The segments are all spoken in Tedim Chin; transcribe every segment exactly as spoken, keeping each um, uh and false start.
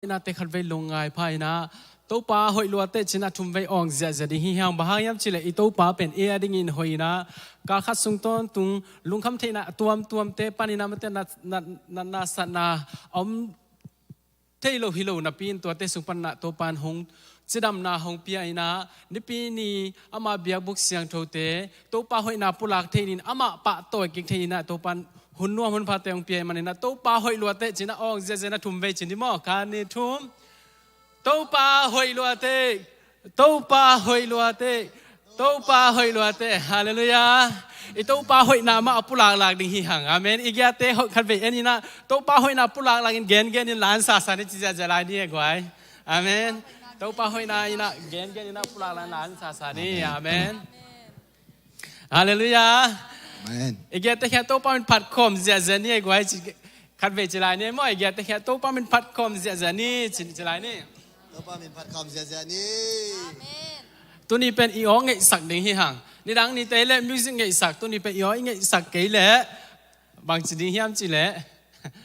Inah te khat vei lungngai pha inah Topa hoih luate cinah thum vei awng ziahziah ding hi hang. Bang hang hiam cihleh i Topa pen ei a dingin hoih inah kal khat sung tawntung lungkham theihna a tuamtuamte paninah mate na, na, na, na satna a om thei lo hi lo napi in tuate sung paninah Topa in hong cidamna hong pia inah Nipi ni ama biakbuk siangthote Topa hoihna pulak thei nin amah pahtawi kik thei inah Topa in hun nuam hun phate hong pia i maninah Topa hoih luate cinah awng ziahziah na thum vei cin di maw? Khat, nih, thum. Topa hoih luate. Topa hoih luate. Topa hoih luate. Halleluiah. I Topa hoihna mah a pulaklak ding hi hang. Amen. I giate hoih khat vei en inah Topa hoihna pulaklak in gengen in lan sasa ni ci ziahziah lai ni e guai. Amen. Topa hoihna inah gengen inah pulaklak in lan sasa ni. Amen. Halleluiah. Amen. I giate khia Topa min phat khawm ziahziah ni e guai ci khat vei ci lai ni maw? I giate khia Topa min phat khawm ziahziah ni ci, ci lai ni. Topa min phat khawm ziahziah ni. Tuni pen i aw ngeihsak ding hi hang. Nidang nite le music ngeihsak, tuni pen i aw i ngeihsak kei leh bangci ding hiam cihleh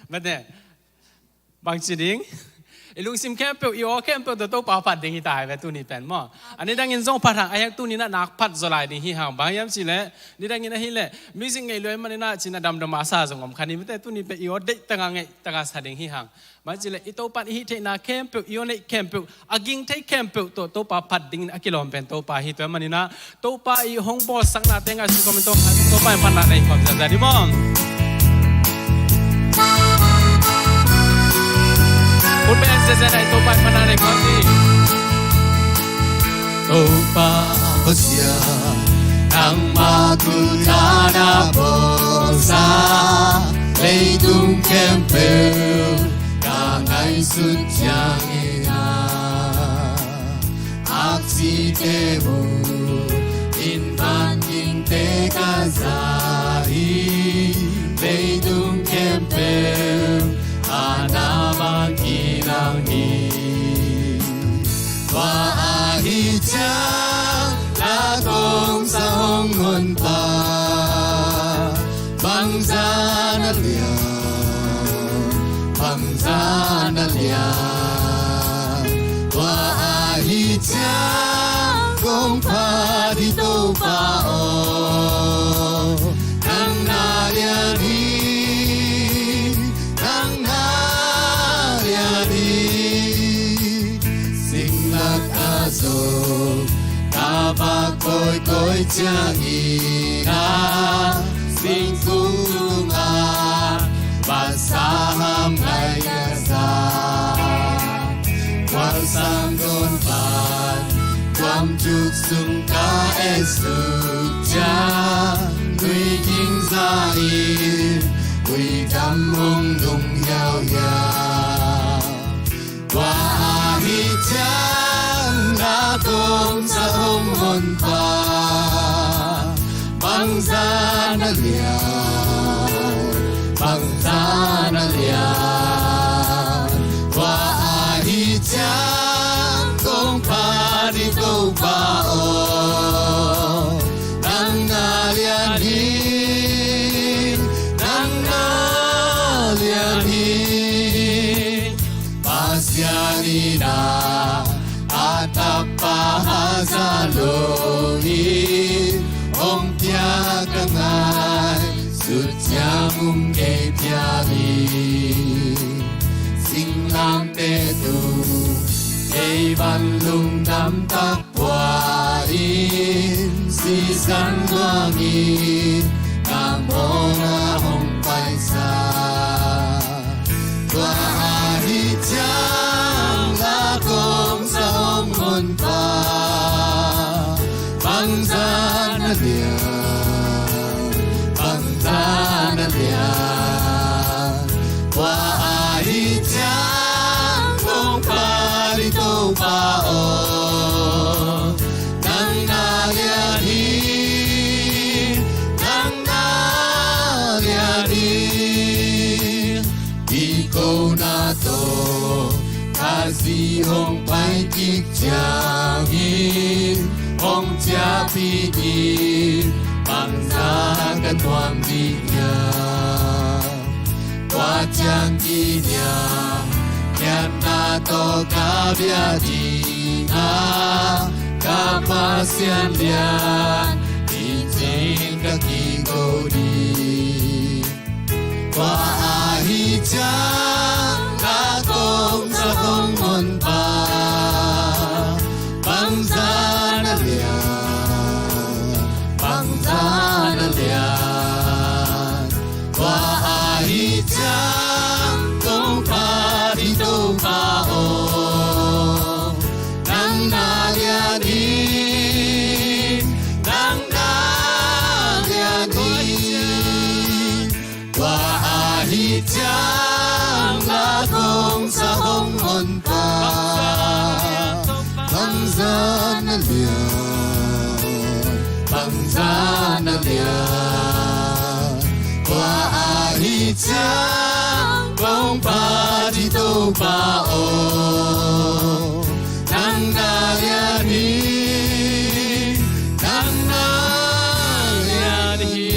mate bangci ding i lungsim khempeuh i aw khempeuh tawh Topa phat ding hi ta hi ve tuni pen maw? A nidangin zong phat hang a hiang tuni nah nak phat zaw lai ding hi hang. Bang hiam cihleh nidangin ahileh music ngeih luai maninah cinah damdam a sa zong om kha ni mate tuni pen i aw deih tanga ngeih tanga sa ding hi hang. Bang cihleh i Topa in i hih theihna khempeuh i aw neih khempeuh a ging thei khempeuh tawh Topa phat dingin a kilawm pen Topa hi. Tua maninah Topa i hong bawlsaknate ngaihsun khawm in Topa in phatna nei khawm ziahziah ni maw? Hun pen ziahziah na i Topa in phatna nei khawm ni. Topa Pasian nangmah thu tana bawlsa leitung khempeuh ka ngaihsut ciangin a aksite mu in van dingte ka za hi. Leitung khempeuh a na bang kinang hi. Tua ahi ciang na kong sa hong honpa bangzah na lian, bangzah na lian. Tua ahi ciang kong phat hi Topa aw, nang na lian hi, nang na lian hi. Singlak a zong ka vak kawikawi ciangin a singkung tungah basa ham ngai a za. Kuang sang dawn pan kuam tuk sung ka et suk ciang nui ging za in ui dam hong nung hiauhiau. Tua ahi ciang na kong sa hong honpa bangzah na lian, bangzah na lian. Tua ahi ciang kong phat hi Topa aw, nang na lian hi, nang na lian hi. Pasian in a tapa haza lo hi, hong piak a ngaihsut ciang um kei piak hi. Singlamteh tung kei van lungdam tak pua in sisan luang in na mawng ah hong paisa. Tua ahi ciang la kong sa hong honpa bangzah na lian, bangzah na lian. Tua ahi ciang kong phat hi Topa aw, nang na lian hi, nang na lian hi. I kona tawh Khazih hong pai kik ciangin hong ciahpih ding bangzah ka nuam ding hiam? Tua ciang kiniam Lianna tawh ka bia ding a, ka Pasian lian, in cing ka kiko ding. Kua ahi ciang a kong sa hong honpa, bangzah na lian, bangzah na lian. Kua ahi ciang kong phat hi Topa aw, nang na lian hi, nang na lian hi. Kua ahi ciang a kong sa hong honpa, bangzah na lian, bangzah na lian. Kua ahi ciang kong phat hi Topa aw, nang na lian hi, nang na lian hi.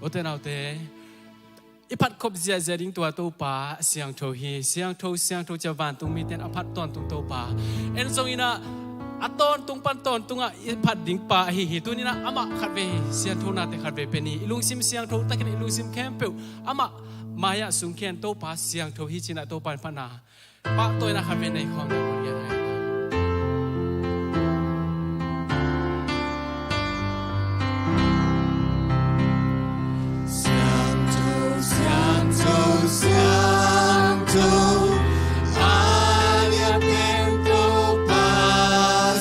Ute naute, i phat khop ziahziah ding tua Topa siangtho hi. Siangtho, siangtho ci-a vantung mite in a phat tawntung Topa. En zong in ah a tawntung pan tawntung ah i phat ding pa ahi hi. Tuni in ah amah khatvei siangtho nate khatvei pen hi. I lungsim siangtho takin i lungsim khempeuh amah mai-ah sungkhia in, Topa siangtho hi ci-in ah Topa in phatna pahtawina khatvei nei khawm ding. Siangtho, siangtho, siangtho, a lian pen Topa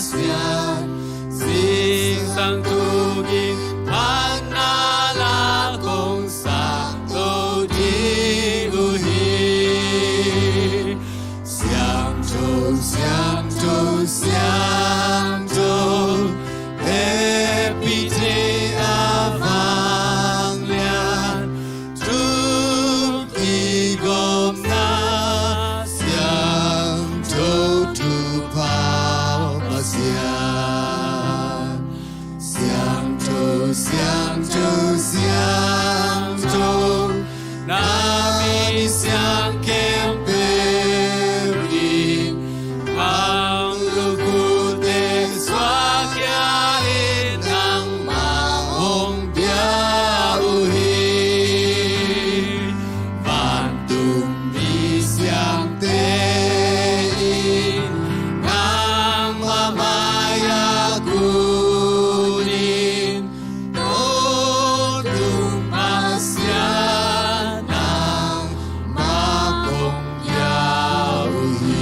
Pasian, zingsang tukin phatna la kong sa to ding uh hi. Siangtho, siangtho, siangtho, hehpihte a vanglian, tung kigawmna siangtho Topa Pasian. Siangtho, siangtho, siangtho, na min siang khempeuh in, bang lukute suak khia in, nangmah hong bia uh hi. Vantung mi siangte in, nangmah mai-ah kun in, tawntung Pasian, nangmah kong bia uh hi.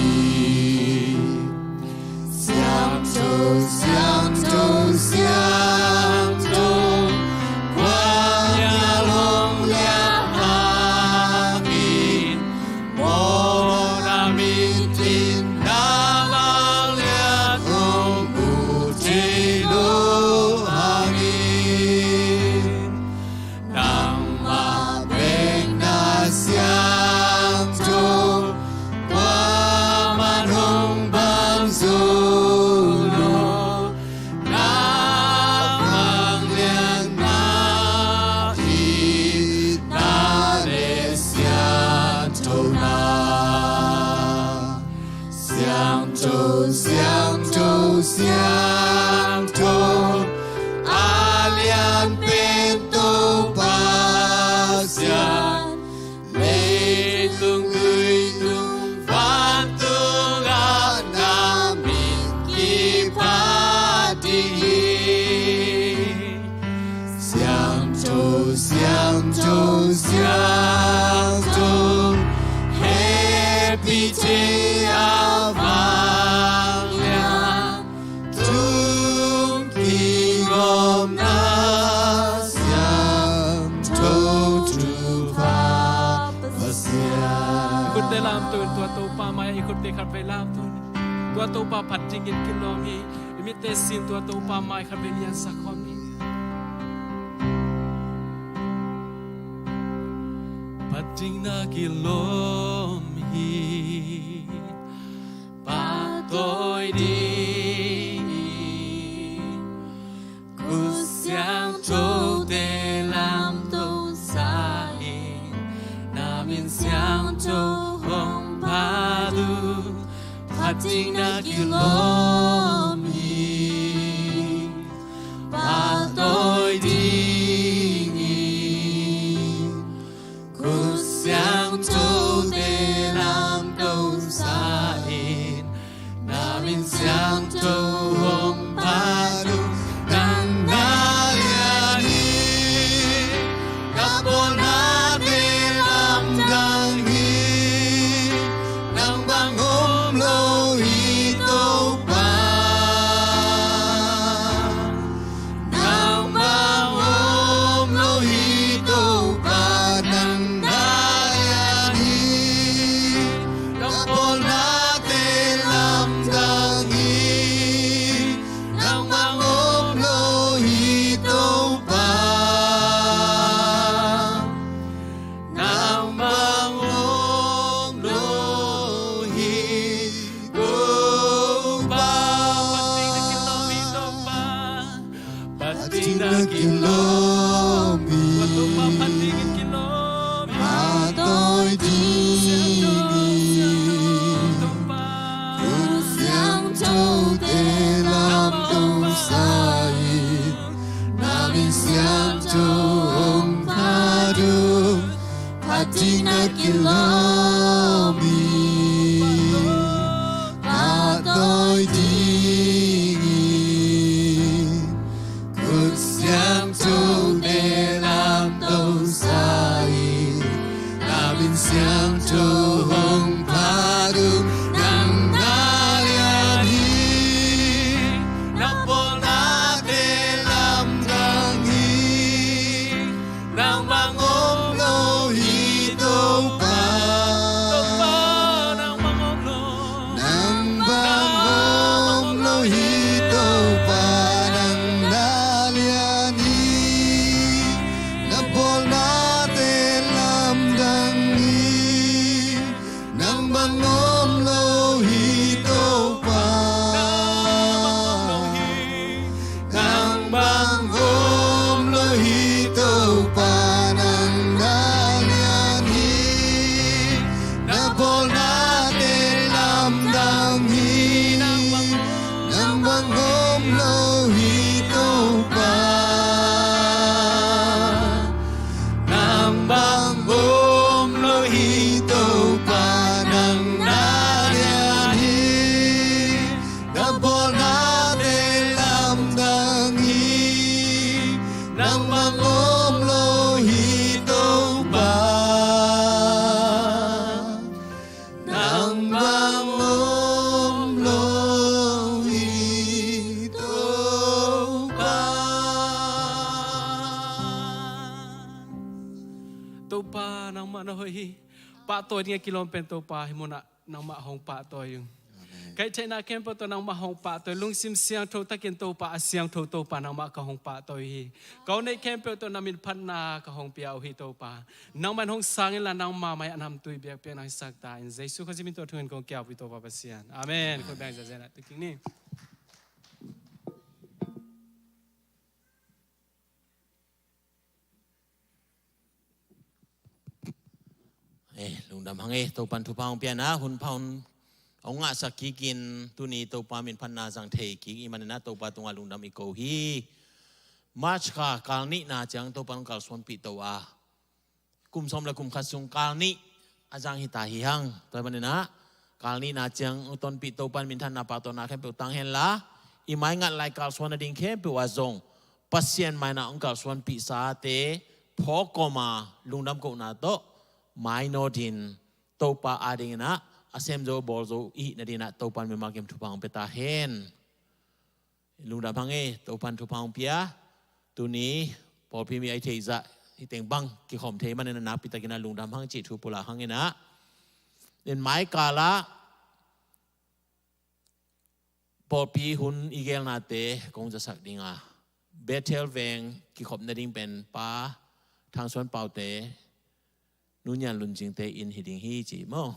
Siangtho, siangtho, siangtho, kua ngial hong liah hangin, mawhna mitin na vanglian hong mu thei lo hangin, nangmah bek na siangtho, kuaman hong bang zo lo. Na vanglian na itna le siangthona. Siangtho, siangtho, siangtho, a lian pen Topa Pasian, leitung tuitung vantung ah na min kiphat ding hi. Siangtho, siangtho, siangtho, hehpihte a vanglian, tung kigawmna siangtho Topa Pasian. I khutte lamto in, tua Topa mai-ah i khutte khatvei lamto in. Tua Topa phat dingin kilawm hi. I mitte sin, tua Topa mai khatvei liansak khawm ni. Phat ding na kilawm hi, pahtawi ding hi. Khut siangthote lamto sa in, na min siang Phat ding na kilawm hi, pahtawi ding hi. Khut siangthote lamto sa in, na min siangtho hong phat uh nang na lian hi. Na pawlnate lamdang hi, nang bang om lo hi Topa. Nang bang om lo hi Topa, nang na lian hi. Na pawlnate lamdang hi, nang bang om lo hi Topa. Nang bang om lo hi Topa. Phat ding na kilawm hi Topa. Phat ding na kilawm hi. Topa, phat ding in kilawm hi. Pahtawi ding hi. Topa. Khut siangthote lamto sa in, na min siangtho hong phat uh. Phat ding na kilawm hi, pahtawi ding hi. Khut siangthote lamto sa in, na min siangtho hong phat uh nang na lian hi. Na pawlnate lamdang hi, nang bang om lo hi Topa. Topa, nang bang om lo. Nang bang om lo hi Topa, nang na lian hi. Na pawlnate lamdang hi, nang bang om lo hi Topa. Nang bang om lo hi Topa, nang na lian hi. Na pawlnate lamdang hi, nang bang om lo hi Topa. Nang bang om lo hi Topa, nang na lian hi. Na pawlnate lamdang hi, nang bang om lo hi Topa. Nang bang om lo hi Topa. Topa, nangmah na hoih hi. Pahtawi ding a kilawm pen Topa, hih munah nangmah hong pahtawi ung. Amen. Ka hih theihna khempeuh tawh nangmah hong pahtawi, lungsim siangtho takin Topa, a siangtho Topa, nangmah ka hong pahtawi hi. Ka aw neih khempeuh tawh na min phatna ka hong pia uh hi Topa. Nangmah in hong sang inla, nangma mai-ah namtui biakpiakna hong hisak ta in. Jesu Khazih min tawh thungen kong kiap uh hi Topa Pasian. Amen. Amen. Khut beng zazen ah tu king ni. Eh, lungdam hang e, Topan thupha hong piakna hun pha hun hong ngahsak kikin tuni Topa min phatna zang thei kik i hih manin ah Topa tungah lungdam i ko hi. March kha kal nihna ciang Topan hong kalsuanpih to a, kum sawm le kum khat sung kal nih a zang hi ta hi hang. Tua hih manin ah kal nihna ciang tonpih Topan minthanna pahtawina khempeuh tang henla, i mai ngat lai kalsuan nading khempeuh ah zong Pasian mai-ah hong kalsuanpihsate phawk kawma lungdam kohna tawh mainawt in Topa adingin ah a semzo bawlzo i hih nadingin ah Topan mimal kim thupha hong pia ta hen. Lungdam hang e, Topan thupha hong pia. Tuni pawlpi mi a i theih zah hih teng bang kikhawm thei manin a nakpi takin a lungdam hang cih thu pulak hangin ah, in mai kal ah pawlpi hun i gelnate kong zasak ding a, Bethel veng kikhop nading pen Pa Thang Suan Paute, Nu Nyan Lun Cingte inn hi ding hi ci maw.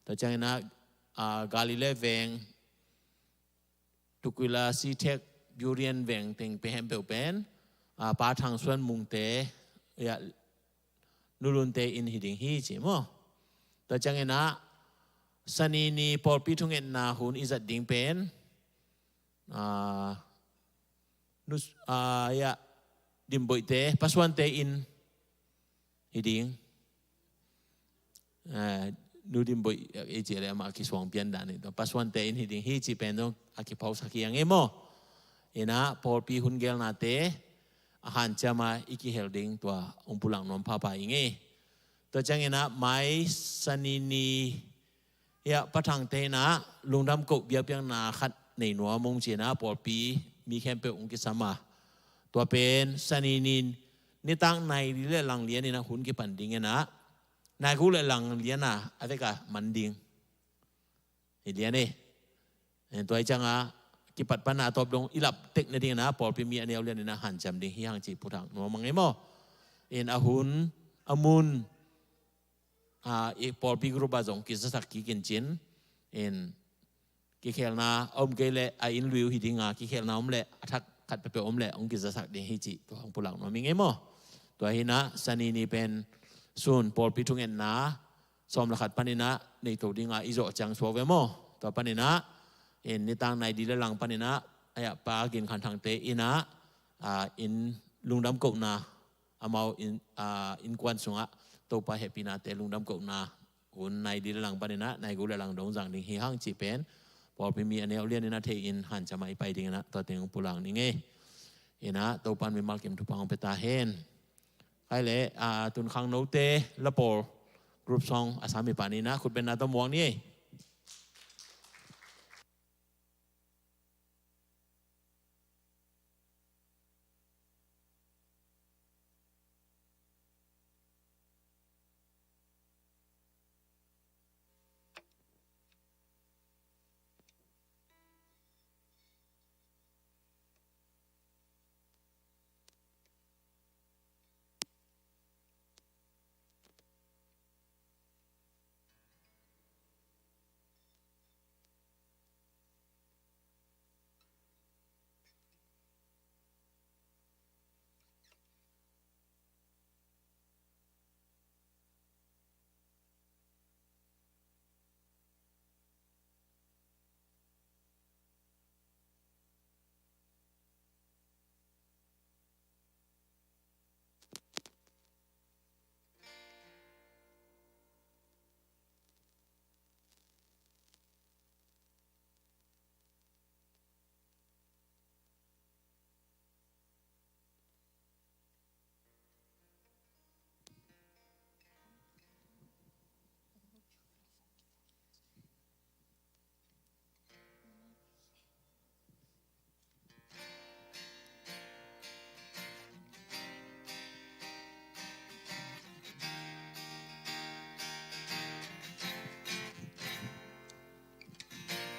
Tua ciangin ah, ah, Galilee veng Tukwila, Sitek, Buryan veng teng pehhempeuh pen, ah, Pa Thang Suan Mungte, ya, Nu Lunte inn hi ding hi ci maw. Tua ciangin ah, Sani ni pawlpi thungetna hun i zat ding pen, ah, nus-, ah, ya, Dimboihte, Pasuante inn hi ding. Ah, Nu Dimboih, eh, i cih leh amah a kisuang pian dan hi. Tua Pasuante inn hi ding hi cih pen zong a kiphausak hi a ngei maw. Inah pawlpi hun gelnate a hanciam a i kihel ding tua hong pulak nuam phapha i ngei. Tua cianginah mai Sani ni hiah Pa Thangte inah lungdam koh biakpiakna khat nei nuam ung ci-inah pawlpi mi khempeuh hong kisam a. Tua pen Sani ni nitak nai li le lang lian inah hun kipan ding inah nai guk le lang lian a a vek a man ding. Hi lian e. Eh, tua hi ciangah kipat pana a tawp dong i lap tek nading inah pawlpi mi a neu lian inah hanciam ding hi hang ci pulak nuam a ngei maw. In a hun, a mun, ah, i pawlpi group ah zong kizasak kik in cin. In kikhelna a om kei leh a inn lui uh hi ding a, kikhelna om leh a thak khat peuhpeuh om leh hong kizasak ding hi cih tua hong pulak nuam i ngei maw. Tua hi inah Sani ni pen sun pawlpi thungetna sawm le khat paninah nei to ding a i zawh ciang suak ve maw. Tua paninah in nitak nai li le lang paninah a yah Pa Gin Khan Thangte inah, ah, inn lungdam kohna amau inn, ah, innkuan sungah Topa hehpihnate lungdam kohna hun nai li le lang paninah nai guk le lang dong zang ding hi hang cih pen pawlpi mi a neu lian inah thei in hanciam a i pai ding inah tua teng hong pulak ni ngei. Inah Topa in mimal kim thupha hong pia ta hen. Khai le, ah, tunkhang note lapawl group song a sami pan inah khutbenna tawh muak ni ei.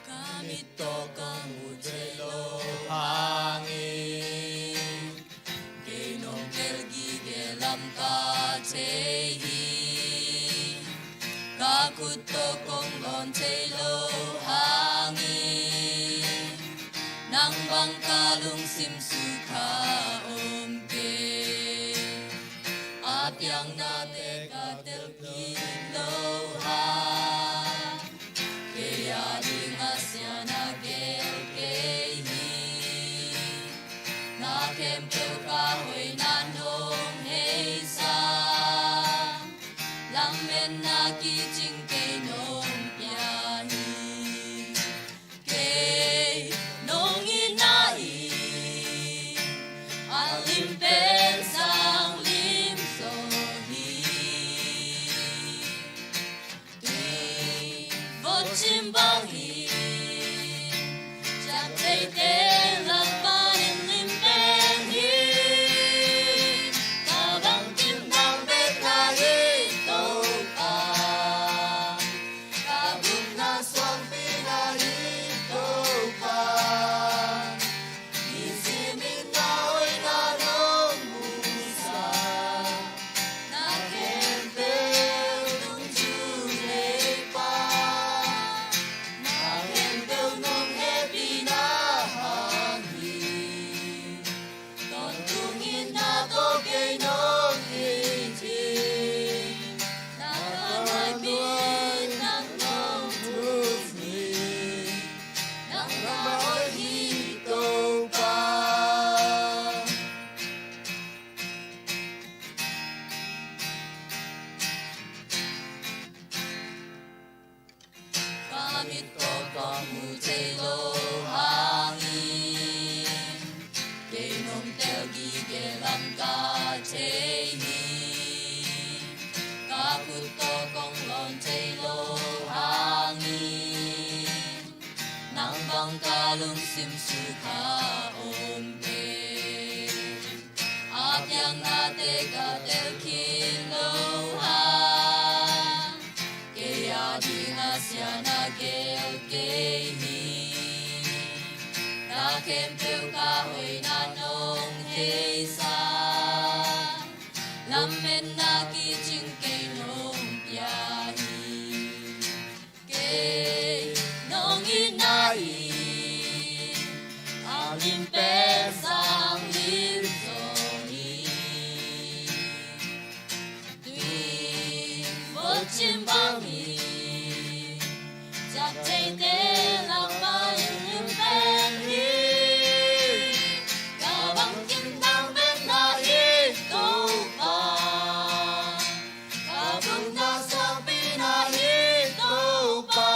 Ka mit tawh ka mu thei lo hangin, kei nong tel gige lam ka thei hi. Ka khut tawh kong lawn thei lo hangin, nang bang ka lungsim sukha om kei. A piaknate ka tel kik lo hang, kei a ding a sian a gel kei hi. Na khempeuh ka hoihna nong heisak, lametna kicing kei nong pia hi. Kei nong itna in a lim pen sang lim zaw hi. Tui vot cim bang hi, ciang theite lak panin lim pen hi. Ka bang kim bang bek na hi Topa. Ka gupna suangpi na hi Topa. Nisim in na hoihna nong musak, na khempeuh dungzui leipa. Mit tawh ka mu thei lo hangin kei nong tel gige lam ka thei hi. Ka khut tawh kong lawn thei lo hangin nang bang ka lungsim sukha om kei. A piaknate ka tel khin lo hang kei a ding a sia na gel kei hi. Na khempeuh ka hoihna nong theisa lametna kicing kei nong pia hi. Kei nong itna in a lim pen sang lim zaw hi. Tui vot cin bang hi. Ciap theite lam mah in lim pen hi. Ka bangkim nang pen na hi Topa. Ka bangna suakpi na hi Topa.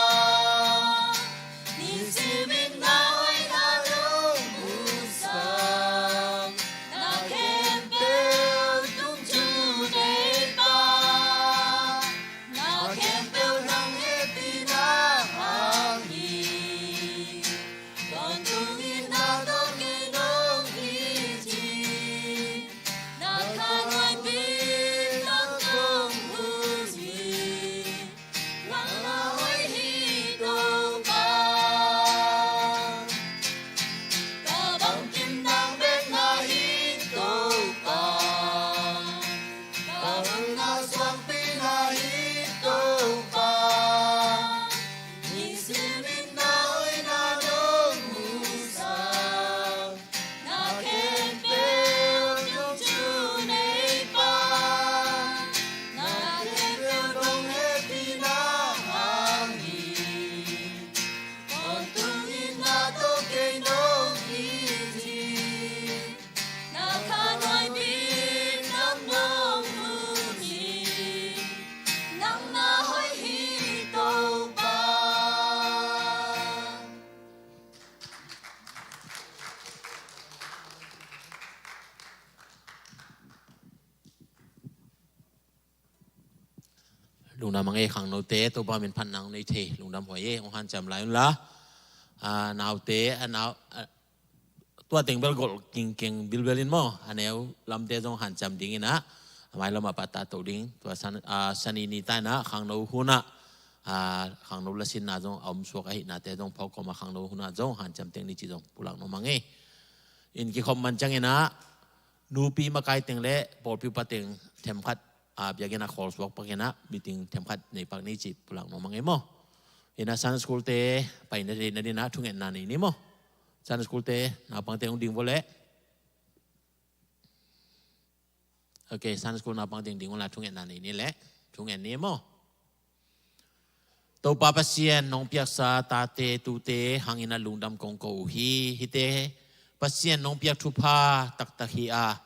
Nisimin na hoihna nong musak. Na khempeuh tung tu neipa. Na khempeuh nang hehpihna hang hi. Tawntung in na tawh kei nong it hi. Na khan huai pi nang nong hun hi. Nang na hoih hi Topa. Ka bangkim nang pen na hi Topa. Ka bangna suakpi na hi Topa. Nisimin na hoihna nong musak. Na khempeuh nong tu neipa. Na khempeuh nong hehpihna hang hi. Tawntung in na tawh kei nong it hi. Na khan huai pi nang nong hun hi. Nang na hoih hi Topa. Lungdam a ngei khangnote, Topa min phat nang nei thei, lungdam huai e, hong hanciam lai un la. A, naute, a, nau, a, tua teng bel golh kingkeng bilbel in maw, a neu lamte zong hanciam ding in ah, a mai lamah pata to ding, tua san, a, sani ni ta in ah, khangno hun ah, a, khangno lasinna zong a om suak ahihnate zong phawk kawm a khangno hun ah zong hanciam teng ni ci zong pulak nuam a ngei. In kikhop man ciang in ah, nupi makai teng le pawlpi upa teng themkhat a, biakinn a khawl suak pak in ah, meeting themkhat nei pak ni ci pulak nuam a ngei maw. In ah Sunday school te pai na ding, na ding ah thungetna nei ni maw. Sunday school te naupangte hong ding vua leh. Ok, Sunday school naupang ding ding un la thungetna nei ni leh. Thunget ni maw. Topa Pasian, nong piaksa tate tute hangin a lungdam kong ko uh hi. Hihte Pasian nong piak thupha taktak hi a,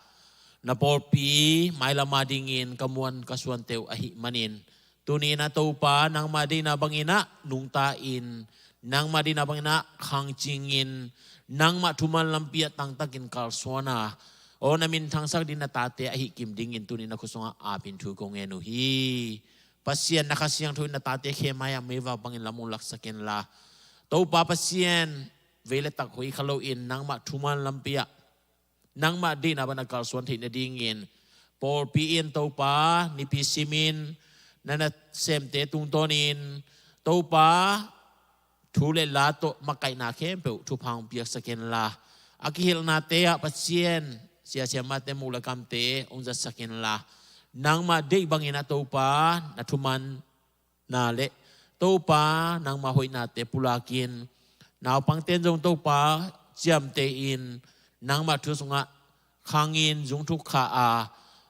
na pawlpi mailam a dingin ka muan ka suante uh ahih manin, tuni-in ah Topa, nangmah deihna bangin ah nungta in, nangmah deihna bangin ah khangcingin, nangmah thuman lampi ah tangtakin kalsuan a, aw, na min thangsak ding na tate ahih kim dingin tuni-in na khut sungah apin thu kong ngen uh hi. Pasian, na Kha Siangtho in na tate khe mai-ah meivak bangin lam hong laksak inla, Topa Pasian, vei le tak hoih kha loin nangmah thuman lampi ah, nangmah deihna bangin a kalsuan theih nadingin, pawlpi in Topa, nipi simin na nasemte tungtawnin Topa, thu le la tawh makaihna khempeuh thupha hong piaksak inla, a kihilhnate ah Pasian, sia siamahte muh le kamte hong zatsak inla, nangmah deih bangin ah Topa, na thumanna le Topa, nangmah hoihnate pulakin, naupangte in zong Topa, ciamteh in, nangmah thu sungah khangin zungthuk kha a,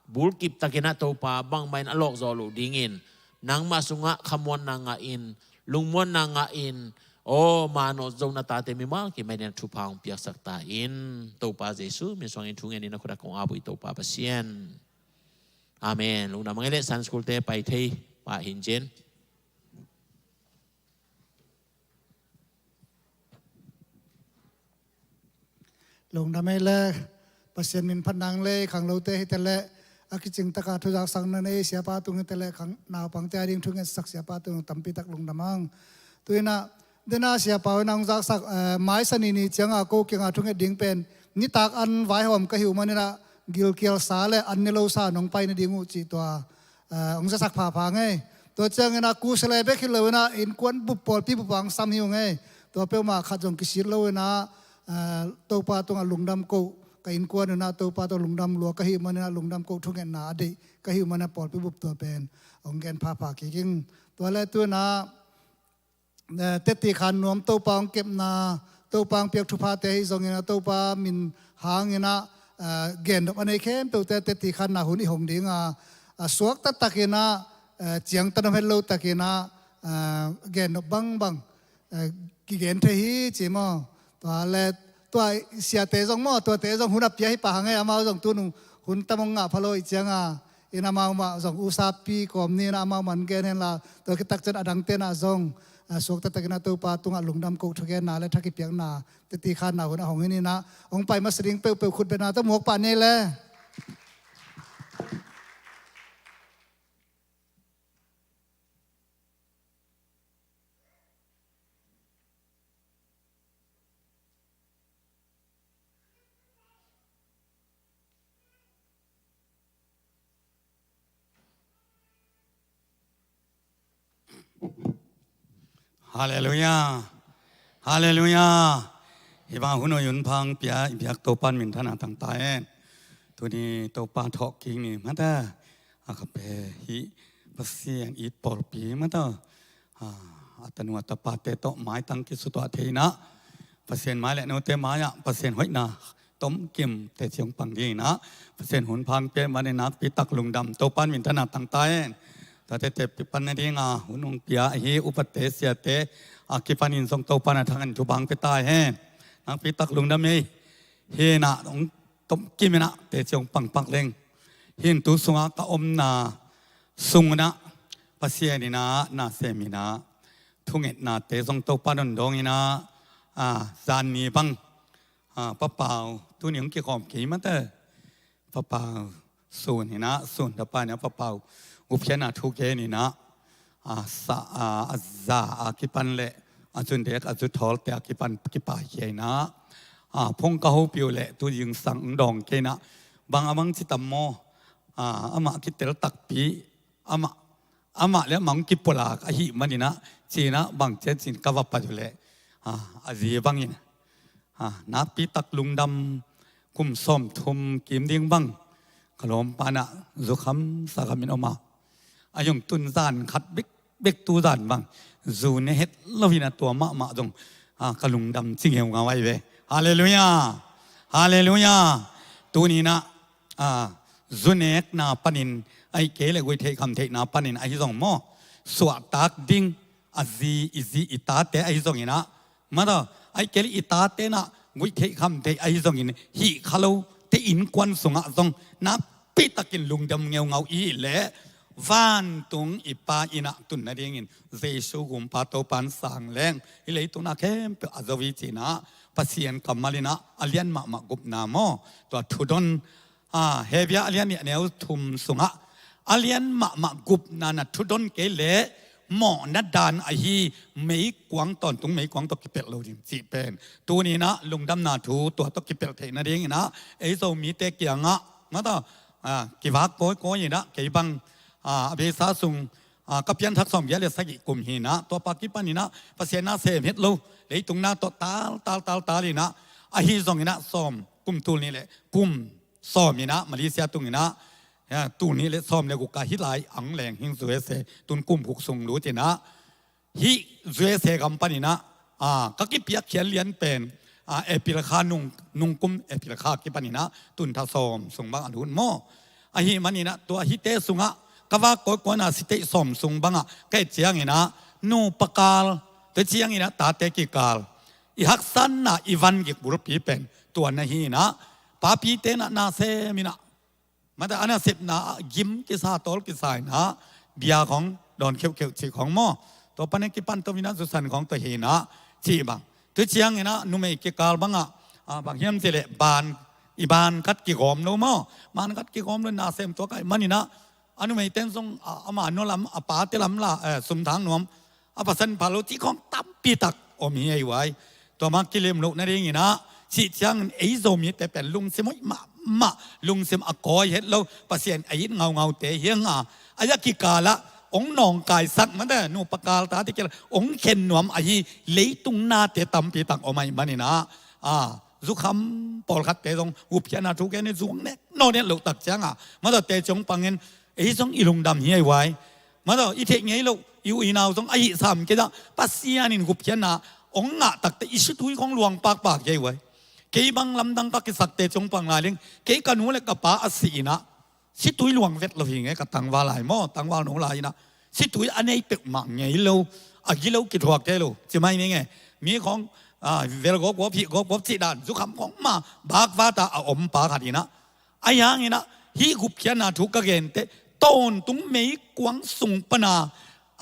bulkip takin ah Topa, bangmah in a lawkzaw loh dingin, nangmah sungah khamuanna ngahin, lungmuanna ngahin, aw, manawh zo na tate mimal kim mai dingin thupha hong piaksak ta in. Topa Jesu min suangin thu ngenin na khut ah kong ap uh hi, Topa Pasian. Amen. Lungdam a ngei leh Sunday school te pai thei pah hi in cin. Lungdam ei le, Pasian min phat nang le, khanglote hi te le, a kicing taka thu zaksak na nei siapa tung hi te le, khang naupangte a ding thu ngetsak siapa tung tampi tak lungdam ang. Tu inah, dena siapa inah hong zaksak, eh, maisa ni ni cianga ko kianga thu nget ding pen, nitak an vaihawm ka hi uh maninah, gilkial sa le an ne lo sa nong pai na ding uh cih tua, eh, hong zasak phapha ngei. Tua cianginah kusale bek hi lo inah innkuan bup pawlpi bup ang sam hi uh ngei. Tua peuhmah khat zong kisit lo inah, eh, Topa tungah lungdam koh, ka innkuan inah Topa tungah lungdam lua ka hih maninah lungdam koh thungetna a deih ka hih maninah pawlpi bup tua pen hong gen phapha kik ing. Tua le tu inah, eh, teti khan nuam Topa hong kepna, Topa hong piak thuphate hi zongin a Topa min hanginah, eh, gendop a nei khempeuhte teti khanna hun i hong dinga, a suak taktakinah, eh, ciangtan om het lo takinah, eh, gendop bangbang, eh, kigen thei hi ci maw? Tua le tua siate zong maw, tuate zong hun a pia hi pah hang e, amau zong tunung hun tam hong ngah pha lo ih cianga, in amau mah zong usapi kawm ni inah amau man gen henla, tua kitak cian a dangte nah zong, ah, suakta takin a Topa tungah lungdam koh thugenna le tha kipiakna teti khanna hun a hong hi ni inah, hong pai masa ding peuhpeuh khut betna tawh muak pah ni le. Halleluiah. Halleluiah. Hi bang hun oi hun pha hong pia i biak Topan minthanna tangta hen. Tuni Topa thawhkik ni mata, a ka pe hi Pasian it pawlpi mata, a, a tanu a tapate tawh maitang kisutuah thei inah, Pasian mai le note mai-ah Pasian hoihna tomkim teci hong pang ding inah, Pasian hun pha hong pia manin nakpi tak lungdam Topan minthanna tangta hen. Tua tete pi pan nadinga hun hong pia ahi upate siate a kipanin zong Topan a thangin thupha hong pia ta hen. Nakpi tak lungdam ei. Hi inah hong tomkim inah teci hong pangpak leng. Hi in tu sunga ka omna sung inah Pasian inah nasem inah thungetnate zong Topa dondong inah, a, zan ni bang, a, Pa Pau tuni hong kikhawm kei mate. Pa Pau Sun inah, Sun tapa inah Pa Pau gupkhiatna thu gen inah, a, sa, a, a za a kipan le a zundek a zuthawlte a kipan kipaikhia inah, a, phung ka hopih uh le tu zingsang dawng kei inah, bang a bang ci tam maw, a, amah kitel takpi, amah, amah le amah hong kipulak ahih maninah, ci inah bang cian cin ka va pai uh leh, a, a zi bangin, a, nakpi tak lungdam kum sawmthum kim ding bang, ka lawmpa inah zukham sakhamin om a. A zong tun zan khat bekbek tu zan bang, zu ne het lo inah tua mahmah zong, a, ka lungdam ci ngeungau ahi ve. Halleluiah. Halleluiah. Tuni inah, a, zu nekna panin, ahih kei le guih theih kham theihna panin ahi zong maw, suahtak ding, a zi, i zi, i tate ahi zong inah, mata, ahih kei le i tate inah guih theih kham theih ahi zongin hih kha lote innkuan sungah zong nakpi takin lungdam ngeungau i hih leh, vantung i Pa inah tun nadingin Jesu gumpa Topan sang leng, i leitung na khempeuh a zo i ci inah, Pasian kammal inah a lian mahmah gupna maw, tua thudon, a, Hebru a lian nih a neu thum sungah a lian mahmah gupna na thudon kei leh mawhna dan ahi meikuang, tawntung meikuang tawh kipelh lo ding cih pen tuni inah lungdamna thu tua tawh kipelh theih nading inah ei Zomite kiangah mata, a, kivak kawikawi inah kei bang, a, a beisa sung, a, ka pianthak sawmgiat le sagih kum hi inah, tua pa kipan inah Pasian na sem het lo, leitung na tawh tal tal tal tal inah, ahi zong inah sawm, kum tul nih le kum sawm inah Malaysia tung inah, ya, tul nih le sawm le guk a hih lai ang leng hing U S A tun kum guk sung lut inah, hih U S A gam pan inah, a, ka kipiak khial lian pen, a, April kha nung, nung kum April kha kipan inah tun tha sawm sung bang a lut maw. Ahih man inah tua hihte sungah ka vak kawikawi na sitei sawm sung bangah ka et ciang inah nupa kal, tua ciang inah tate kikal, i haksatna i van gik bulpi pen tua na hi inah, papite na, na sem inah, mata a nasepna gim kisa tawl kisa inah, bia khong dawn kheuhkheuh cih khong maw, tua pan a kipan to inah zusan khong to hi inah, cih bang. Tua ciang inah numei kikal bangah, Ah, bang hiam cih leh ban, i ban khat kigawm lo maw? Ban khat kigawm lo, na sem tua kai maninah, a numeite zong, ah, ama nua lam, a pate lam la, eh, sumthang nuam, a pasan pha lo cih khawng tampi tak om hi ei vai. Tua mah kilem loh nadinginah, cih ciangin ei Zomite pen lungsim hoih mahmah, lungsim a kawi het lo, Pasian a it ngaungaute hi hang a, a ya kikalah ong nawngkaisak mate, nupa kaltate kila ong khen nuam ahi leitung nate tampi tak om ahi maninah, ah, zukham pawlkhatte zong gupkhiatna thu gen in zung nek naw nek loh tak ciangah, mate, teci hong pangin ei zong i lungdam hi ei vai. Mate, i theih ngei loh i u i nau zong a hih sam kei dah, Pasian in gupkhiatna ong ngah takte i situi khawng luang pakpak hi ei vai. Kei bang lamdang ka kisak teci hong pang lai leng, kei ka nu le ka pa a si inah, situi luang vet lo hi nge, ka tangval lai maw, tangval no lai inah, situi a nei peuhmah ngei lo, a gilo kithuak thei lo, ci mai ni nge. Mi khawng, ah, vel gawpgawp, hih gawpgawp cih dan, zukham khawng ma bakvata a om pa khat inah, a hianginah, hih gupkhiatna thu ka gente, tawntung meikuang sung pana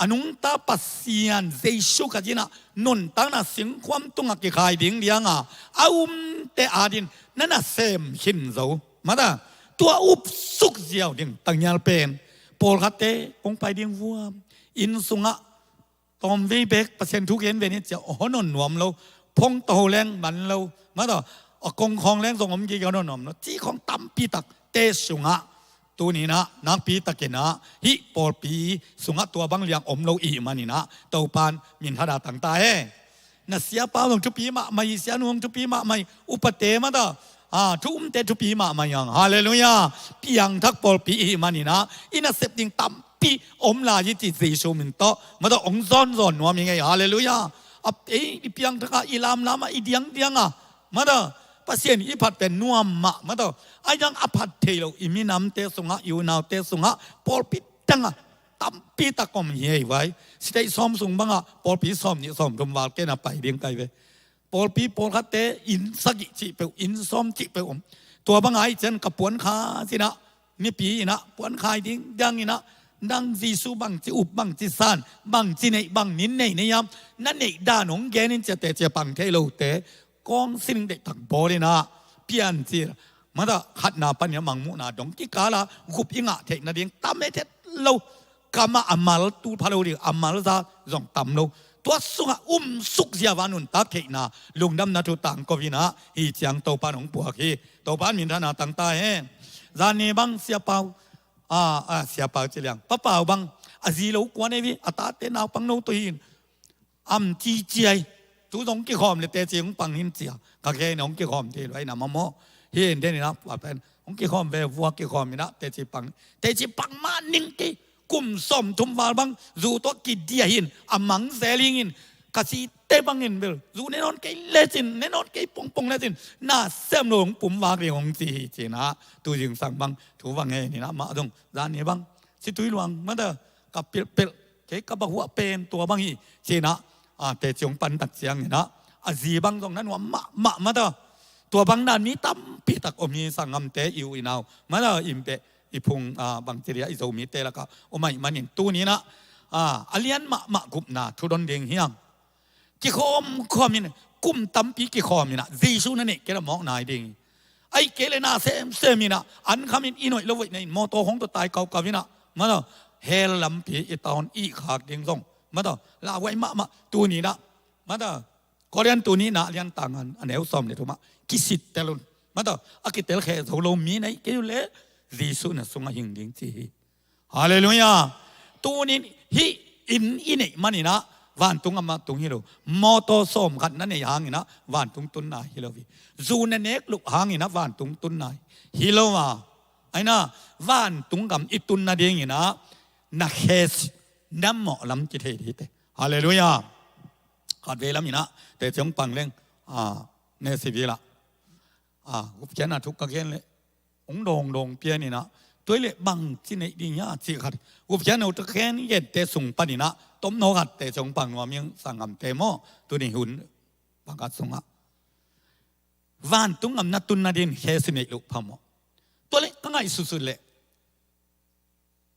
a nungta Pasian Jesu Khazih inah nuntakna singkhuam tungah kikhai ding lianga a umte adin na nasem khin zo, mate, tua upsuk ziau ding tangial pen. Pawlkhatte kong pai ding vuam, inn sungah tawmvei bek Pasian thu gen ve ni cia hon hon nuam lo, phone tawh leng man lo, mate, a kongkhawng leng zong om gige, hon hon nuam lo, cih khawng tampi tak te sungah tuninah, nakpi takinah, hih pawlpi sungah tua bang liang om lo i hih maninah, Topan minthanna tangta he. Na siapa zong thupi mahmah hi, sianu zong thupi mahmah hi, upate mate, ah, thu umte thupi mahmah hi hang. Halleluiah. Piangthak pawlpi i hih maninah, i nasep ding tampi om lai hi ci Jesu min tawh, mate, ong zawnzawn nuam hi ngei. Halleluiah. A, ei, i piangthak a, i lamlam a, i diangdiang a, mate, Pasian i phat pen nuam mah, mate. A hiang a phat thei lo i minamte sungah, i unaute sungah, pawlpi tangah tampi tak om hi ei vai. State sawm sung bangah pawlpi sawm nih sawm thum val kei na pai ding kai ve. Pawlpi pawlkhatte inn sagih cih peuh, inn sawm cih peuh om. Tua bangah i cian ka puan kha cinah, nipi inah puan khai ding dianginah, nang Jesu bangci up, bangci san, bangci neih, bang nin nei na hiam, na neih dan hong gen in cia teci a pang thei lote kawng sining deihtak bawl inah, piancil, mate, khatna pan inah mangmuhna dong kikala gup i ngah theih nading tam het het lo. Kamah a mal tu pha lo ding, a mal za zong tam lo. Tua sungah umsuk ziau a nuntak theihna, lungdamna thu tangko inah hi ciang Topan hong puak hi. Topan minthanna tangta he. Zani bang siapau, ah, ah, siapau ci liang, papau bang a zi lo kuan ei vi, a tate naupang no to hin, am ci ciai. Tu zong kikhawm le teci hong pang hin cia, ka gen hong kikhawm thei lo ai na mamaw. Hi in den inah, pa pen hong kikhawm ve, vua kikhawm inah, teci pang, teci pang mah ning kei. Kum sawm thum val bang zu tawh kidia hin, a mang zel hing in, ka site bangin bel zu ne nawn kei lecin, ne nawn kei pongpong lecin, na sem lo hong pum vak ding hong ci hi cinah, tu zingsang bang thu vang he ninah, mah zong zani bang situi luang, mate, ka pilhpilh, kei ka bahuah pen tua bang hi cinah, ah, teci hong pan tak cianginah, a zi bang zong na nuam mahmah, mate. Tua bang dan mi tampi tak om hi, sanggamte, i u i nau, mate, i beh, i phung, ah, bangci dia i Zomite lakah om ahi manin tuninah, ah, a lian mahmah gupna thu don ding hi hang. Kikhawm khawm in, kum tampi kikhawm inah, Jesu na neih kei la mawk nai ding. Ahi kei le na semsem inah, an kham in i noih lo voih na in, mawtaw khawng tawh tai kaukau inah, mate, hell lampi i tawn i khak ding zong, mate, lauhuai mahmah tuninah, mate, Korean tuni na lian tangan a neu sawm le thumah kisittel un, mate, a kitel khe zo lo mi na hi kei uh le, Jesu na sungah hing ding ci hi. Halleluiah. Tunin hih inn i neih maninah vantung amah tung hi lo. Mawtaw sawm khat na neih hanginah vantung tun nai hi lo hi. Zu na nek loh hanginah vantung tun nai hi lo a. Aina vantung gam i tun nadinginah na khes, na mawh lam kithei dite. Halleluiah. Khatvei laminah teci hong pang leng, ah, ne sivilah, ah, gupkhiatna thu ka gen leh hong dawngdawng pianinah, tua hi leh bangci neih ding hiam cih khat, gupkhiatna thu ka gen gente sung paninah tomno khat teci hong pang nuam ing, sanggamte maw, tuni hun bangkhat sungah vantung gam na tun nadin khes i neih loh phamawh. Tua leh ka ngaihsutsut leh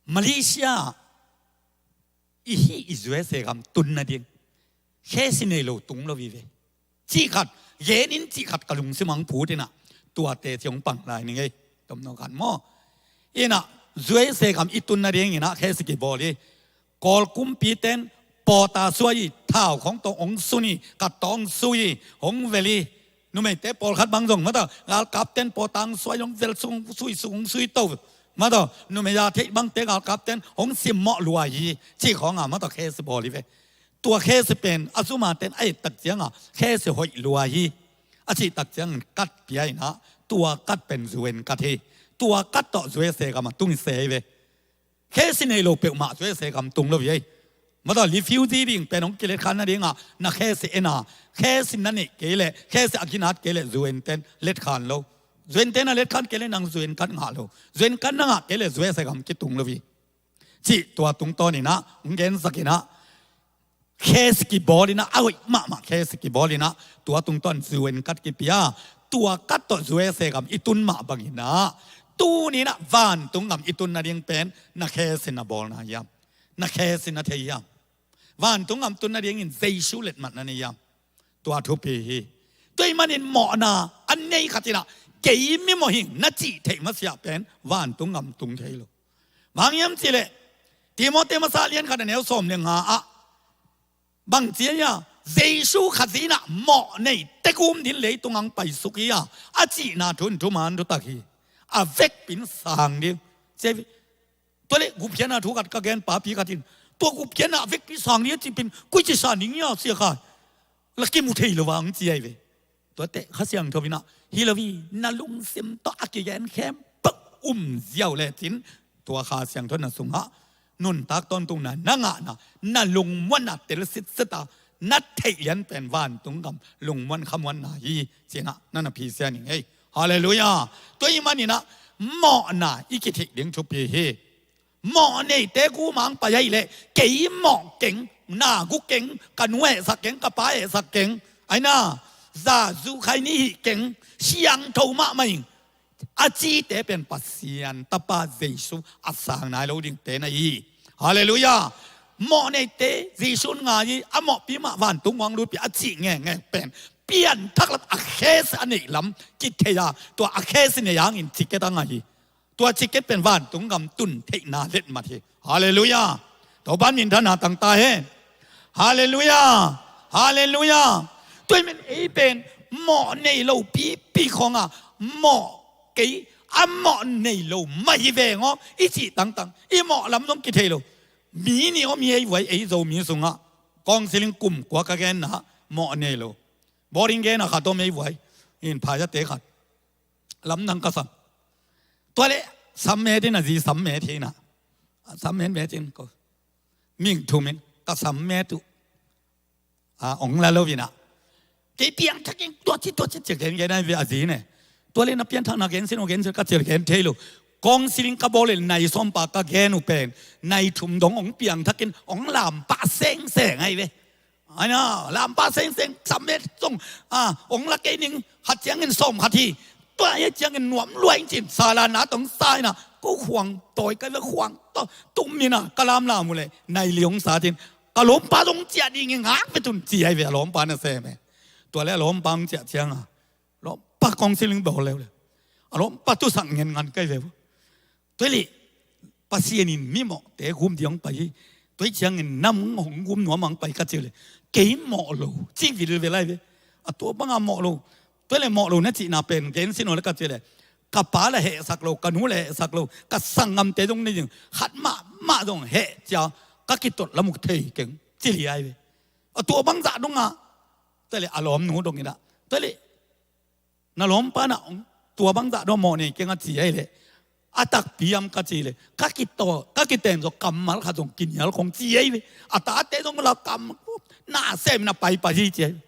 Malaysia, i hih i U S A gam tun nadin khes i neih loh tung lo hi ve. cih khat, gen in cih khat ka lungsim ah hong phut inah, tuate ci hong pang lai ning ei. Tomno khat maw? Inah, U S A gam i tun nading inah khe si kibawl hi. Kawl kumpite'n pawta suai hi, thau khawng tawh hong sun hi, ka tawh hong sui hi, hong vel hi. Numeite pawlkhat bang zong mataw, galkapte'n pawta hong suai, hong vel sung, hong sui sung, hong sui to. Mataw, numei a theih bangte galkapte'n hong simmawh lua hi, cih khawng a mataw khe si bawl hi ve. Tua khe si pen a zumate'n a et tak ciang a khe si hoih lua hi, a cih tak ciang kat pia inah, tua kat pen U N kat hi. Tua kat tawh U S A gam a tung hi se hi ve. Khe si nei lo peuhmah U S A gam tung lo hi ei. Mataw, refugee ding pen hong kiletkhan nading ah na khe si en a, khe si na neih kei leh, khe si a ginat kei leh U N te'n letkhan lo. U N te'n a letkhan kei leh nang U N kat ngah lo. U N kat na ngah kei leh U S A gam kitung lo hi, cih tua tungtawn inah hong gensak inah, khe si kibawl inah, a hoih mahmah khe si kibawl inah, tua tungtawn U N kat kipia, tua kat tawh U S A gam i tun mah bang inah, tuni inah vantung gam i tun nading pen na khe si na bawlna hiam? Na khe si na thei hiam? Vantung gam tun nadingin Jesu letmat na nei hiam? Tua thupi hi. Tua ahih manin mawhna a nei khat inah, kei mi mawh hing na cih theih masiah pen vantung gam tung thei lo. Bang hiam cih leh, Timoti masa lian khat a neu sawm le nga ah bang ci hiam? Jesu Khazih inah mawh neite gum dingin leitung ah hong paisuk hi a, a cihna thu in thuman thutak hi. A vekpi in sang ding, ci hi. Tua leh gupkhiatna thu khat ka gen, papi khat in, tua gupkhiatna a vekpi sang ding a cih pen koici sang ding hia, Sia Khai? La kimu thei lo a hong ci ahi ve. Tuate Kha Siangtho inah, hi lo hi, na lungsim tawh a kigen khempeuh um ziau lecin, tua Kha Siangtho na sungah nuntak tawntungna na ngahna, na lungmuanna tel sitset a na theih lian pen vantung gam lungmuan khamuanna hi, ci inah na na phisia ning ei. Halleluiah. Tua ahih man inah mawhna i kitheih ding thupi hi. Mawh neite gum ah hong pai ahih leh, kei mawh keng, na gu keng, ka nu hehsak keng, ka pa hehsak keng, ai na, za zu khai ni hih keng, siangtho mahmah ing, a cite pen Pasian Tapa Jesu a sang nai lo dingte na hi. Halleluiah. Mawh neite Jesu in ngai hi, a mawhpi mah vantung hong lutpi a cih ngekngek pen pianthak lam, a khe si a neih lam kithei a, tua a khe si nei hangin ciket a ngah hi. Tua ciket pen vantung gam tun theihna letmat hi. Halleluiah. Topa'n minthanna tang ta hen. Halleluiah. Halleluiah. Tua ahih man ei pen mawh nei lo pipi khawng a, mawh kei, a mawh nei lo mah hi veng aw, i cih tangtang, i mawh lam zong kithei lo. Mi nih om hi ei vuai, ei Zomi sungah. Kawngsiling kum kua ka genna, mawh nei lo. Boarding genna khat om ei vuai. In phaiate khat. Lamdang ka sam. Tua leh sam met in a, zi sam met hi inah. Sam met met in ko. Ming thum in ka sam met uh. A, ong la lo inah. Kei piangthak in tua ci, tua ci, ci gen gen ahi ve a zi ne. Tua leh na pianthak na gen sin, ong gen sin ka ci leh gen thei lo. Kawngsiling ka bawl leh nai sawm pah ka gen uh pen, nai thum dong ong piangthak in, ong lampah sengseng ahi ve. Ai na, lampah sengseng, sam met zong, a, ong la kei ning, khat ciangin sawm khat hi. Tua hi ciangin nuam lua ing ci-in, sala na tawh sa inah, ko khuang tawi ka ve, khuang tawi, tum inah, ka lamlam uh leh, nai li ong sa ci-in, ka lawmpa zong ciah ding hi ngak ve tun ci ahi ve, a lawmpa na sem e. Tua leh a lawmpa ong ciah ciang a, lawmpa kawngsiling bawl leuleu. A lawmpa tusak ngen ngan kai ve. Tua leh Pasian in mimawhte gum ding hong pai hi. Tua hi ciangin nam hong gum nuam hong pai ka ci leh, kei mawh lo, ci vilvel ahi ve. A tua banga mawh lo. Tua leh mawh lo na cihna pen gen sin aw leh ka ci leh, ka pa la hehsak lo, ka nu la hehsak lo, ka sanggamte zong nei ding, khat mahmah zong heh cia ka kitot lam uh thei keng, ci li ahi ve. A tua bangzah dong a, tua leh a lawmnu dong inah, tua leh na lawmpa na ong, tua bangzah dong mawh nei keng a ci ahi leh, a takpi hiam ka ci leh, ka kitaw, ka kiten zong kammal khat zong kinial khong ci ahi ve. A tate zong la kam na sem na paipai hi ci ahi ve.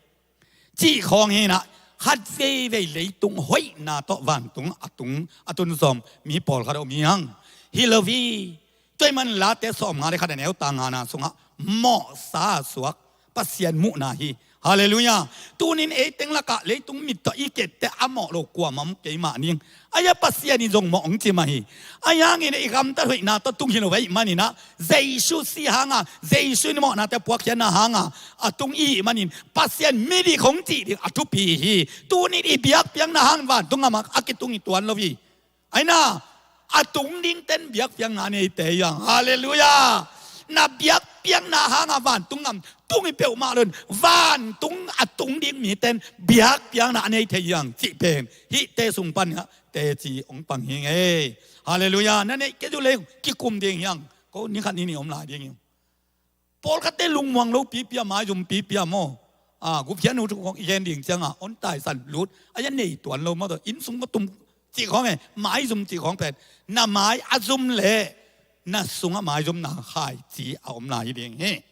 Cih khawng hi inah, khat veivei leitung hoihna tawh vantung a tung, a tun sawm mi pawlkhat om hi hang. Hi lo hi. Tua ahih man Late sawmnga leh khat a neu tang ngana sungah, mawhsa a suak Pasian muhna hi. Halleluiah. Tunin ei teng lakah leitung mit tawh i kette a mawh lo kuamah om kei mah ning. Aia Pasian in zong mawh hong ci mah hi. Aia hangin i gamtat hoihna tawh tung hi lo ahih maninah Jesu si hanga, Jesu in mawhnate puakkhiatna hanga a tung i hih manin Pasian midik hong cih ding a thupi hi. Tunin i biakpiakna hang vantung gamah a kitung hi tuan lo hi. Aina, a tung dingten biakpiakna a neite hi hang. Halleluiah. Na biakpiakna hanga vantung gam tung hi peuhmah loin vantung a tung ding miten biakpiakna a nei thei hi hang cih pen hihte sung pan teci hong pang hi ing ei. Halleluiah. Na neih kei uh leh kikum ding hi hang. Ko ni khat ni nih om lai ding hi. Pawlkhatte lungmuang lo pipi a, maizum pipi a maw. A, gupkhiatnu thu khawng i gen ding cianga hong taisan lut a, ia nei tuan lo maw tawh, inn sung khua tum cih khawng e, maizum cih khawng pen na mai a zum leh na sungah maizumna khaici a om lai hi ding hi.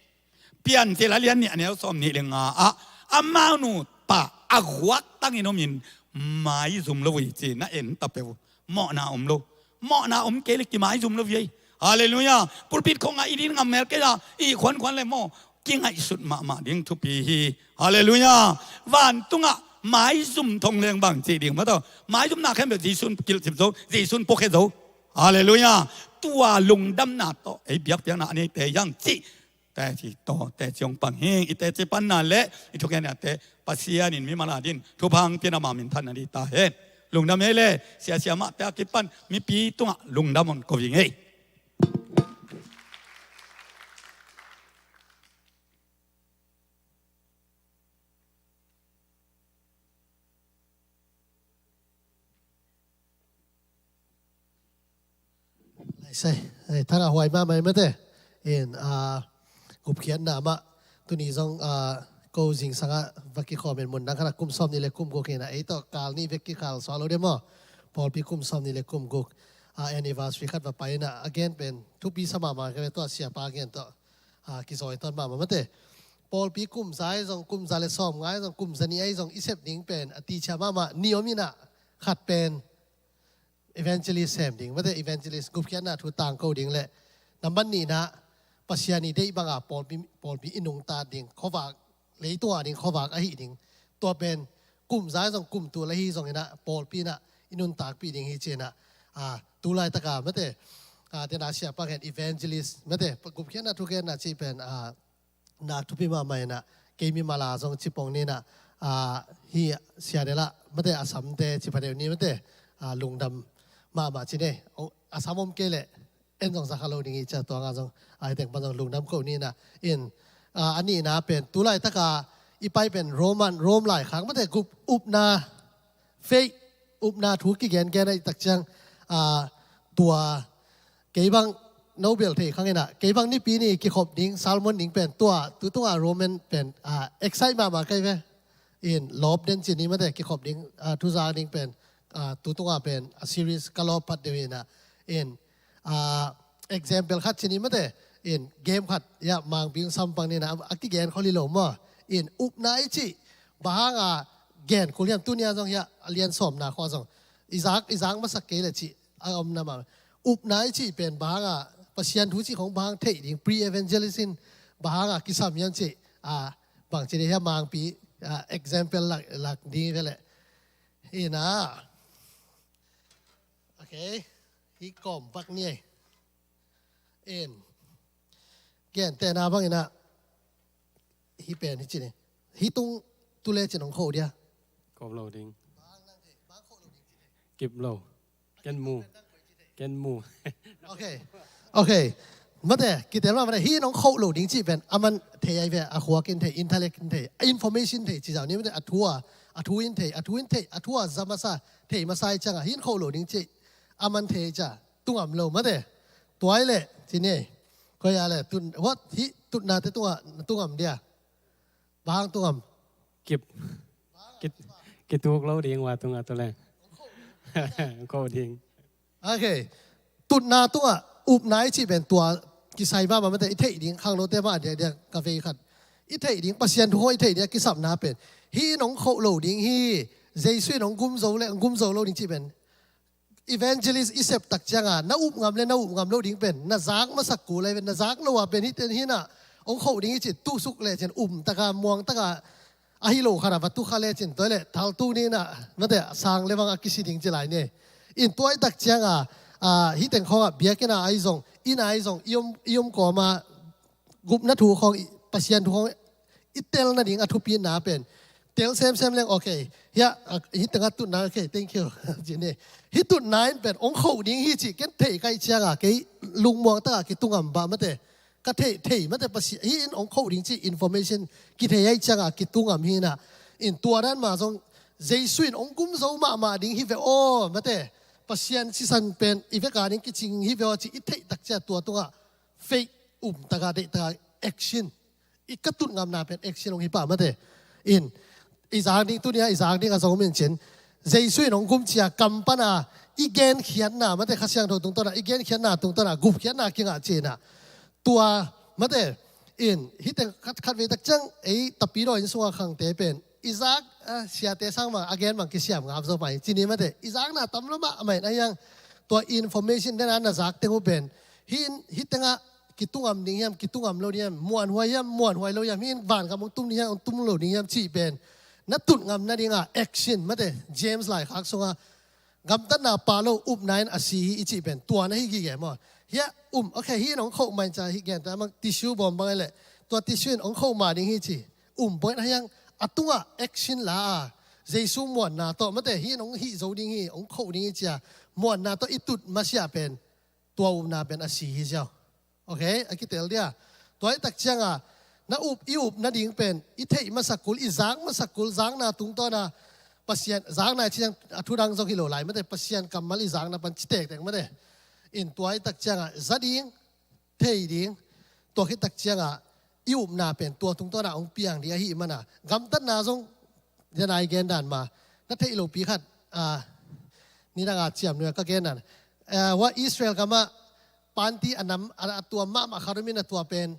Piancil a lian nih a neu sawm nih le nga ah amau nupa a guaktangin omin maizum lo uh hi ci, na en ta peuh. Mawhna om lo. Mawhna om kei le kimaizum lo viai. Halleluiah. Pulpit khongah i din ngam mel kei a, i khuankhuan le maw, kingaihsut mahmah ding thupi hi. Halleluiah. Vantungah maizum thong leng bang cih ding maw tawh, maizumna khempeuh Jesu'n kilhcip zo, Jesu'n puakhia zo. Halleluiah. Tua lungdamna tawh ei biakpiakna a neite hi hang cih teci tawh teci hong pang hi ing. I teci panna le i thugenate Pasian in mimal a din thupha hong piakna mah minthanna ding ta hen. Lungdam hi le, siasia mahte a kipan mipi tungah lungdam hong ko ing ei. Laisai, ei, thangah huai mahmah ei mate. In, a, gupkhiatna mah. Tuni zong, a, ko zingsangah va kikhawm in mun dang khatah kum sawm nih le kum guk hi na, ei tawh kal nih vek kikhal suak lo de maw. Pawlpi kum sawm nih le kum guk, a, anniversary khat va pai na, a gen pen thupi sa mahmah ka ve, tua siapa gen tawh, a, kizawi tawn mahmah mate. Pawlpi kum za ahi zong, kum za le sawm nga ahi zong, kum za nih ahi zong i sep ding pen a tichia mahmah ni om hi na. Khat pen evangelist sem ding mate, evangelist gupkhiatna thu tangko ding le, nambat nihna Pasian i deih banga pawlpi, pawlpi i nungta ding, khuavak, leitungah ding khuavak ahi ding. Tua pen kum za ahi zong, kum tul ahi zong hi na, pawlpi na i nuntakpih ding hi ci hi na. A, tu laitaka mate, a, tena siapa gen evangelist mate, gupkhiatna thugenna cih pen, a, na thupi mahmah hi na, kei mimal a zong cipong ni na, a, hi sia dela mate, a samte cipha deuh ni mate, a, lungdam mahmah ci ne. O, a sam om kei leh en zong za kha lo ding hi cia, tua nga zong a, hi teng pan zong lungdam ko ni na. In, a, a nihna pen tu laitaka i pai pen Roman, Rome laikhak mate, gup upna, faith upna thu kigengen ahih tak ciang, a, tua kei bang no bel thei khang hi na, kei bang Nipi ni kikhop ding, sermon ding pen tua, tu tunga Roman pen, a, excite mahmah ka hi ve. In, lawp den ci ni mate, kikhop ding, a, thuzak ding pen, a, tu tunga pen a series ka lawp phat deuh hi na. In, a, example khat ci ni mate, in, game khat, ya, Mangpi hong sam pang ni na, a, a kigen khol hi lo maw. In, upna i cih, bang hanga gen kul hiam, tuni a zong hi a, a lian sawmna khua zong i zak, i zak masak kei le cih a om na mah. Upna i cih pen bang hanga, Pasian thu cih khong bang hang theih ding, pre-evangelist in bang hanga kisam hiam cih, a, bang ci ding hi a, Mangpi, a, example lak, lak ding hi ve le. Hi na. Okay. Hi kawm bak ni ei. In. Gentehna bangin ah, hih pen hi ci ni. Hih tung tu le cin hong khoh dia. Khoh lo ding. Kip lo. Ken mu. Ken mu. Ok. Ok. Mate, kitel mah mate, hih nong khoh lo ding cih pen, a man thei ai ve, a khuak in thei, intellect in thei, a information thei, ci zau ni mate, a thu a, a thu in thei, a thu in thei, a thu a za masa, thei masa i ciang a, hih in khoh lo ding cih, a man thei ai cia, tungam lo mate. Tuai le, ci ni. Koi a le, tun, what, hih, tutna te tunga, tungam dia. Bang tungam. Kip. Kit, kituk lo ding ua tunga tu le. Khoh ding. Ok. Tutna tungah upna i cih pen tua kisai mah mah mate, i theih ding khangnote mah a diakdiak ka vei khat. I theih ding Pasian thu hong i theih ding a kisapna pen. Hih nong khoh lo ding hi, Jesu in hong gum zo le hong gum zo lo ding cih pen. Evangelist i sep tak cianga, na up ngam le na up ngam lo ding pen. Na zak masak kul ai pen, na zak lo a pen hih ten hi na. Ong khoh ding hi ci, tusuk lecin um taka muang taka ahi lo khat a va tukha lecin tua le thaltu ni na mate sang le vang a kisi ding ci lai ni. In tua i tak cianga, a, hih teng khawngah biakinn a ahi zong, inn a ahi zong, i om, i om kawma gupna thu khawng, i, Pasian thu khawng i tel nading a thupi na pen tel semsem leng, okay. Hia, a, hih tengah tutna, okay, thank you. Ci ni. Hih tutna in pen ong khoh ding hi ci ken thei kai cianga kei lungmuang taka kitung am ba mate. Ka thei, thei mate Pasian, hih in ong khoh ding ci information kithei ai cianga kitung am hi na. In tua dan ma zong Jesu in ong gum zo mahmah ding hi ve aw mate. Pasian sisan pen i veka ding kicing hi ve aw ci i theih tak cia tua tungah faith um taka deih taka action. I ka tut ngamna pen action ong hi pah mate. In i zak ding tunia i zak ding a zong min cin Jesu in ong gum cia kam pana i genkhiatna mate Kha Siangtho tungtawna i genkhiatna tungtawna gupkhiatna kingah cina. Tua mate in hih teng khat, khat vei tak ciang ei Tapidaw inn sunga khangte pen i zak, a, siate sang bang a gen bang kisiam ngap zo mai cini mate i zakna tam lo mah a mai na hiang tua information dena na zak teng uh pen hih, hih tengah kitung am ding hiam, kitung am lo ding hiam, muanhuai hiam, muanhuai lo hiam, hih in van kam ong tum ding hiam, ong tum lo ding hiam cih pen na tut ngam nadinga action mate James laikhak sunga gamtatna pha lo upna in a si hi i cih pen tua na hi gige maw? Hia um, okay, hih in ong khoh mai ca hih gen ta mang tissue bawm bang le tua tissue in ong khoh ma ding hi ci. Um point a hiang a tungah action la a Jesu muanna tawh mate hih in ong hih zo ding hi, ong khoh ding hi cia muanna tawh i tut masiah pen tua upna pen a si hi ziau. Okay, a kitel dia. Tua i tak cianga na up, i up nading pen i theih masak kul, i zak masak kul, zakna tungtawna Pasian zakna i ciang a thudang zong hi lo lai mate Pasian kammal i zakna pan ci tektek mate. In tua i tak cianga za ding, thei ding, tua khit tak cianga i upna pen tua tungtawna ong piang ding ahi mana gamtatna zong dena i gen dan ma na theih lopi khat, a, nidanga ciam nuia ka gen dan, a, wa Israel kama panti a nam a, a tua mahmah khat umin a tua pen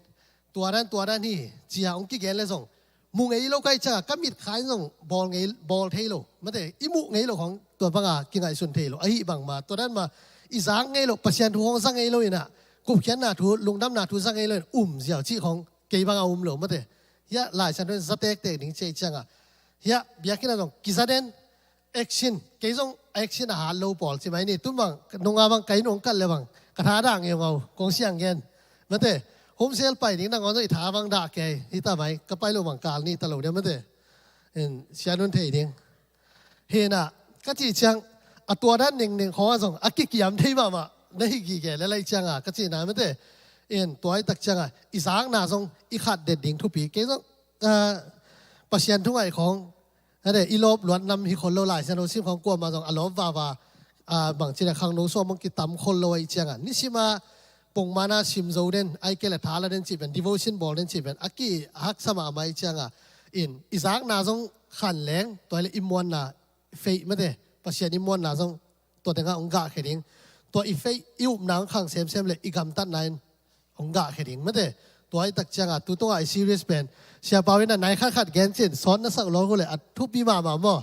tua dan tua dan hi cia ong kigen le zong mu ngei lo kai cianga ka mit khain zong bawl ngei, bawl thei lo mate i muh ngei lo khong tua banga kingaihsun thei lo ahi bangma tua dan ma i zak ngei lo Pasian thu khong za ngei lo ina gupkhiatna thu lungdamna thu za ngei lo in um ziau cih khong kei banga um lo mate. Hia Lai Siangtho in za tektek ding cia i cianga hia biakinn a zong kiza den action, kei zong action a hat lo pawl ci mai ni. Tun bang nunga bang kai nung kal le bang ka tha dah ngeungau kong siang gen mate. Home sale pai ding nangawn zong i tha bang dah kei hi ta mai ka pai lo bang kal ni ta lo dia mate. In sia nun thei ding hina ka ci ciang a tua dan ningning khong a zong a kikiam thei mahmah na hi gige le lai cianga ka ci na mate. In tua i tak cianga i zakna zong i khat det ding thupi kei zong, a, Pasian thu ngaih khong Hade, i lawp luat nam hi khol lo lai, sian lo sim khong kuama zong a lawp vava, a, bangci le khangno suak mong kitam khol lo ahi cianga nisima pongmana sim zo den, ai kei le thala den cih pen, devotion bawl den cih pen a kihaksa mahmah ahi cianga in i zakna zong khan leng tua le i muanna feih mate, Pasian i muanna zong tua tengah hong gahkhia ding. Tua i feih i upna hong khang semsem le i gamtatna in hong gahkhia ding mate. Tua i tak cianga tu tungah i series pen Sia Pau in a nai khatkhat gen cin sawt na sak lawk uh le a thupi mahmah maw?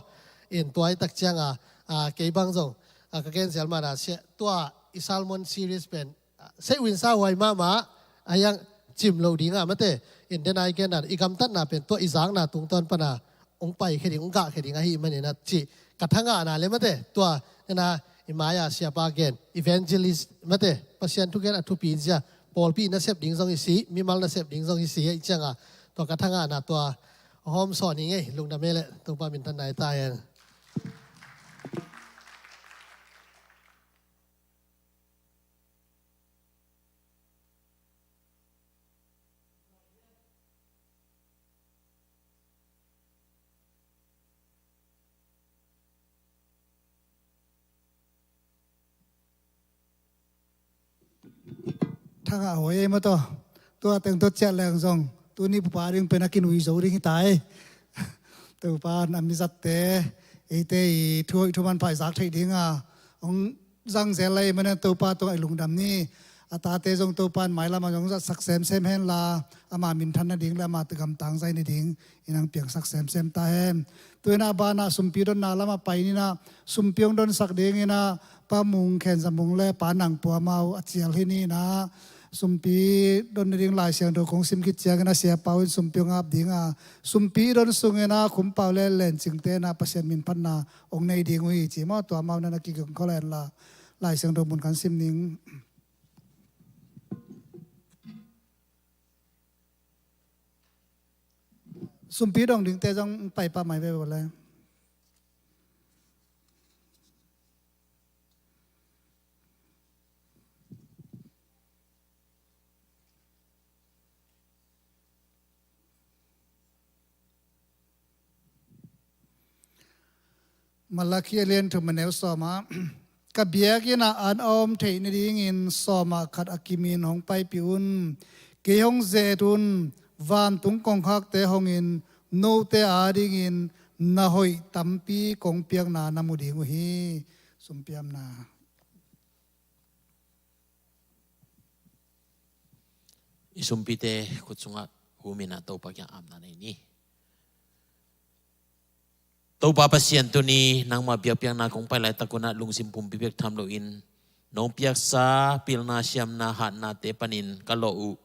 In tua i tak cianga, a, kei bang zong, a, ka gen zial mana sia, tua i sermon series pen, a, sei win sa huai mahmah a hiang cim lo dinga mate. In dena i gen dan i gamtatna pen tua i zakna tungtawn pana hong paikhia ding, hong gahkhia ding ahi manin a cih ka thangahna le mate. Tua ena i mai-a siapa gen evangelist mate, Pasian thugen a thupi zia, pawlpi nasep ding zong i si, mimal nasep ding zong i si ahi cianga tua ka thangahna tua hawm sawn hi ngei. Lungdam e le Topa minthanna i ta hen. Thangah hoi ei maw taw. Tua teng tua ciah leng zong tuni pupa ding pen a kinui zo ding hi ta ei. Topa na mizatte eite i thuhoih thuman phaizak theih dinga hong zang zel lai manin Topa tungah i lungdam ni. A tate zong Topa in mailamah zong zatsak semsem henla ama minthan nading le ama gamtang zai nading in hong piangsak semsem ta hen. Tuinah banah sumpi donna lamah pai ninah sumpi hong donsak dinginah Pa Mung Khen Za Mung le Pa Nang Pua Mau a cial hi ninah Sumpi don nading Lai Siangtho kong sim khit ciangin a siapa uh in sumpi hong ap ding a, sumpi don sungin a khumpau le lencingte in a Pasian min phatna hong nei ding uh hi ci maw. Tua amau na na kigong khol hen la, Lai Siangtho mun khat sim ning. Sumpi dong dingte zong pai pah mai ve vo le. Malakhi a lian thum a neu sawm ah, ka biakinn ah an a om theih nadingin sawm ah khat a kimin hong paipih un. Kei hong ze-et un, vantung kongkhakte hongin note adingin na hoih tampi kong piakna na mu ding uh hi. Sumpiamna. I sumpite khut sungah humin a Topa kiang apna nei ni. Topa Pasian, tuni nangmah biakpiakna kong pai laitak un ah lungsim pumpi bek tham loin nong piaksa pilna siamna hatnate panin ka lawh uh.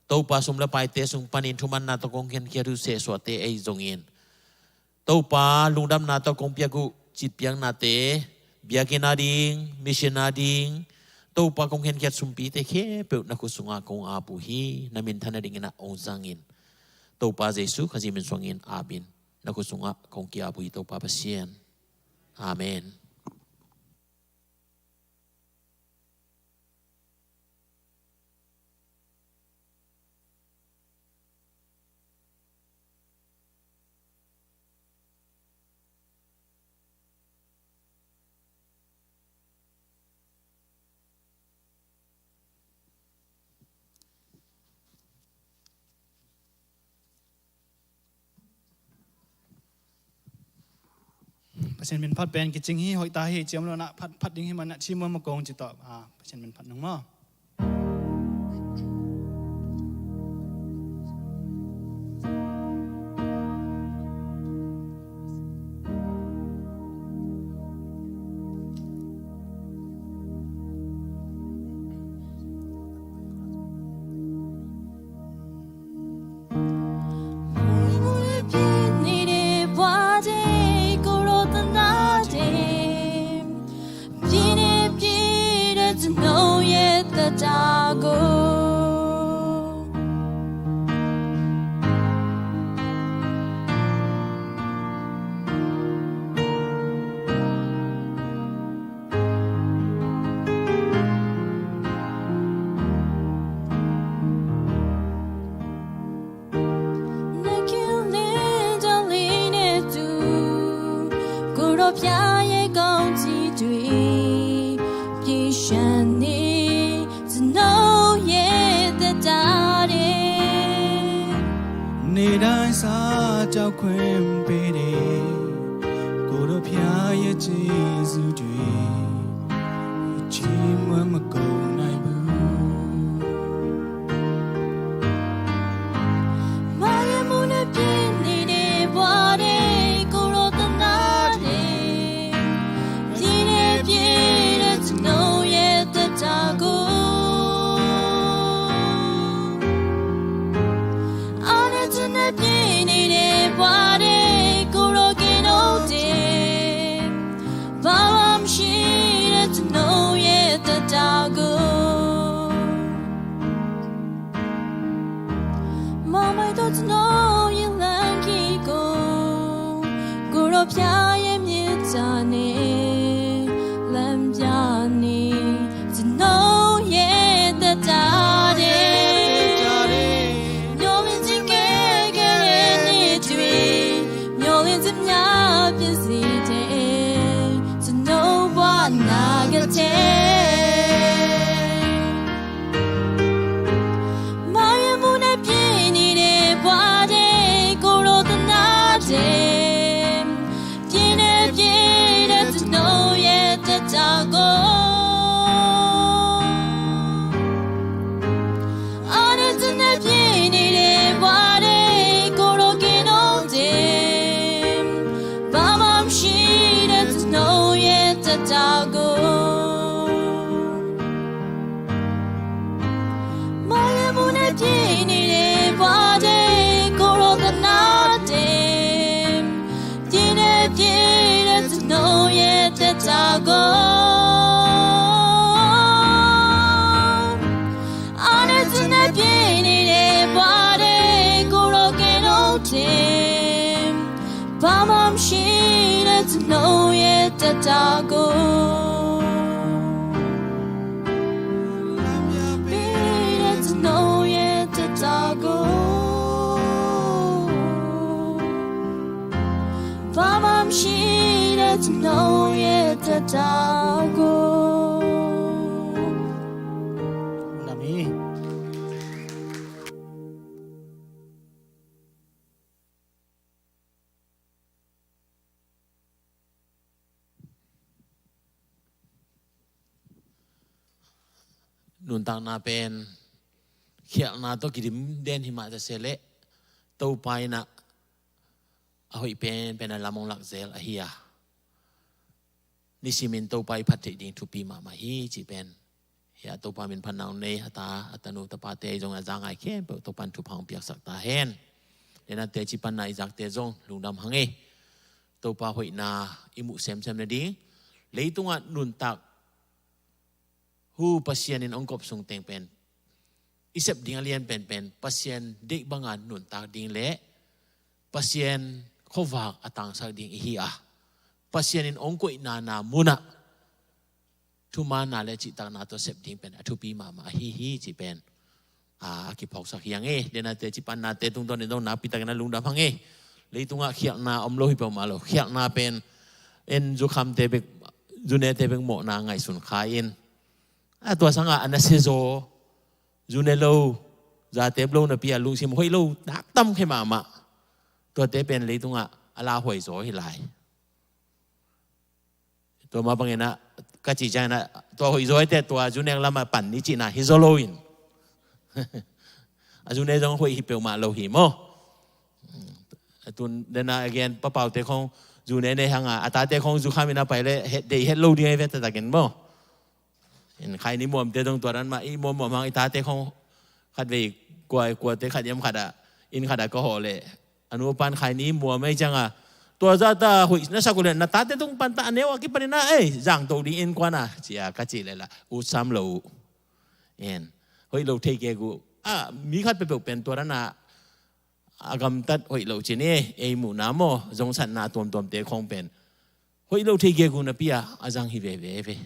Topa, sum le paite sung panin thumanna tawh kong khenkhiat uh sehsuahte ahi zongin, Topa, lungdamna tawh kong piak uh citpiaknate, biakinn ading, mission ading, Topa, kong khenkhiat sumpite khempeuh na khut sungah kong ap uh hi. Na minthan nadingin ah hong zangin. Topa Jesu Khazih min suangin ap in. Na khut sungah kong ki-ap uh hi, Topa Pasian. Amen. Pasian min phat pen kicing hi, hoih ta hi, ciam lo na phat, phat ding hi man na ci muan ma kong ci tawh. Ah, Pasian min phat nung maw.နေ့တိုင်းစားသောက်ခွင့်ပေးတဲ့ ကိုယ်တော်ဘုရားရဲ့ကျေးဇူးတွေ ချီးမွမ်းမကုန်နိုင်ဘူး။ မရမှုနဲ့ပြည့်နေတဲ့ဘဝတွေကိုယ်တော်သနာတယ်။ ပြည့်နဲ့ပြည့်တဲ့ကျွန်ုပ်ရဲ့သက်တာကို အားနဲ့ကျွန်နဲ့ပြည့်နေတဲ့ဘဝတွေကိုယ်တော်ကယ်လို့တယ်။ ဘာမှမရှိတဲ့ကျွန်ုပ်ရဲ့သက်တာကို မမိုက်တော့ကျွန်ုပ်ရဲ့လမ်းကြီးကို ကိုယ်တော်ဘုရားရဲ့မြတ်တာနဲ့လမ်းပြနေ ကျွန်ုပ်ရဲ့သက်တာတဲ့။ မျောလင့်ခြင်းကယ်ကယ်နေ့တွေမျောလင့်ခြင်းများဖြစ်စေတဲ့ကျွန်ုပ်ဘဝနာဂတ်ထဲ မရမှုနဲ့ပြည့်နေတဲ့ဘဝတွေကိုယ်တော်သနာတယ်။ ပြည့်နဲ့ပြည့်တဲ့ နုတ်ရတဲ့တကားကို အနစ်နဲ့ပြင်းနေတဲ့ဘဝတွေကိုတော့ကဲတော့တင် ဘာမှမရှိတဲ့ကျွန်ုပ်ရဲ့သက်တာကို ပေးတဲ့ကျွန်ုပ်ရဲ့သက်တာကို ဘာမှမရှိတဲ့ကျွန်ုပ်ရဲ့သက်တာကို Amen. Nuntakna pen khialhna tawh kidim den hi mah ta se leh, Topa in ah a hoih penpen a lam hong lak zel ahi a, nisimin Topa i phat theih ding thupi mahmah hi cih pen, hi a Topa min phatna hong nei a ta, a tanu tapate ahi zong a za ngai khempeuh Topa in thupha hong piaksak ta hen. Lenate ci panna i zakte zong lungdam hang e. Topa hoihna i muh semsem nading, leitungah nuntak hu Pasian in hong kop sung teng pen i sep ding a lian penpen Pasian deih banga nuntak ding le Pasian khuavak a tangsak ding i hi a, Pasian in hong koihna na munah thumaanna le cihtakna tawh sep ding pen a thupi mahmah ahi hi cih pen a, a kiphawksak hi hang e. Lenate ci pannate tungtawn in dong nakpitakin a lungdam hang e. Leitungah khialhna om lo hi peuhmah lo. Khialhna pen en zukhamte bek, zunete bek mawhna ngaihsun kha in, a tua sangah a nasia zaw, zune lo, zatep lo napi a lungsim hoih lo naktamkhe mahmah. Tuate pen leitungah a lauhuai zaw hi lai. Tua mah bangin ah ka cih ciangin ah tua hoih zaw hi teh tua zune lamah pan ni cihna hi zaw lo in. A zune zong hoih hi peuhmah lo hi maw. Tun dena again papaute khong zune nei hanga a tate khong zukham in a pai leh deih het lo ding ahi ve taktakin maw. In khaini muamte zong tua dan mah i muammuam hang i tate khong khatvei kua kuate khat hiam khat ah inn khat ah ka hawh leh a nu a pan khaini muam ahi cianga tua zahta hoih na sak uh leh na tate tung panta a neu a kipanin ah ei zangto ding innkuan a cia ka cih leh lah utsam lo uh. In hoih lo thei kek uh a mi khat peuhpeuh pen tua dan ah a gamtat hoih lo cin e ei muhna maw zongsatna tuamtuamte khong pen hoih lo thei kek uh napi a a zang hi veve ve.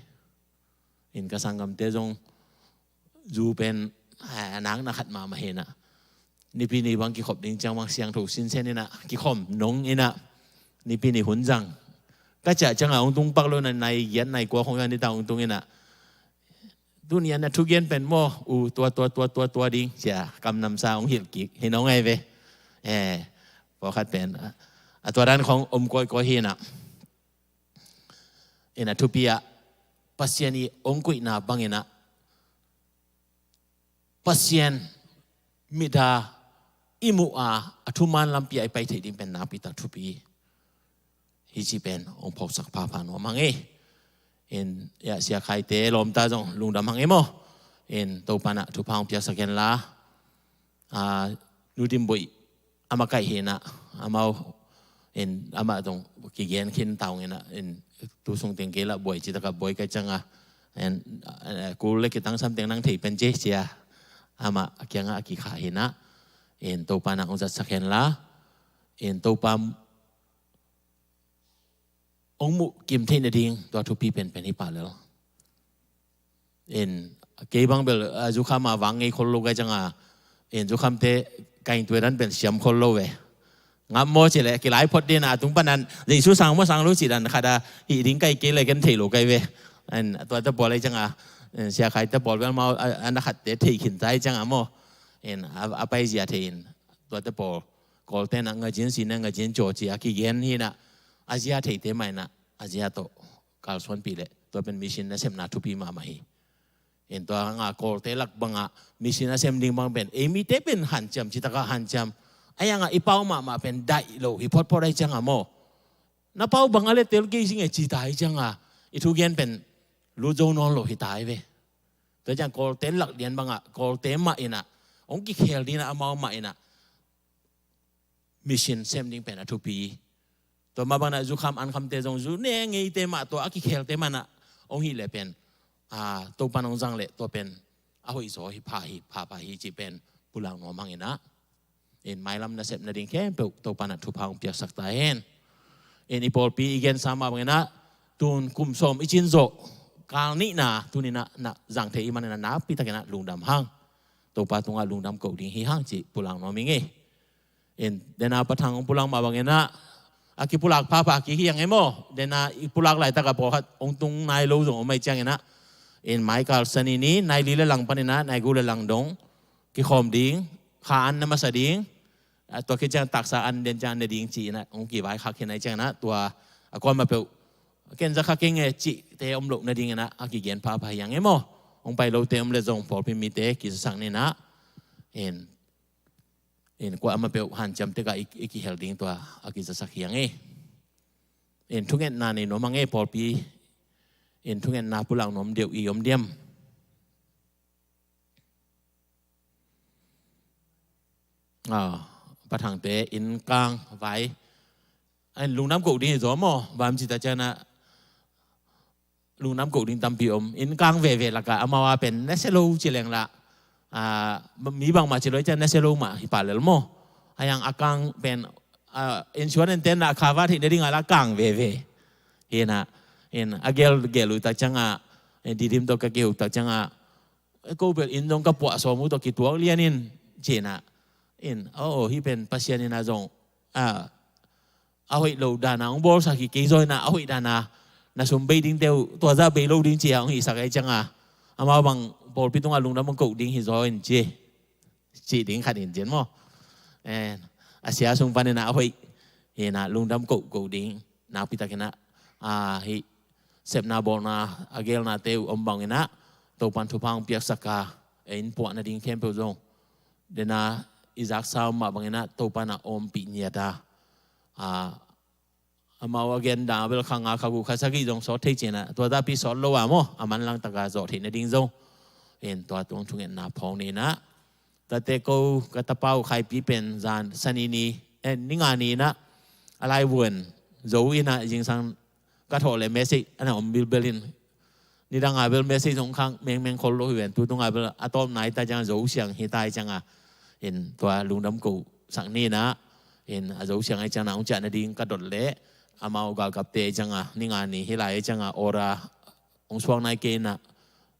In ka sanggamte zong zu pen a nakna khat mahmah hi nah. Nipi ni bang kikhop ding ciang bang siangtho sinsen in ah kikhom nong in ah nipi ni hun zang ka ciah cianga hong tung pak lo na nai giat nai kua khong zang nita hong tung in ah tuni a na thugen pen maw u tua tua tua tua tua ding cia kamnamsa hong hilh kik hi nong ahi ve. Eh, pawlkhat pen a tua dan khong om kawikawi hi nah. In a thupi ah Pasian i hong koihna bangin ah Pasian mit a i muh a a thuman lampi ah i pai theih ding pen nakpi tak thupi hi cih pen hong phawksak phapha nuam hang e. In ya sia khaite lawmta zong lungdam hang e maw. In Topa in ah thupha hong piaksak hen la. A, Nu Dim Boih a makaih hi nah amau in amah zong kigen khin taung in ah in tu sung teng kei lah buai citaka buai kai cianga in kul le kitangsam teng nang thei pen ci cia amah kiangah a kikha hi nah in Topa in ah hong zatsak hen la in Topa hong muh kim theih nading tua thupi penpen hi pah lel. In kei bang bel a zukham a vang ngei khol lo kai cianga in zukhamte kaing tuai dan pen siam khol lo ve. Ngam maw ci leh kilai phot dina a tung panan Jesu sang maw sang lo ci dan khat a hih ding kai kei le ken thei lo kai ve. In tua ta pawl ai cianga in sia khai ta pawl bel mau a na khatte thei khin tai cianga maw in a pai zia thei in tua ta pawl Kawlte na ngazin si na ngazin caw ci a kigen hi nah a zia theite mah in ah a zia tawh kalsuanpih leh tua pen mission nasepna thupi mahmah hi. In tua hanga Kawlte lak bangah mission a sem ding bang pen ei mite pen hanciam citakah hanciam a yangah i pau mahmah pen daih lo hi photphot ahi cianga maw. Na pau bang a le tel kei sing e ci ta ahi cianga i thugen pen lut zo nawn lo hi ta ahi ve. Tua ciang Kawlte lak lian bangah Kawlte mah in ah hong kikhel dina amau mah in ah mission sem ding pen a thupi Tua mah bangin ah zukham ankhamte zong zu ne ngeite mah tua a kikhelte mah in ah hong hih leh pen, a, Topa'n hong zang leh tua pen a hoih zaw hi pha hi, pha pha hi cih pen pulak nuam hang in ah. In mailam nasep nading khempeuh Topa'n ah thupha hong piaksak ta hen. In i pawlpi i gensa mah bangin ah tun kum sawm i cin zawh kal nihna tuni-in ah na zang thei i hih manin ah nakpi takin ah lungdam hang. Topa tungah lungdam koh ding hi hang cih pulak nuam ing ei. In, dena Pa Thang hong pulak mah bangin ah, a kipulak phapha kik hi hang e maw. Dena i pulak laitak a pawlkhat hong tung nai lo zong om ahih ciangin ah, in, mai kal Sani ni, nai li le lang panin ah nai guk le lang dong kikhawm ding, kha an na masa ding, a, tua khit ciang taksa an den ciang ne ding ci-in ah hong kivaikhak khin ahih ciangin ah, tua a kuamah peuh ken za kha keng e cihte om loh nadingin ah a kigen phapha hi hang e maw. Hong pai lote om leh zong pawlpi mite kizasak ni in ah, in, in, kuamah peuh hanciam tek a i, i kihel ding tua a kizasak hi hang e. In, thungetna nei nuam hang e pawlpi. In, thungetna pulak nuam deuh i om diam? A, Pa Thangte inn kang vai, a, lungdam koh ding hi zaw maw. Bang ci ta ciangin ah lungdam koh ding tampi om. Inn kang veve lakah amau a pen nasia lo ci leng lah, a, mi bangmah ci lo ahih ciang nasia lo mah hi pah lel maw. A, yang a kang pen, a, insurance-te'n ah cover theih nading a lah kang veve hi in ah. In, a gel gel uh tak ciangin ah, in, Didim tawh ka kihei uh tak ciangin ah, ko bel inn zong ka puah sawm uh tawh kituak lian in ci in ah. In, aw, hih pen Pasian in ah zong, a, a hoih lo dan a hong bawlsak hi kei zaw in ah, a hoih dan a na sum bei dingte uh tua zah bei lo ding ci a hong hihsak ahih ciangin ah, amau bang pawlpi tungah lungdam hong koh ding hi zaw in ci, cih ding khat in ci in maw. Eh, a sia sung panin ah a hoih hi in ah lungdam koh koh ding nakpi takin ah, a, hih sepna bawlna a gelnate uh om bangin ah Topa'n thupha hong piaksak a, eh, inn puah nading khempeuh zong dena i zaksa om mah bangin ah Topa'n ah ompih ngiat a, a, amau a gen dan bel kha nga kha guk kha sagih zong sawt thei ci in ah, tua zahpi sawt lo a maw, a manlang tak a zawh theih nading zong, in, tua tung thungetna phawng ni in ah. Tate ko ka tapa uh Khaipi pen zan Sani ni, eh, Ninga ni in ah a laivuan zo in ah zingsang ka thawh leh message a na om bilbel in, nidang a bel message zong khang mengmeng khol lo hi ven, tu tung a bel a tawpna hi ta ciang a Zo Siang hi ta hi ciang a, in, tua lungdam kohsak ni in ah, in, a Zo Siang ahih ciang na hong ciah nading ka dot leh, amau galkapte ahih ciang a, Ninga ni hi lai ahih ciang a order hong suak nai kei in ah,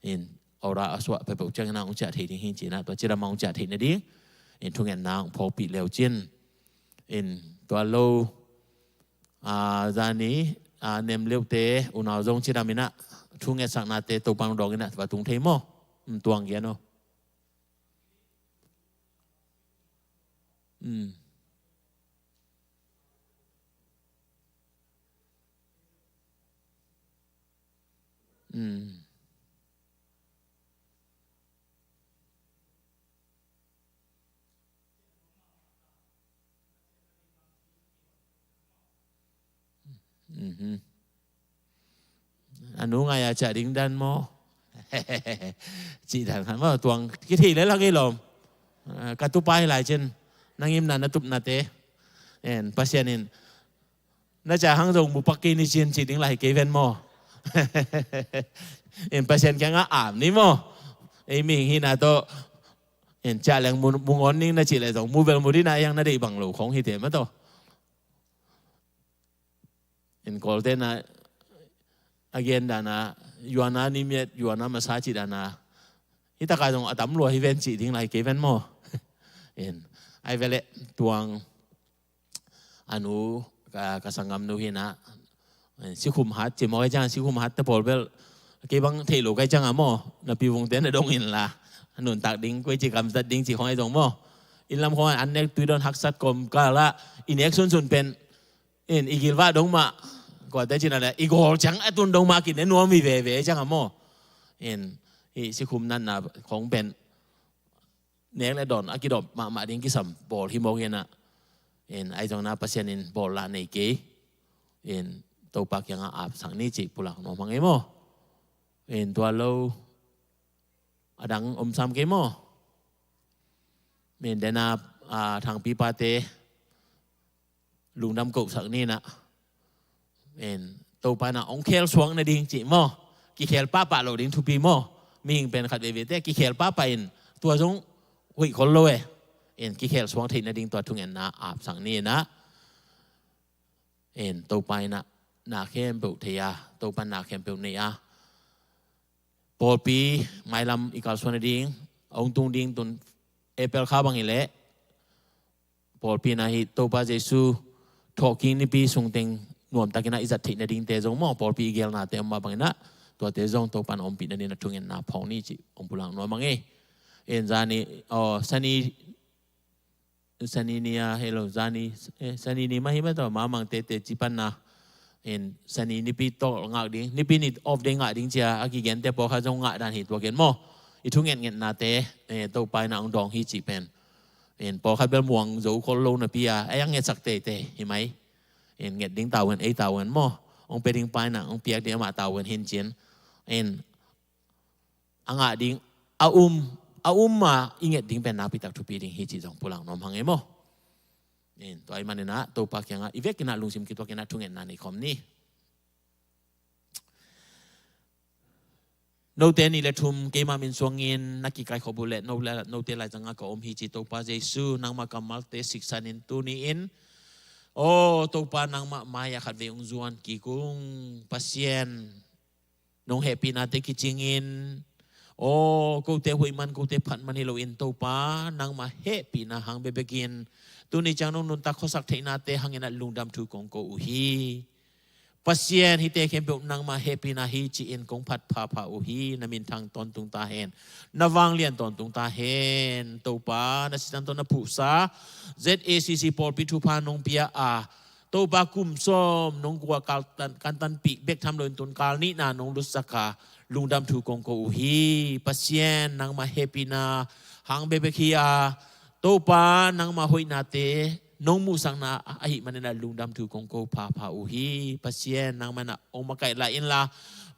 in, order a suah peuhpeuh ciangin ah hong ciah thei ding hi ci in ah, tua cidam a hong ciah theih nading, in, thungetna hong phawkpih le uh cin. In, tua lo, a, zani, a, nem leute unau zong cidam in ah, thungetsaknate Topa'n dawng in ah va tung thei maw. Um, tuang gian aw. Um. Um. Mhm. A nu ngai a ciah ding dan maw? Cih dan khat maw, tuang kithei lel hang ei lawm. Ah, ka tupa hi lai cin, na ngimna na tupnate, en, Pasian in na ciah hang zong mu pak kei ni cin cih ding lai kei ven maw? En, Pasian kiangah am ni maw? Ei mihing hihna tawh, en, ciah leng mu, mu ngawn ning na cih leh zong mu bel mu dih na, ei hang na deih bang lo khong hi te mah tawh. En, Kawlte'n a gen dan a, yuan a ni miat, yuan a masa cih dan a, hih tak a zong a tam lua hi ven cih ding lai kei ven maw? En, ai ve leh tuang a nu, ka, ka sanggamnu hi in ah, sikhum hat ci mawk ahih ciang, sikhum hat te pawl bel kei bang theih lo ka hih ciang a maw, na pi vungte na dong inla, a nuntak ding, koi ci kamsat ding cih khong ahi zong maw, inn lam khong an nek tui dawn haksat kawmkal ah i nek sunsun pen, in, i gilvah dong mah, kuate cih na leh i gawl ciang a tun dong mah kine nuam hi veve ciang a maw. In, hih sikhum natna khong pen nek le dawn a kidop mahmah ding kisam bawl hi mawk hi in ah, in, ahi zongin ah Pasian in bawl lah nei kei. In, Topa kiangah apsak ni cih pulak nuam hang ei maw? In, tua lo a dang om sam kei maw? In, den a, a, Thangpi pate lungdam kohsak ni in ah, En, Topa in ah hong khel suak nading cih maw. Kikhel pahpah lo ding thupi maw. Mihing pen khat veivei te kikhel pahpah in tua zong hoih khol lo e. En, kikhel suak theih nading tua thungetna apsak ni in ah. En, Topa in ah na khempeuh thei a, Topa na khempeuh nei a. Pawlpi mailam i kalsuan nading, a hong tung ding tun April kha bang hi leh, pawlpi in ah hih Topa Jesu thawhkik nipi sungteng nuamtakin ah i zat theih nadingte zong maw, pawlpi i gelnate om mah bangin ah, tuate zong Topa in ah ompih nading a thungetna phawk ni cih hong pulak nuam a ngei. En, zani, aw, sani, sani ni a, hello, zani, eh, sani ni mah hi mah tawh, mamangte teci panna. En, sani nipi tawh ngak ding, nipi ni off day ngah ding cia a kigente pawlkhat zong ngah dan hi tuakin maw. I thungetngetnate, eh, Topa in ah hong dawng hi cih pen. En, pawlkhat bel muang zo khol lo napi a, a yang ngetsak teitei hi mai. En, nget ding tavuan, ei tavuan maw. Hong pia ding Pa in ah hong piak ding amah tavuan hi in cin. En, a ngah ding, a um, a um a i nget ding pen nakpi tak thupi ding hi cih zong pulak nuam hang e maw. En, tua ahih manin ah Topa kiangah i vekin ah lungsim kituakin ah thungetna nei khawm ni. Note nih le thum keimah min suangin na kikaikhop uh leh no le, note laizangah ka om hi ci Topa Jesu, nangmah kammalte siksanin tuni-in, aw Topa, nangmah mai-ah khatvei hong zuan kik ung. Pasian, nong hehpihnate kicingin, aw kote hoih man, kote phat man hi loin Topa, nangmah hehpihna hang bekbekin tuni ciang nong nuntak khuasak theihnate hangin ah lungdam thu kong ko uh hi. Pasian, hihte khempeuh nangmah hehpihna hi ci-in kong phat phapha uh hi. Na minthang tawntung ta hen. Na vanglian tawntung ta hen. Topa, na sisan tawh na phuhsa Z A C C pawlpi thupha nong pia a, Topa, kum sawm nong kuah kal tan, kantanpih bek tham loin tun kal nihna nong lutsak a, lungdam thu kong ko uh hi. Pasian, nangmah hehpihna hang bekbek hi a, Topa, nangmah hoihnate nong muhsakna ahih manin ah lungdam thu kong ko phapha uh hi. Pasian, nangmah in ah hong makaih lai inla,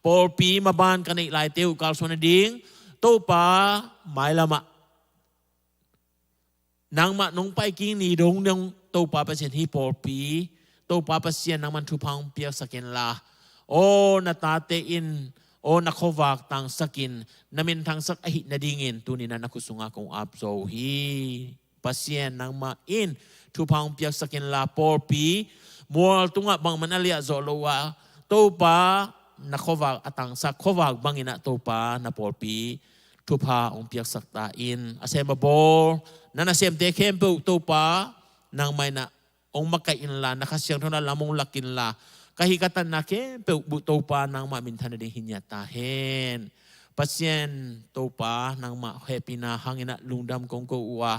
pawlpi maban ka neih laite uh kalsuan nading, Topa, mailamah nangmah nong paikik ni dong dong, Topa Pasian, hih pawlpi, Topa Pasian, nangmah in thupha hong piaksak inla, aw na tate in, aw na khuavak tangsakin na minthangsak ahih nadingin tuni-in ah na khut sungah kong ap zo uh hi. Pasian, nangmah in thupha hong piaksak inla, pawlpi mual tungah bangmah in a liahzawh loh uh a, Topa, na khuavak a tangsak khuavak bangin ah Topa, na pawlpi thupha hong piaksak ta in. A sem a bawl na nasemte khempeuh Topa, nangmah in ah hong makaih inla, na Kha Siangtho in ah lam hong lak inla, ka hih ka tanna khempeuh buh Topa, nangmah minthan nading hi ngiat ta hen. Pasian, Topa, nangmah hehpihna hangin ah lungdam kong ko uh a,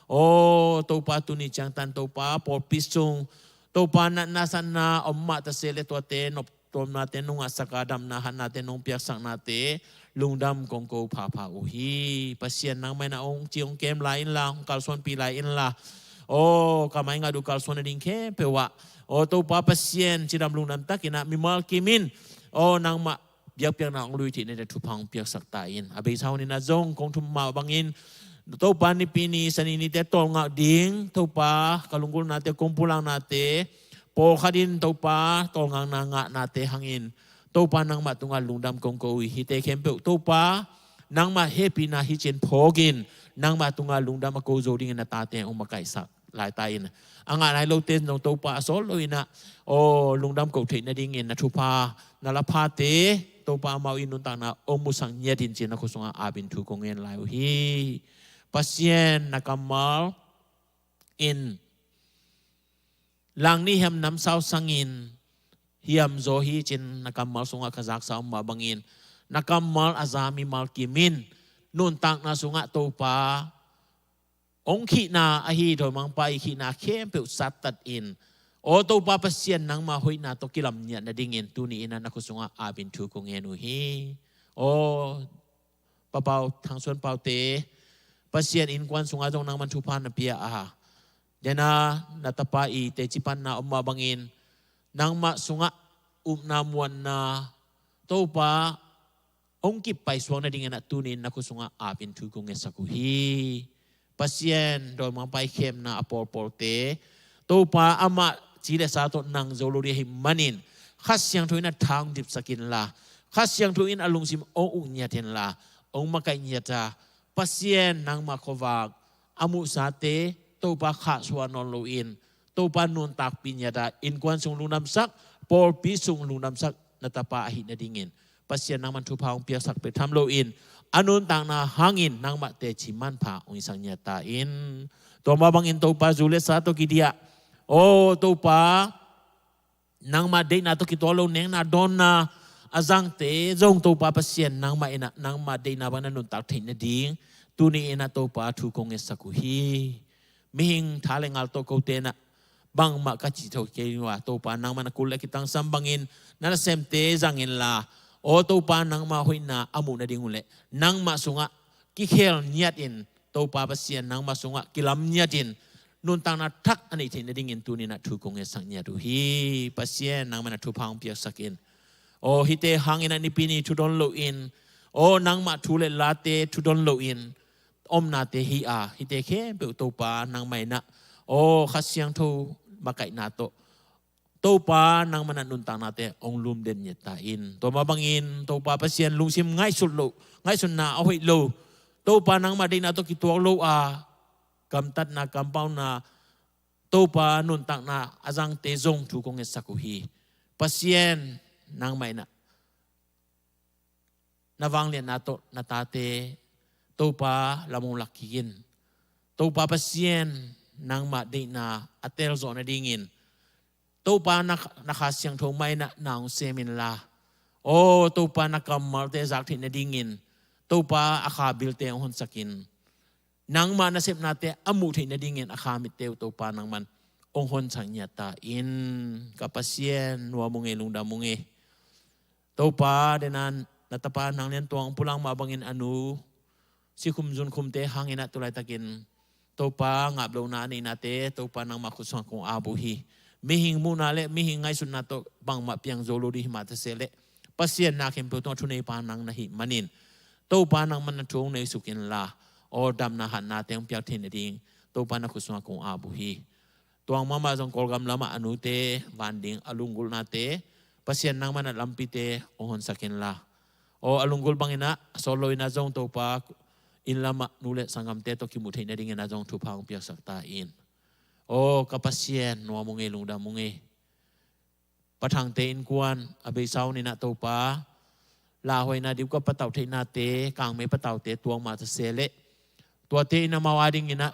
aw Topa, tuni ciangtan Topa, pawlpi sung Topa, natna satna om mah ta se leh tuate nop tuamnate nong ngahsak a, damna hatnate nong piaksaknate lungdam kong ko phapha uh hi. Pasian, nangmah in ah hong ci hong kem lai inla, hong kalsuanpih lai inla, aw ka maingat uh kalsuan nading khempeuh ah, aw Topa Pasian, cidam lungdam takin ah mimal kimin, aw nangmah biakpiakna hong lui theih nading thupha hong piaksak ta in. A beisa hun in ah zong kong thum mah bangin, Topa, nipi ni sani nite tawlngak ding, Topa, ka lunggulhnate, kong pulaknate, pawlkhat in Topa tawlngakna ngahnate hangin, Topa, nangmah tungah lungdam kong ko uh hi. Hihte khempeuh Topa, nangmah hehpihna hi ci-in phawkin, nangmah tungah lungdam a ko zo dingin na tate hong makaihsak lai ta in. A ngah nai lote zong Topa, a sawt loin ah, aw lungdam koh theih nadingin na thupha, na laphate Topa, amau in nuntakna hong musak ngiat in ci-in na khut sungah apin thu kong ngen lai uh hi. Pasian, na kammal in langnih hiam namsau sangin hiamzaw hi ci-in na kammal sungah ka zaksa om mah bangin, na kammal a za mimal kimin nuntakna sungah Topa, hong khihna ahi dawimangpa i khihna khempeuh sattatin, aw Topa Pasian, nangmah hoihna tawh kilam ngiat nadingin tuni-in ah na khut sungah apin thu kong ngen uh hi. Aw Pa Pau, Thang Suan Paute, Pasian, innkuan sungah zong nangmah in thupha na pia a, dena na tapa i teci panna om mah bangin, nangmah sungah upna muanna Topa hong kip paisuak nadingin ah tuni-in na khut sungah apin thu kong ngetsak uh hi. Pasian, dawimangpa i khemna a pawlpawlte, Topa, amah ci le sa tawh nang zo lo ding ahih manin, Kha Siangtho in a tha hong dipsak inla, Kha Siangtho in a lungsim hong uk ngiat inla, hong makaih ngiat a, Pasian nangmah khuavak a muhsate Topa khahsuah nawn loin, Topa nuntakpih ngiat a, innkuan sung lungdamsak, pawlpi sung lungdamsak na tapa ahih nadingin Pasian nangman thupha hong piaksak bek tham loin, a nuntakna hangin nangmah teci manpha hong hisak ngiat ta in. Tua mah bangin Topa zu le sa tawh kidiah, aw Topa, nangmah deihna tawh kituak lo nekna dawnna a zangte zong Topa Pasian nangmah in ah nangmah deihna bang na nuntak theih nading tuni in ah Topa thu kong ngetsak uh hi. Mihing tha le ngal tawh kote in ah bangmah ka cih tho kei uh a, Topa nangmah na kul le kitangsam bangin na nasemte zang inla, aw Topa nangmah hoihna a muh nading uh le nangmah sungah kikhel ngiatin, Topa Pasian nangmah sungah kilam ngiatin, nuntakna thak a neih theih nadingin tuni in ah thu kong ngetsak ngiat uh hi. Pasian nangmah in ah thupha hong piaksak in. Aw hihte hangin ah nipi ni thudon loin, aw nangmah thu le late thudon loin omnate hi a, hihte khempeuh Topa nangmah in ah, aw Kha Siangtho makaihna tawh Topa nangmah in ah nuntaknate hong lumden ngiat ta in. Tua mah bangin Topa Pasian lungsim ngaihsut loh, ngaihsutna a hoih lo, Topa nangmah deihna tawh kituak lo a, gamtatna kampauna, Topa nuntakna a zangte zong thu kong ngetsak uh hi. Pasian nangmah in ah na vangliatna tawh na tate Topa lam hong lak kik in. Topa Pasian nangmah deihna a telzawh nadingin Topa na, na Kha Siangtho mah in ah na hong sem inla, aw Topa na kammalte zak theih nadingin Topa a kha bilte hong honsak in. Nangmah nasepnate a muh theih nadingin a kha mitte uh Topa nangman hong honsak ngiat ta in. Ka Pasian nuam ung ei, lungdam ung ei. Topa, dena na tapa Nang Lian Tuang pulak mah bangin a nu sikhum zunkhumte hangin ah tu laitakin Topa ngaplohna a neihnate Topa nangmah khut sungah kong ap uh hi. Mihing muhna le mihing ngaihsutna tawh bangmah piang zo lo ding hi mah ta se leh, Pasian na khempeuh tungah thuneipa nang na hih manin Topa nangman na thu hong neisuk inla, aw damna hatnate hong piak theih nading Topa na khut sungah kong ap uh hi. Tuang mahmah zong Kawlgam lamah a nute van ding a lunggulhnate Pasian nangman a lampite hong honsak inla, aw a lunggulh bangin ah a sawt lo in ah zong Topa inn lamah nu le sanggamte tawh kimuh theih nadingin ah zong thupha hong piaksak ta in. Aw ka Pasian nuam ung ei, lungdam ung ei. Pathangte innkuan a beisa hun in ah Topa, lauhuaina ding uh ka patauh theihnate, kangmei pataute tuang mah ta se leh, tuate in amau adingin ah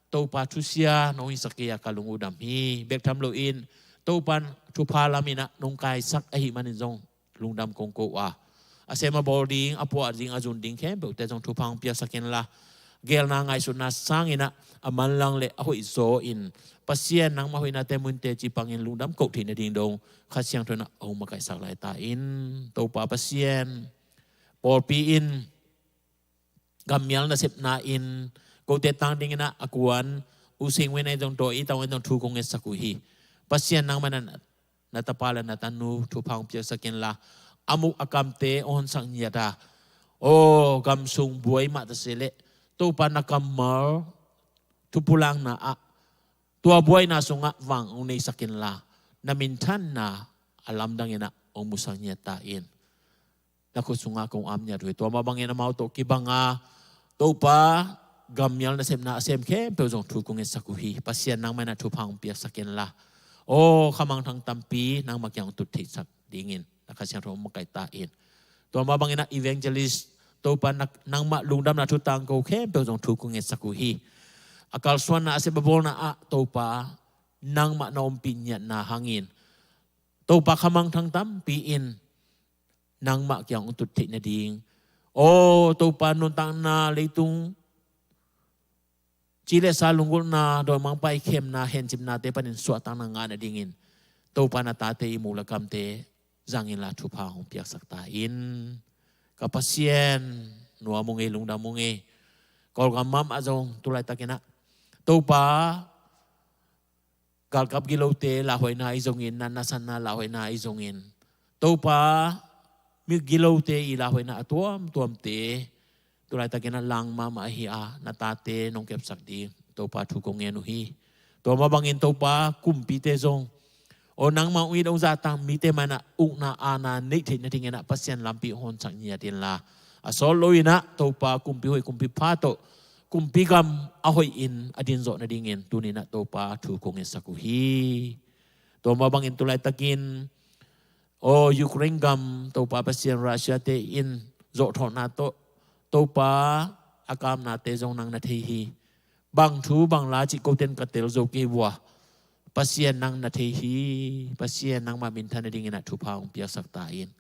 Topa thusia nong hisak kei a ka lung uh dam hi. Bek tham loin Topa thupha lam in ah nong kaisak ahih manin zong lungdam kong ko a, a sem a bawl ding, a puah ding, a zun ding khempeuhte zong thupha hong piaksak inla, geelna ngaihsutna sangin ah a manlang le a hoihzaw in Pasian nangmah hoihnate mun teci pangin lungdam koh theih nading dong Kha Siangtho in ah hong makaihsak lai ta in. Topa Pasian, pawlpi in gammial nasepna in kote tang dingin ah a kuan U Sing Win ahi zong, Daw Ei Tang ahi zong thu kong ngetsak uh hi. Pasian nangmah in ah na tapa le na tanu thupha hong piaksak inla, a muk a kamte hong honsak ngiat a, aw gam sung buai mah ta se leh Topa na kammal thupulakna ah tua buaina sungah vang hong neisak inla, na minthanna a lamdang in ah hong musak ngiat ta in. Na khut sungah kong ap ngiat uh hi. Tua mah bangin amau tawh kibang a, Topa, gammial nasepna a sem khempeuh zong thu kong ngetsak uh hi. Pasian nangmah in ah thupha hong piaksak inla, aw khamangthang tampi nangmah kiang hong tut theihsak dingin na Kha Siangtho hong makaih ta in. Tua mah bangin ah evangelist, Topa, nangmah lungdamna thu tangko khempeuh zong thu kong ngetsak uh hi. A kalsuanna, a sep a bawlna ah Topa, nangmah na ompih ngiatna hangin Topa, khamangthang tampi in nangmah kiang hong tut theih nading, aw Topa, nuntakna, leitung ci le sa, lunggulhna, dawimangpa i khemna, hencipnate panin suahtakna ngah nadingin Topa, na tate i muk le kamte zang inla thupha hong piaksak ta in. Ka Pasian, nuam ung ei, lungdam ung ei. Kawlgam mahmah zong tu laitakin ah Topa, galkap gilote lauhuaina i zongin, natna sanna lauhuaina i zongin, Topa, mi gilote i lauhuaina a tuamtuamte tu laitakin ah lang mahmah ahi a, na tate nong kepsak ding Topa thu kong ngen uh hi. Tua mah bangin Topa, kumpite zong Aw nangmah hong it hong zahtak mite mah in ah ukna aana neih theih nadingin ah Pasian lampi hong honsak ngiat inla, a sawt lo in ah Topa kumpi hoih kumpi pha tawh kumpi gam a hoihin a din zawh nadingin tuni in ah Topa thu kong ngetsak uh hi. Tua mah bangin tu laitakin aw Ukraine gam Topa Pasian Russia-te in zawhthawhna tawh Topa a kamnate zong nang na thei hi. Bang thu bang la cih kote in ka tel zo kei uh a, Pasian nang na thei hi. Pasian nangmah minthan nadingin ah thupha hong piaksak ta in.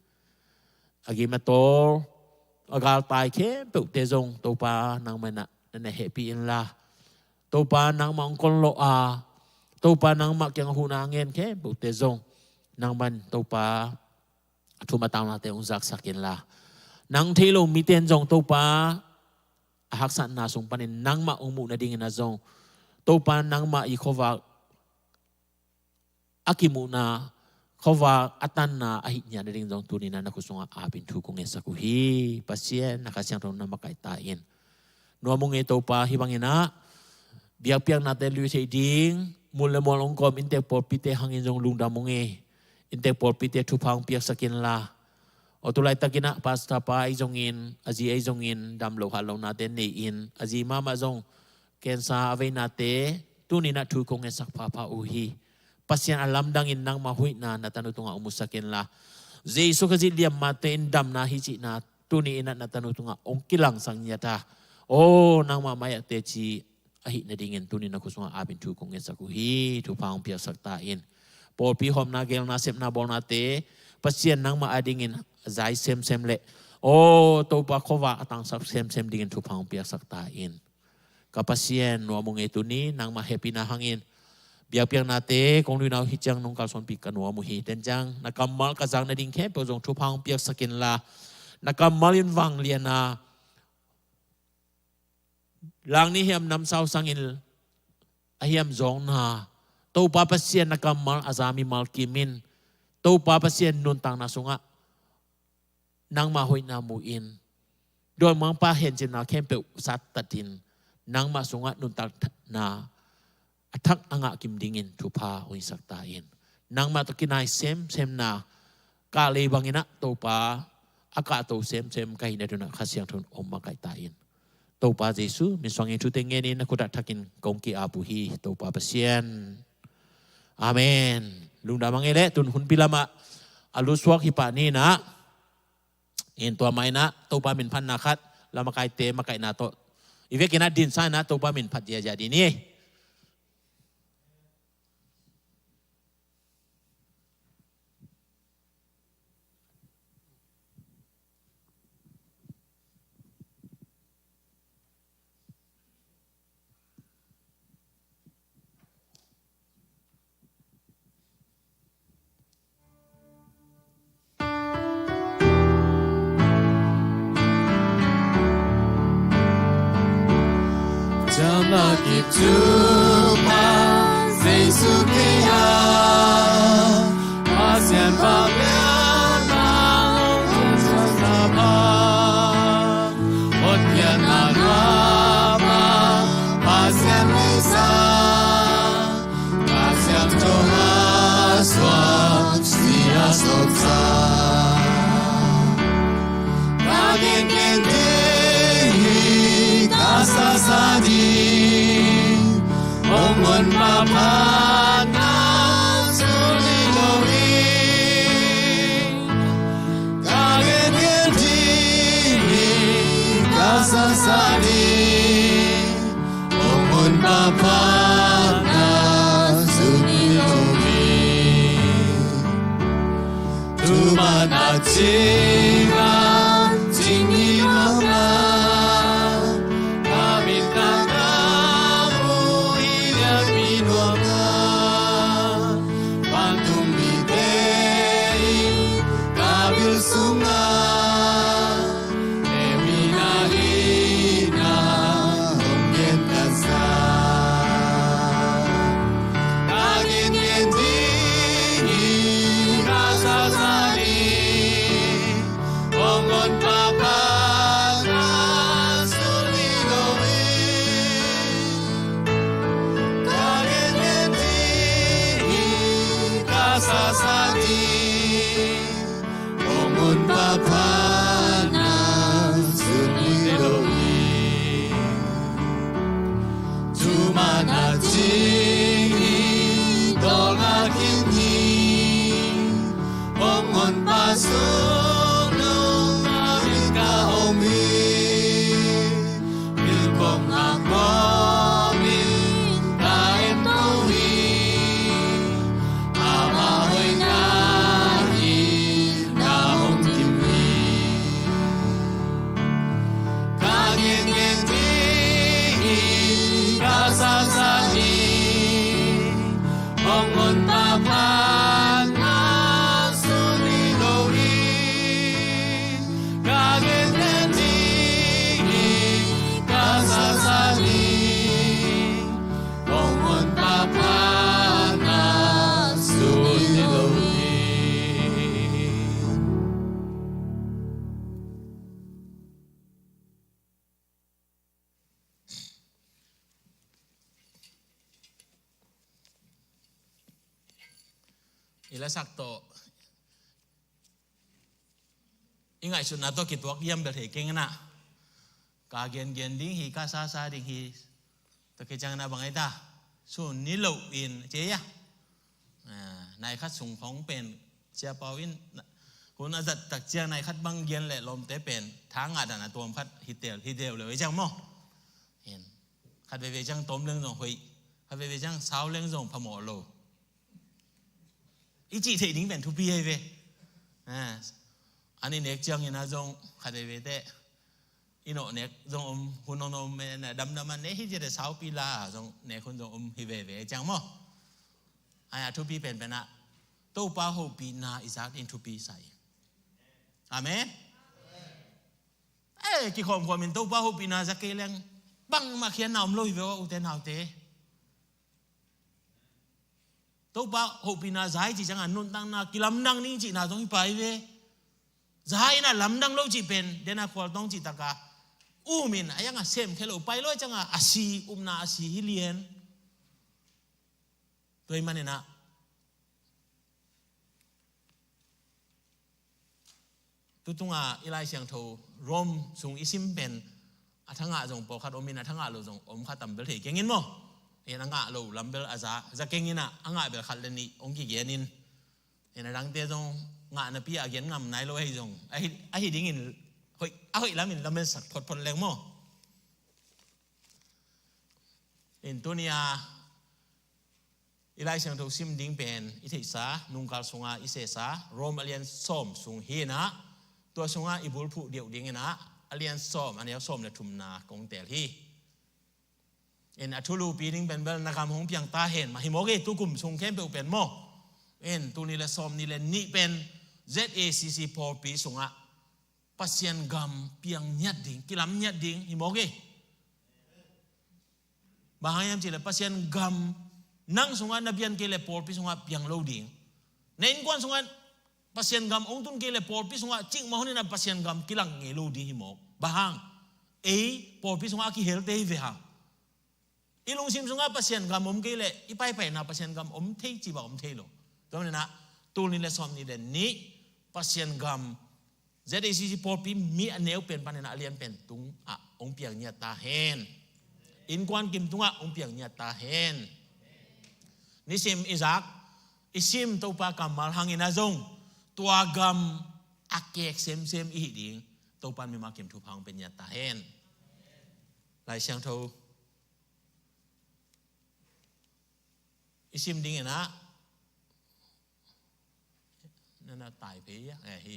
A gim a tawl a galtai khempeuhte zong Topa nangmah in ah na na hehpih inla, Topa nangmah hong konlawh a, Topa nangmah kiang a huhna a ngen khempeuhte zong nangmah in Topa a thum a taunate hong zaksak inla, nang thei lo mite in zong Topa a haksatna sung panin nangmah hong muh nadingin ah zong Topa nangmah i khuavak a kimuhna, khuavak a tanna ahih ngiat nading zong tuni in ah na khut sungah apin thu kong ngetsak uh hi. Pasian na Kha Siangtho na makaih ta in. Nuam ung ei Topa, hih bangin ah biakpiaknate lui theih ding, mun le mual hong kawm inntek pawlpite hangin zong lungdam ung ei. Inntek pawlpite thupha hong piaksak inla, aw tu laitakin ah pastor pa ahi zongin, a zi ahi zongin dam loh hat lohnate nei-in, a zi mahmah zong cancer a veinate tuni in ah thu kong ngetsak phapha uh hi. Pasian a lamdangin nangmah hoihna na tanu tungah hong musak inla, Jesu Khazih liammatte in damna hi cihna tuni in ah na tanu tungah hong kilangsak ngiat a, aw nangmah mai-ah teci ahih nadingin tuni in ah khut sungah apin thu kong ngetsak uh hi. Thupha hong piaksak ta in. Pawlpi hawmna, gelna, sepna, bawlnate Pasian nangmah adingin a zai semsem le, aw Topa khuavak a tangsak semsem dingin thupha hong piaksak ta in. Ka Pasian, nuam ung ei tuni, nangmah hehpihna hangin biakpiaknate kong luinau hi ciang nong kalsuanpih ka nuam uh hi. Tua ciang na kammal ka zak nading khempeuh zong thupha hong piaksak inla, na kammal in vanglian a, langnih hiam namsau sangin a hiam zawngna, Topa Pasian na kammal a za mimal kim in, Topa Pasian nuntakna sungah nangmah hoihna mu-in, dawi mangpa hencipna khempeuh sattatin nangmah sungah nuntakna a thak a ngah kim dingin thupha hong hisak ta in. Nangmah tawh kinai semsemna, kah lei bangin ah Topa a kahto semsem ka hihna dingin ah Kha Siangtho in hong makaih ta in. Topa Jesu min suangin thute ngenin na khut ah thakin kong ki-ap uh hi Topa Pasian. Amen. Lungdam a ngei leh tun hunpi lamah a lut suak hi pah ni in ah, in tua mah in ah Topa min phatna khat, lamakaite makaihna tawh i vekin ah dinsa in ah Topa min phat ziahziah dih ni. Jam na kip cu pa Jesu kei a, Pasian pa bia na hong suan na pa, hot pian na na pa, Pasian leisa. Ka siam cawng a suak si a sawt sa. Ka gengen ding hi ka sasa ding. Hong mun ma pha na suli lo hi. Ka gengen ding hi ka sasa ding. Hong mun ma pha na suni lo hi. Tuman a cing a cing ni nuam na. Ka min ka ka mu hi lian mi nuam na. Vantung mite in ka bil sung a. Papa na suni lo i, tu mana ting i dol na kini, ong on pa sunu na ika omi. Bil kong a kong in ka en ko hi, ama hoih na hi na hong kim hi. Ka gen gen ding hi, ka sa sa ding, hong on pa pa na suni lo hi. Ka gen gen ding hi, ka sa sa ding, hong on pa pa na suni lo hi. I lasak tawh, i ngaihsutna tawh kituak hiam bel thei keng in ah. Ka gen gen ding hi, ka sa sa ding hi. Tua kei ciang in ah bang ai ta, suni lo in ci a. Ah, nai khat sung khawng pen Sia Pau in hun a zat tak ciang nai khat bang gen leh lawmte pen tha ngah dan a tuam khat hi tel, hi deuh lo i ciang maw. Khat veivei ciang tawm leng zong hoih, khat veivei ciang sau leng zong phamawh lo. I cih theih ding pen thupi ahi ve. Ah, an i nek ciangin ah zong khat veivei teh i nawh nek zong om, hun hong om, eh, damdam a ne hi ci teh saupi la zong nek hun zong om hi veve ciang maw. Ai a thupi penpen ah Topa hopihna i zak in thupi sa hi. Amen. Eh, kikhawmkhawm in Topa hopihna za kei leng bangmah khiatna om lo hi ve aw, ute naute. Topa hopihna za hi cih ciangin nuntakna kilamdang ding cihna zong hi pah hi ve. Za in a lamdang lo cih pen, den a khualtawng cih tak a um in a yang a semkhia lo pai lo ciangin a si, upna a si hi lian. Tua ahih manin ah tu tungah i Lai Siangtho Rom sung i sim pen a thangah zong pawlkhat om in a thangah lo zong om kha tam bel thei keng in maw. In a ngah lo lam bel a za, za keng in ah a ngah bel khat le nih hong kigen in. In a dangte zong ngah napi a gen ngam nai lo ahi zong, ahi, ahi dingin hoih, a hoih lamin lamen sak photphot leng maw. In tuni a i Lai Siangtho sim ding pen i theihsa, nungkal sunga i sesa Rom a lian sawm sung hi in ah, tua sunga i bulphuh deuh ding in ah a lian sawm, a neu sawm le thumna kong tel hi. In a thulupi ding pen bel na gam hong piang ta hen mah hi mawk hi, tukum sung khempeuh pen maw. In tul nih le sawm nih le nih pen Z A C C pawlpi sungah Pasian gam piang ngiat ding, kilam ngiat ding hi mawk hi. Bang hang hiam cih leh Pasian gam nang sungah na piang kei leh pawlpi sungah piang lo ding. Na innkuan sungah Pasian gam hong tun kei leh pawlpi sungah cikmah hun in ah Pasian gam kilang ngei lo ding hi mawk. Bang hang, ei pawlpi sungah a kihelte hi ve hang. I lungsim sungah Pasian gam om kei leh i paipaina Pasian gam om thei cih bang om thei lo. Tua manin ah tul nih le sawm nih le nih Pasian gam Z A C C pawlpi mi a neu pen panin ah a lian pen tungah hong piang ngiat ta hen. Innkuan kim tungah hong piang ngiat ta hen. Nisim i zak i sim Topa kammal hangin ah zong tua gam a kek semsem i hih ding Topa in mimal kim thupha hong pia ngiat ta hen. Lai Siangtho i sim ding in ah, na na tai phei a, eh, hi.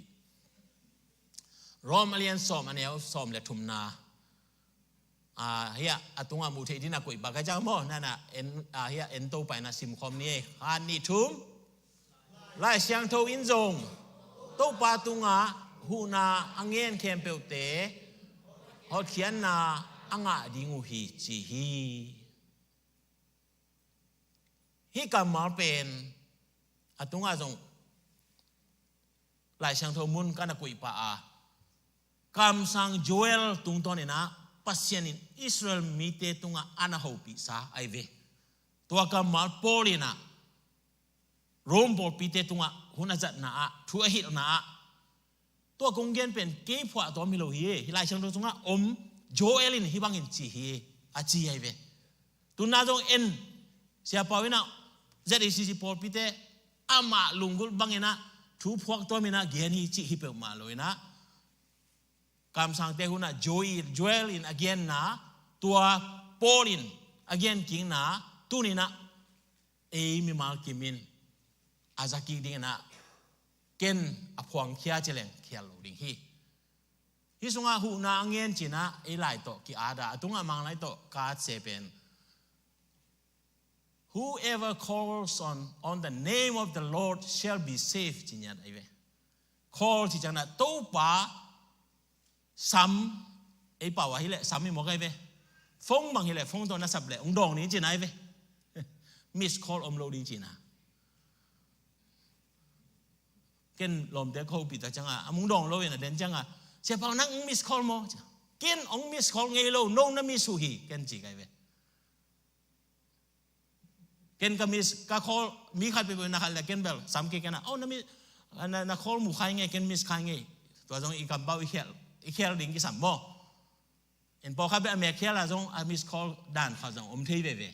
Rom a lian sawm a neu sawm le thumna. Ah, hiah a tungah muh theih ding a koih bak a ciang maw, na na en, ah, hiah en to paina sim khawm ni ei. Khat nih thum. Lai Siangtho in zong Topa tungah huhna a ngen khempeuhte hotkhiatna a ngah ding uh hi ci hi. Hih kammal pen a tungah zong Lai Siangtho mun ka na koih pah a, kamsang Joel tungtawn in ah Pasian in Israel mite tungah a na hopihsa ahi ve. Tua kammal Paul in ah Rom pawlpite tungah hun a zatna ah, thu a hilhna ah, Tua kong gen pen kei phuah tawm hi lo hi. Hih Lai Siangtho sungah om, Joel in hih bangin ci hi, a ci ahi ve. Tuna zong en, Sia Pau in ah, Z A C C pawlpite amah lunggulh bangin ah thu phuak tawm in ah gen hi cih hi peuhmah lo in ah, kamsangte hun ah Joel, Joel in a genna, tua Paul in a genkikna, tuni in ah ei mimal kim in a zakik ding in ah, ken a phuangkhia ci leng khial lo ding hi. Hih sungah huhna a ngen ci in ah ei lai tawh ki-at a, a tungah Mang lai tawh ka at se pen, "Whoever calls on, on the name of the Lord shall be saved," ci ngiat ahi ve. Call ci ciangin ah Topa sam, ei pau ah hi leh sam hi mawk ahi ve. Phone bang hi leh phone tawh na sap leh hong dawng ding cihna ahi ve. Miss call om lo ding cihna. Ken lawmte ka hopih tak ciangah, a mung dawng lo in a den ciangah, "Sia Pau, nang hong miss call maw?" Ken hong miss call ngei lo, no na miss uh hi, ken ci ka hi ve. Ken ka miss, ka call, mi khat peuhpeuh na khat leh ken bel sam kei ken ah, "Oh, na miss, na, na call mu kha ing e, ken miss kha ing e." Tua zong i kampau i khial, i khial ding kisam maw. In pawlkhat bel a mek khial ah zong a miss call dan khat zong om thei veve.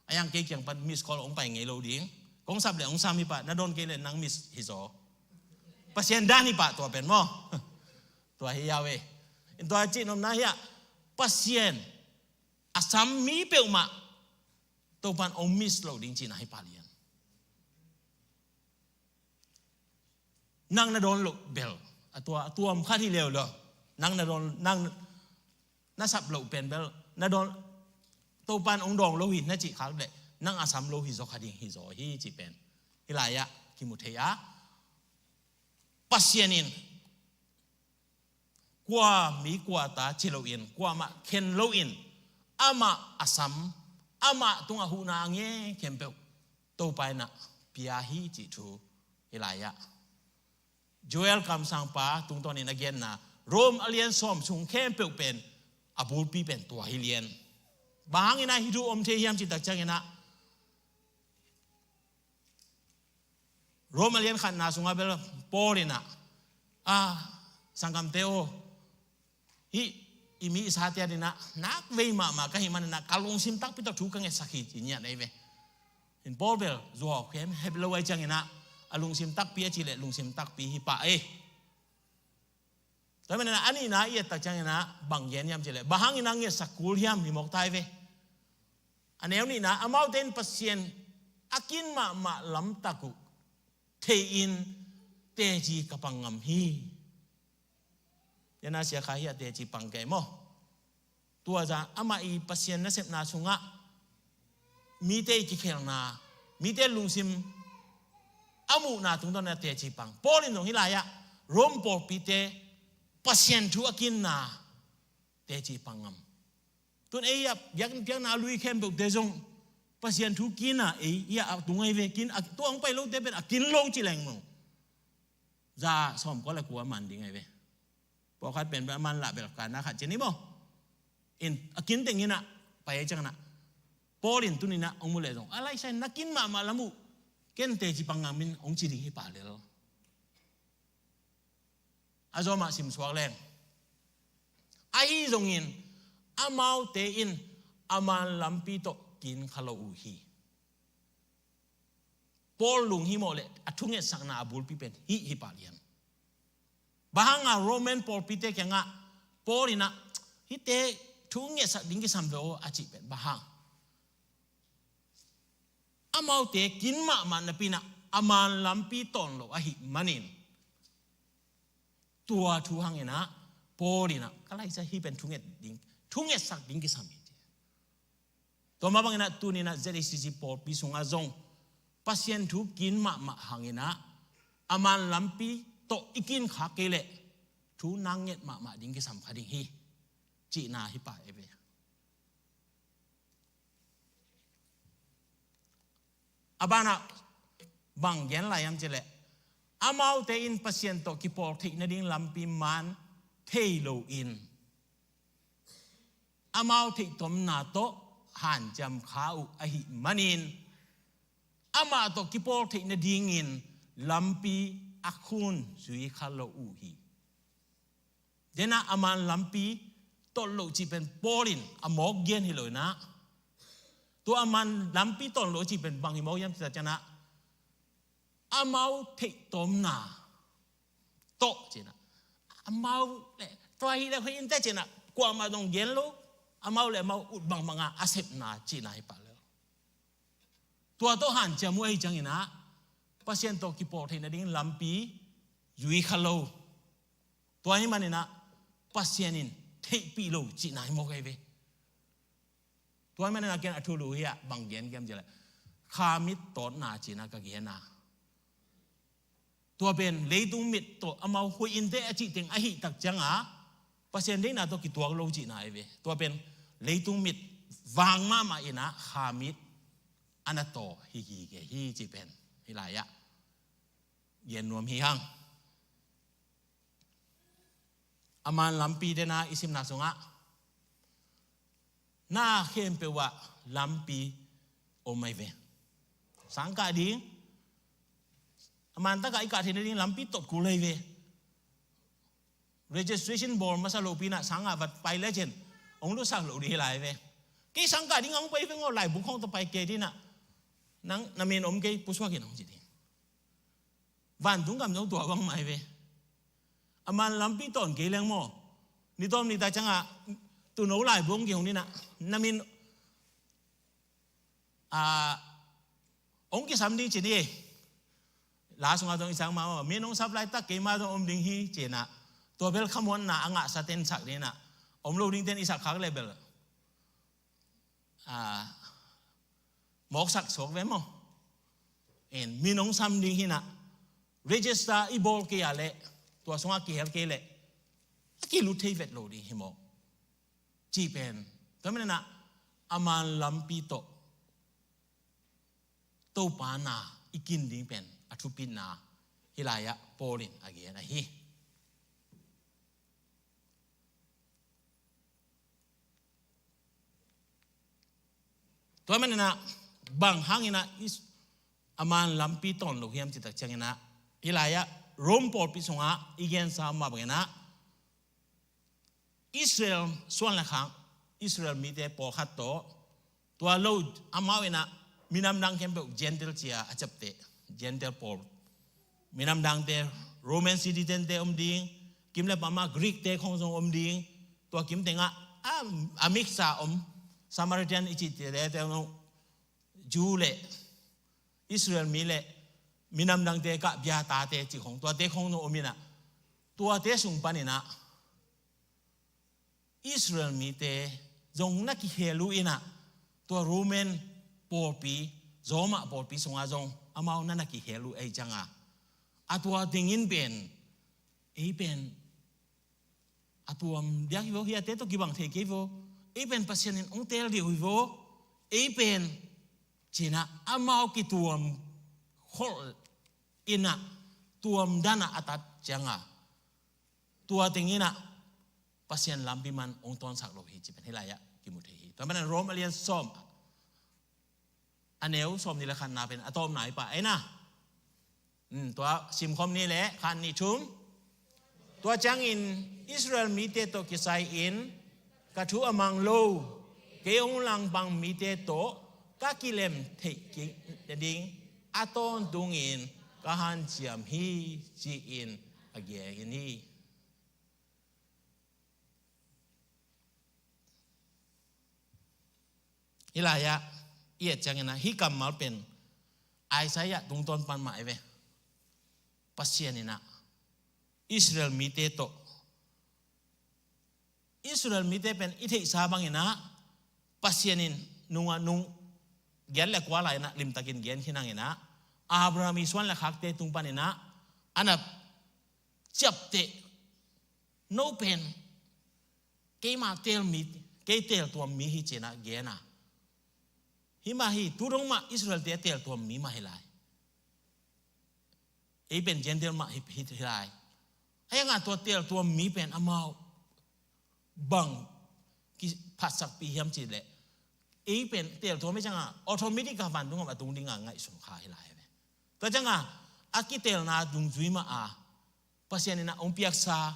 A yang kei kiang pan miss call hong pai ngei lo ding. Kong sap leh hong sam hi pah, na dawn kei leh nang miss hi zaw. Pasian dan hi pah tua pen maw. Tua hi a ve. In tua cih nopna hi ah, Pasian a sam mi peuhmah Topan hong miss lo ding cihna hi pah lian. Nang na dawn loh bel, a tua, a tuam khat hi leuleu. Nang na dawn, nang na sap loh pen bel, na dawn, Topan hong dawng lo hi na cih khak leh, nang a sam lo hi zaw kha ding hi zaw hi cih pen hih lai-ah kimu thei a. Pasian in kua mi kua ta ci loin, kuamah khen loin, amah a sam, amah tungah huhna a ngen khempeuh Topa in ah pia hi cih thu hih lai-ah Joel kamsangpa tungtawnin a genna Rome a lian sawm sung khempeuh pen a bulpi pen tua hi lian. Bang hangin ah hih thu om thei hiam cih tak ciangin ah, Rome a lian khatna sungah bel Paul in ah, "Ah, sanggamte aw, hih i mi i sate adingin ah nakvei mahmah ka hih manin ah ka lungsim takpi tawh thu ka ngetsak hi," ci ngiat ahi ve. In Paul bel zuau khem hep lo ahih ciangin ah, a lungsim takpi a cih leh lungsim takpi hi pah e. Tua manin ah a nihna i et tak ciangin ah bang gen hiam cih leh, bang hangin ah ngetsak kul hiam hi mawk ta hi ve. A neu nihna, amaute in Pasian a kin mahmah lamtak uh thei-in teci ka pang ngam hi. Tua na sia kha hi a teci pang kei maw. Tua zah amah i Pasian nasepna sungah mite i kikhelna, mite lungsim a muhna tungtawn a teci pang. Paul in zong hih lai-ah Rome pawlpite Pasian thu a kinna teci pang ngam. Tun ei a biakpiakna a lui khempeuhte zong Pasian thu kinna ei i a tung ahi ve, kin a tua hong pai lote pen a kin lo ci leng maw. Za sawmkua le kua man ding ahi ve. Pawlkhat pen a man lah bel ka na khat ci ni maw. In a kin teng in ah pai ahi ciangin ah, Paul in tuni-in ah hong mu leh zong a laisa in na kin mahmah lam uh ken teci pang ngam in hong ci ding hi pah lel. A zomah simsuak leng, ahi zongin amaute in a man lampi tawh kin kha lo uh hi. Paul lunghimawh le a thungetsakna a bulpi pen hih hi pah lian. Bang hanga Roman pawlpite kiangah Paul in ah hihte thungetsak ding kisam ve aw a cih pen bang hang? Amaute kin mahmah napi-in ah a man lampi tawn lo ahih manin, tua thu hangin ah Paul in ah ka laisa hih pen thunget ding, thungetsak ding kisam hi. Tua mah bangin ah tuni-in ah Z A C C pawlpi sungah zong Pasian thu kin mahmah hangin ah a man lampi tawh i kin khak kei leh thu nang nget mahmah ding kisam kha ding hi cihna hi pah e ve. A banah bang gen lai hiam cih leh, amaute in Pasian tawh kipawl theih nading lampi man thei loin, amau theihtomna tawh hanciam kha uh ahih manin, amah tawh kipawl theih nadingin lampi a khun zui kha lo uh hi. Denah a man lampi tolh loh cih pen Paul in a mawk gen hi lo inah, tua a man lampi tolh loh cih pen bang hi mawk hiam cih tak ciangah, amau theih tawmna tawh cinah, amau le tua hi le hoih inteh cinah, kuamah dong gen lo, amau le amau ut bangbangah a sepna cihna hi pah lo. Tua tawh hanciam uh ahi cianginah Pasian tawh kipawl theih nading lampi zui kha lo. Tua hi maninah Pasian in theihpih lo cihna hi mawk ahi ve. Tua hi maninah ken a thulu hiah bang gen kiam cileh, kha mit tawtna cinah ka gen a, tua pen leitung mit tawh amau hoih inteh a cih teng ahih tak ciangah Pasian deihna tawh kituak lo cihna ahi ve. Tua pen leitung mit vang mahmah inah kha mit a na taw hi gige hi cih pen hih lai-ah gen nuam hi hang. A man lampi denah i simna sungah na khempeuh ah lampi om ahi ve. Sangkah ding, a man takah i kah theih nading lampi tawh kul ahi ve. Registration bawl masa lopi inah sangah vat pai lecin hong lutsak lo ding hi lai ve. Kei sangkah ding a hong pai veng aw, laibung khawng tawh pai kei dinah, nang na min om kei, pusuak in hong ci ding. Vantung gam zong tua bangmah hi ve. A man lampi tawn kei leng maw, ni tawm ni ta ciangah tuuno laibung kihong dinah, na min a, hong kisam ding ci ni. La sungah zong i sang mah maw, min hong sap laitak keimah zong om ding hi cinah, tua bel khamuanna a ngahsa ten sak dinah, om lo ding ten i sak khak le bel a, mawksak suak ve maw. En, min hong sam ding hinah, register i bawl kei a leh, tua sungah kihel kei leh a kilut thei vet lo ding hi maw. Cih pen tua maninah a man lampi tawh Topa na i kin ding pen a thupitna hih lai-ah Paul in a gen ahi. Tua maninah bang hanginah a man lampi tawn lo hiam cih tak cianginah, hih lai-ah Rome pawlpi sungah i gensa mah banginah Israel suan le khak, Israel mite pawlkhat tawh, tua lo amau inah minam dang khempeuh Gentile ci-a a ciapteh, Gentile pawl. Minam dangte, Roman citizen-te om ding, kim le pamah Greek-te khong zong om ding, tua kim tengah a, a mix-a om, Samaritan i cihte, te, te, Jew le Israel mi le minam dangte kah bia tate cih khong, tuate khong zong om inah, tuate sung paninah Israel mite zong na kihel uh inah, tua Roman pawlpi, Roma pawlpi sungah zong amau na na kihel uh ahi cianga, a tua dingin pen, ei pen a tuam diak hi vo, hiate tawh kibang thei kei vo, ei pen Pasian in hong teel dih uh hi vo, ei pen cinah amau kituam kholh inah, tuam danah a tat cianga, tua tenginah Pasian lampi man hong tawnsak lo hi cih pen hih lai-ah kimu thei hi. Tua manin Rome a lian sawm, a neu sawm nih le khatna pen a tawpna hi pah ei na. Hmm, tua simkhawm ni le khat nih thum. Tua ciangin Israel mite tawh kisai-in ka thu a mang lo, kei hong langpang mite tawh ka kilem theih kik ding a tawntungin ka hanciam hi, ci-in a gen hi. Hih lai-ah i et cianginah hih kammal pen Isaiah tungtawn pan mah ei ve. Pasian inah Israel mite tawh, Israel mite pen i theihsa banginah Pasian in nungah nung, giat le kua lai-inah limtakin gen khin hanginah, Abraham i suan le khakte tung paninah a na ciapteh, no pen keima teel mi, kei teeltuam mi hi cinah gen a. Himah hi, tu dong mah Israel-te a teeltuam mi mah hi lai. Ei pen Gentile mah hi, hi, hi lai. Ahi hangah tua teeltuam mi pen amau bang kiphatsakpih hiam cih leh, ei pen teeltuam hi cianga automatic a vantung gam a tung dinga ngaihsun kha hi lai hi ve. Tua cianga a kiteelna dungzui mah a Pasian inah hong piaksa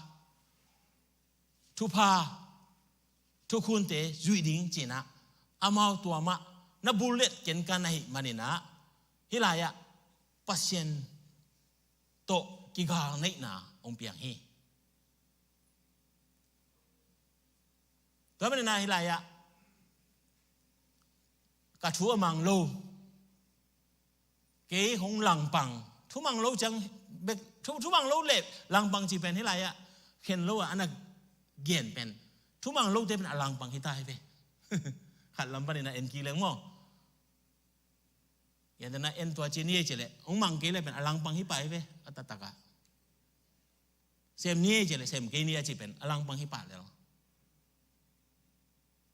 thupha, thukhunte zuih ding ci-in ah, amau tua mah na bullet kenkan ahih manin ah, hih lai-ah Pasian tawh kigal neihna hong piang hi. Tua manin ah hih lai-ah ka thu a mang lo, kei hong langpang, thu mang lo ciang bek, thu, thu mang lo le langpang cih pen hih lai-ah khen lo a, a na gen pen, thu mang lote pen a langpang hi ta hi ve. Khat lam panin ah en kik leng maw. Yan te na en tua ci ni ei ci leh, hong mang kei leh pen a langpang hi pah hi ve, a taktak ah. Sem ni ei ci leh sem kei ni a cih pen a langpang hi pah lel.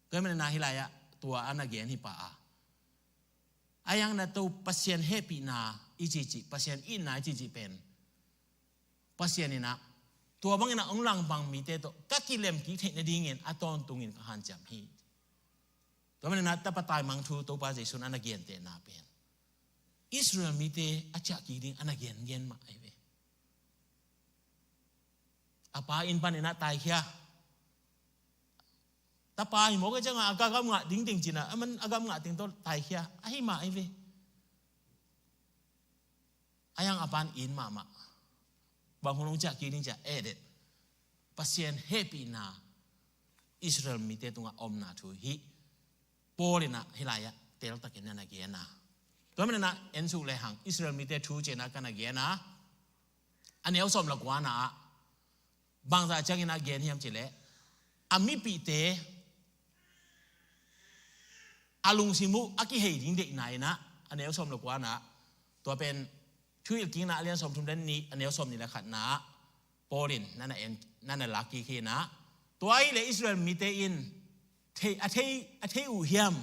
Tua manin ah hih lai-ah tua a na gen hi pah a. A yang na to Pasian hehpihna i cihcih, Pasian itna i cihcih pen, Pasian in ah tua bangin ah hong langpang mite tawh ka kilem kik theih nadingin a tawntungin ka hanciam hi. Tua manin ah tapa taimang thu Topa Jesu in a na gentehna pen Israel mite a ciah kik ding a na gengen mah ahi ve. A pa inn panin ah taikhia. Tapa hi mawk a ciangah a gamngah dingding ci-in ah, aman a gamngah ding tawh taikhia. Ahi mah ahi ve. A yang a pan it mahmah. Bang hun hong ciah kik ding ci-a, eh, det. Pasian hehpihna Israel mite tungah omna thu hih Paul in ah hih lai-ah teltakin a na gen a. Tua manin ah en suk lehang Israel mite thu ci-in ah ka na gen a. A neu sawm le kuana ah bangzah ciangin a gen hiam ci leh, a mipihte a lungsim uh a kihei ding deihna in ah, a neu sawm le kuana ah, tua pen Thuhilhkikna a lian sawmthum le nih, a neu sawmnih le khatna ah Paul in na na en, na na lak kik hi in ah, tua ahih leh Israel mite in thei, a thei, a thei uh hiam?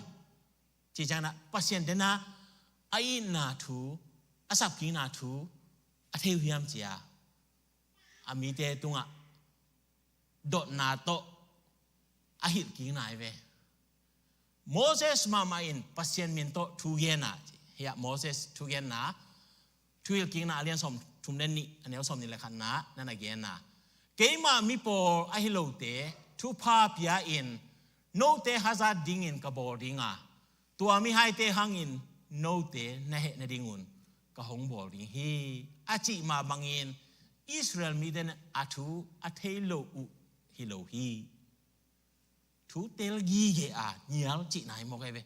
Cih ciangin ah Pasian te na a itna thu, a sapkikna thu a thei uh hiam ci-a a mite tungah dotna tawh a hilhkikna hi ve. Moses mahmah in Pasian min tawh thu genna, hiah Moses thugenna, Thuhilhkikna a lian sawmthum le nih, a neu sawmnih le khatna na na genna, keima mi pawl ahi lote thupha pia-in note hazat dingin ka bawl ding a, tua mihaite hangin note na heh nadingun ka hong bawl ding hi, a cih mah bangin Israel mite in a thu a thei lo uh hi lo hi. Thu tel gige a nial cihna hi mawk ahi ve.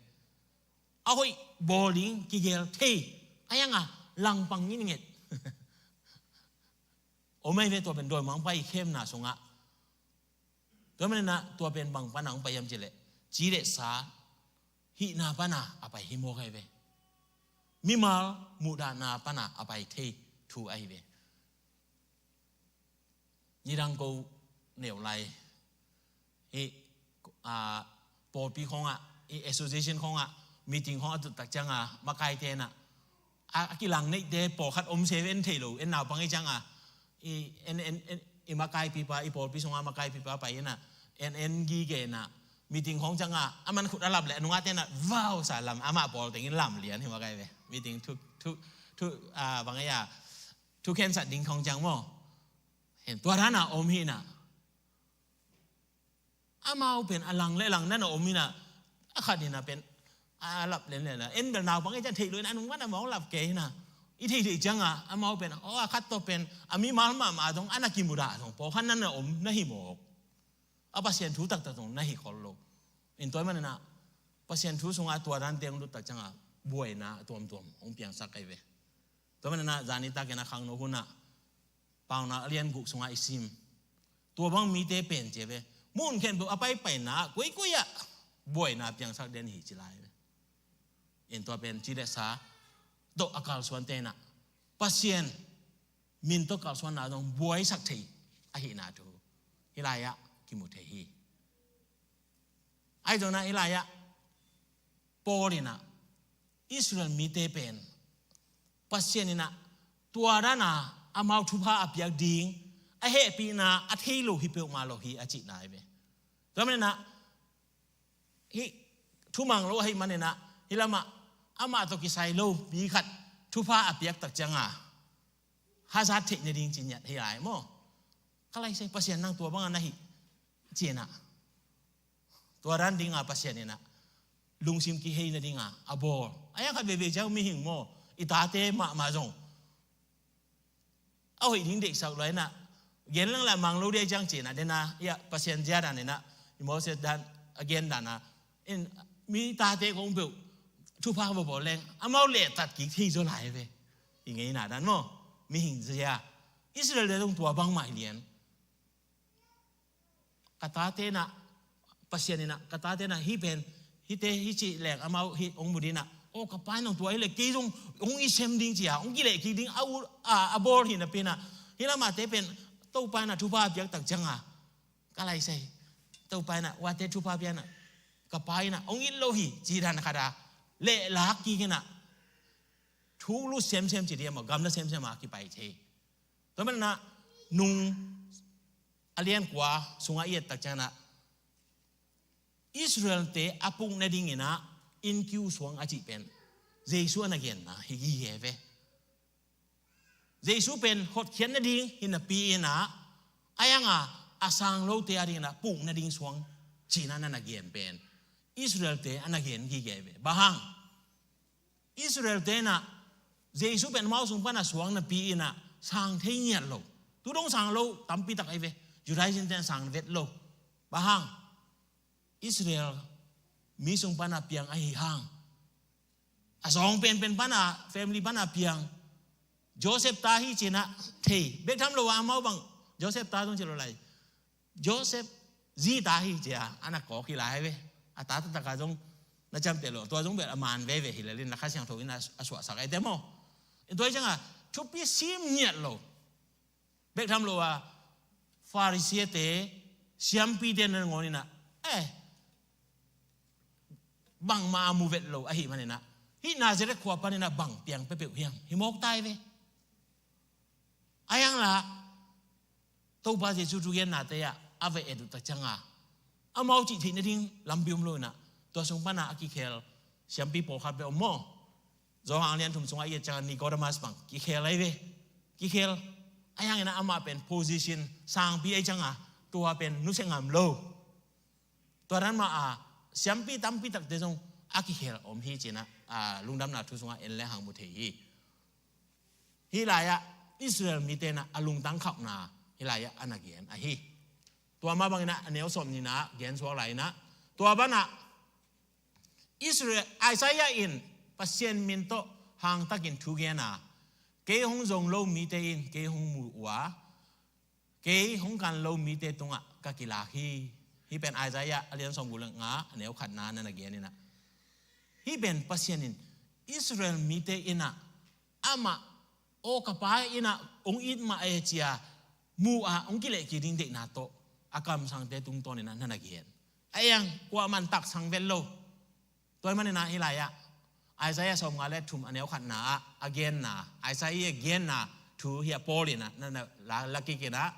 A hoih bawl ding kigel thei, a yang a langpang nginget om ahi ve. Tua pen dawimangpa i khemna sungah tua manin ah tua pen bang pana hong pai hiam cih leh, ci le sa hihna pana a pai hi mawk ahi ve. Mimal muhdahna pana a pai thei thu ahi ve. Nidang ko neu lai hih, a, pawlpi khawngah, hih association khawngah meeting khawng a tut tak ciangah makaite in ah, a, a kilang neihte pawlkhat om se ve, en thei lo, en naupang i ciangah, i, en, en, en, i makaipipa, i pawlpi sungah makaipipa pai in ah, en, en gige in ah, meeting khawng ciangah a man khut a lap leh a nungakte in ah vau sa lam, amah pawl tengin lam lian hi makaih ve. Meeting thu, thu, thu, a, bang ei a, thu khensat ding khawng ciang maw. Hen, tua dan a om hi in ah. Amau pen a lang le lang na na om hi in ah, a khat in ah pen a lap lian lian a, en bel naupang i ciang thei lo in ah, a nung pan a mawk lap kei hi in ah. I theih theih ciangah amau pen, aw, a khat tawh pen a mimal mahmah zong a na kimudah zong pawlkhat na na om na hi mawk. A Pasian thu taktak zong na hi khol lo. In tua manin ah Pasian thu sungah tua dante hong lut tak ciangah buaina a tuamtuam hong piangsak ahi ve. Tua manin ah zan nitak in ah khangno hun ah Paunak a lian guk sungah i sim, tua bang mite pen ci ve, mun khempeuh a paipaina ah koikoi ah buaina piangsak den hi ci lai ve. In tua pen ci le sa tawh a kalsuante in ah Pasian min tawh kalsuanna zong buaisak thei ahihna thu hih lai-ah kimu thei hi. Ahi zongin ah hih lai-ah Paul in ah Israel mite pen Pasian in ah tua dan a amau thupha a piak ding a hehpihna a thei lo hi peuhmah lo hi a cihna hi ve. Tua manin ah hih thumang lo ahih manin ah hih lamah amah tawh kisai lo mi khat thupha a piak tak ciangah hazat theih nading ci ngiat hi lai maw. Ka lai sai, Pasian nang tua bangah na hih, Ci-in ah, tua dan dingah Pasian in ah lungsim kihei nadingah a bawl. A hiang khat veivei ciang mihing maw, i tate mahmah zong a hoih ding deihsak lua in ah, gen leng lah mang lo ding ciang ci-in ah, den a, ia, Pasian zia dan in ah, i Moses dan a gen dan a, in, mi tate kong peuh thupha va bawl leng amau lehtat kik thei zaw lai ve. I ngeina dan maw, mihing zia. Israel te zong tua bangmah hi lian. Ka tate in ah, Pasian in ah, ka tate in ah, hih pen, hihte, hih ci leng amau hih hong mu ding in ah, aw, ka pa in hong tua hi leh kei zong hong i sem ding ci-a hong kileh kik ding a, a, a bawl hi napi in ah, hih lamahte pen Topa in ah thupha a piak tak ciangah, ka lai sai, Topa in ah uate thupha pia in ah, ka pa in ah hong it lo hi ci dan khat a lehlak kik in ah, thuk lut semsem ci ding a maw, gamla semsem a kipai thei. Tua manin ah, Nung a lian kua sungah i et tak ciangin ah, Israel-te a puk nadingin ah innkiu suang a cih pen Jesu a na genna hi gige ve. Jesu pen hotkhiat nading hi napi in ah, a hiang a, a sang lote a dingin ah puk nading suang ci-in ah na na gen pen Israel-te a na gen gige ve. Bang hang? Israel-te in ah Jesu pen amau sung pan a suang napi in ah sang thei ngiat lo. Tu dong sang lo tampi tak ahi ve. Judaism-te in sang vet lo. Bang hang? Israel mi sung pan a piang ahi hang. A zawng penpen pan a, family pan a piang. Joseph ta hi ci-in ah thei. Bek tham lo a, amau bang Joseph ta zong ci lo lai. Joseph zi ta hi ci-a a na kawk hi lai ve. A ta taktak a zong na ciamteh lo. Tua zong bel a man veve hi lel in, na Kha Siangtho in a, a suahsak ahi te maw. Tua hi ciangin thupi sim ngiat lo. Bek tham lo a, Pharisee-te, siampite nangawn in ah, eh, bangmah a mu vet lo ahih manin ah, hih Nazareth khua panin ah bang piang peuhpeuh hiam? Hi mawk ta hi ve. A hiang lah, Topa Jesu thugennate ah a va et uh tak ciangin, amau cih theih nading lampi om lo in ah, tua sung pan a a kikhel siampi pawlkhat bek om maw. Johan lian thum sungah i et ciangin Nicodemus bang kikhel ahi ve. Kikhel. A hiang in ah amah pen position sangpi ahi ciangin tua pen nusia ngam lo. Tua dan mah a, siampi tampi takte zong a kikhel om hi ci-in ah, a, Lungdamna Thu sungah en le hang mu thei hi. Hih lai-ah Israel mite in ah a lungtang khauhna hih lai-ah a na gen ahi. Tua mah bangin ah a neu sawm nihna ah gen suak lai in ah, tua banah Israel, Isaiah in Pasian min tawh hangtakin thu gen a, kei hong zong lo mite in kei hong mu uh a, kei hong kan lo mite tungah ka kilak hi. Hih pen Isaiah a lian sawmguk le nga, a neu khatna na na gen in ah, hih pen Pasian in Israel mite in ah amah, aw, ka pa in ah hong it mah e ci-a mu a hong kilehkik ding deihna tawh a kamsangte tungtawn in ah na na gen. A hiang, kuamah in taksang vet lo. Tua ahih manin ah hih lai-ah Isaiah sawmnga le thum a neu khatna ah a genna, Isaiah genna thu hi a, Paul in ah na, na la, la kik in ah,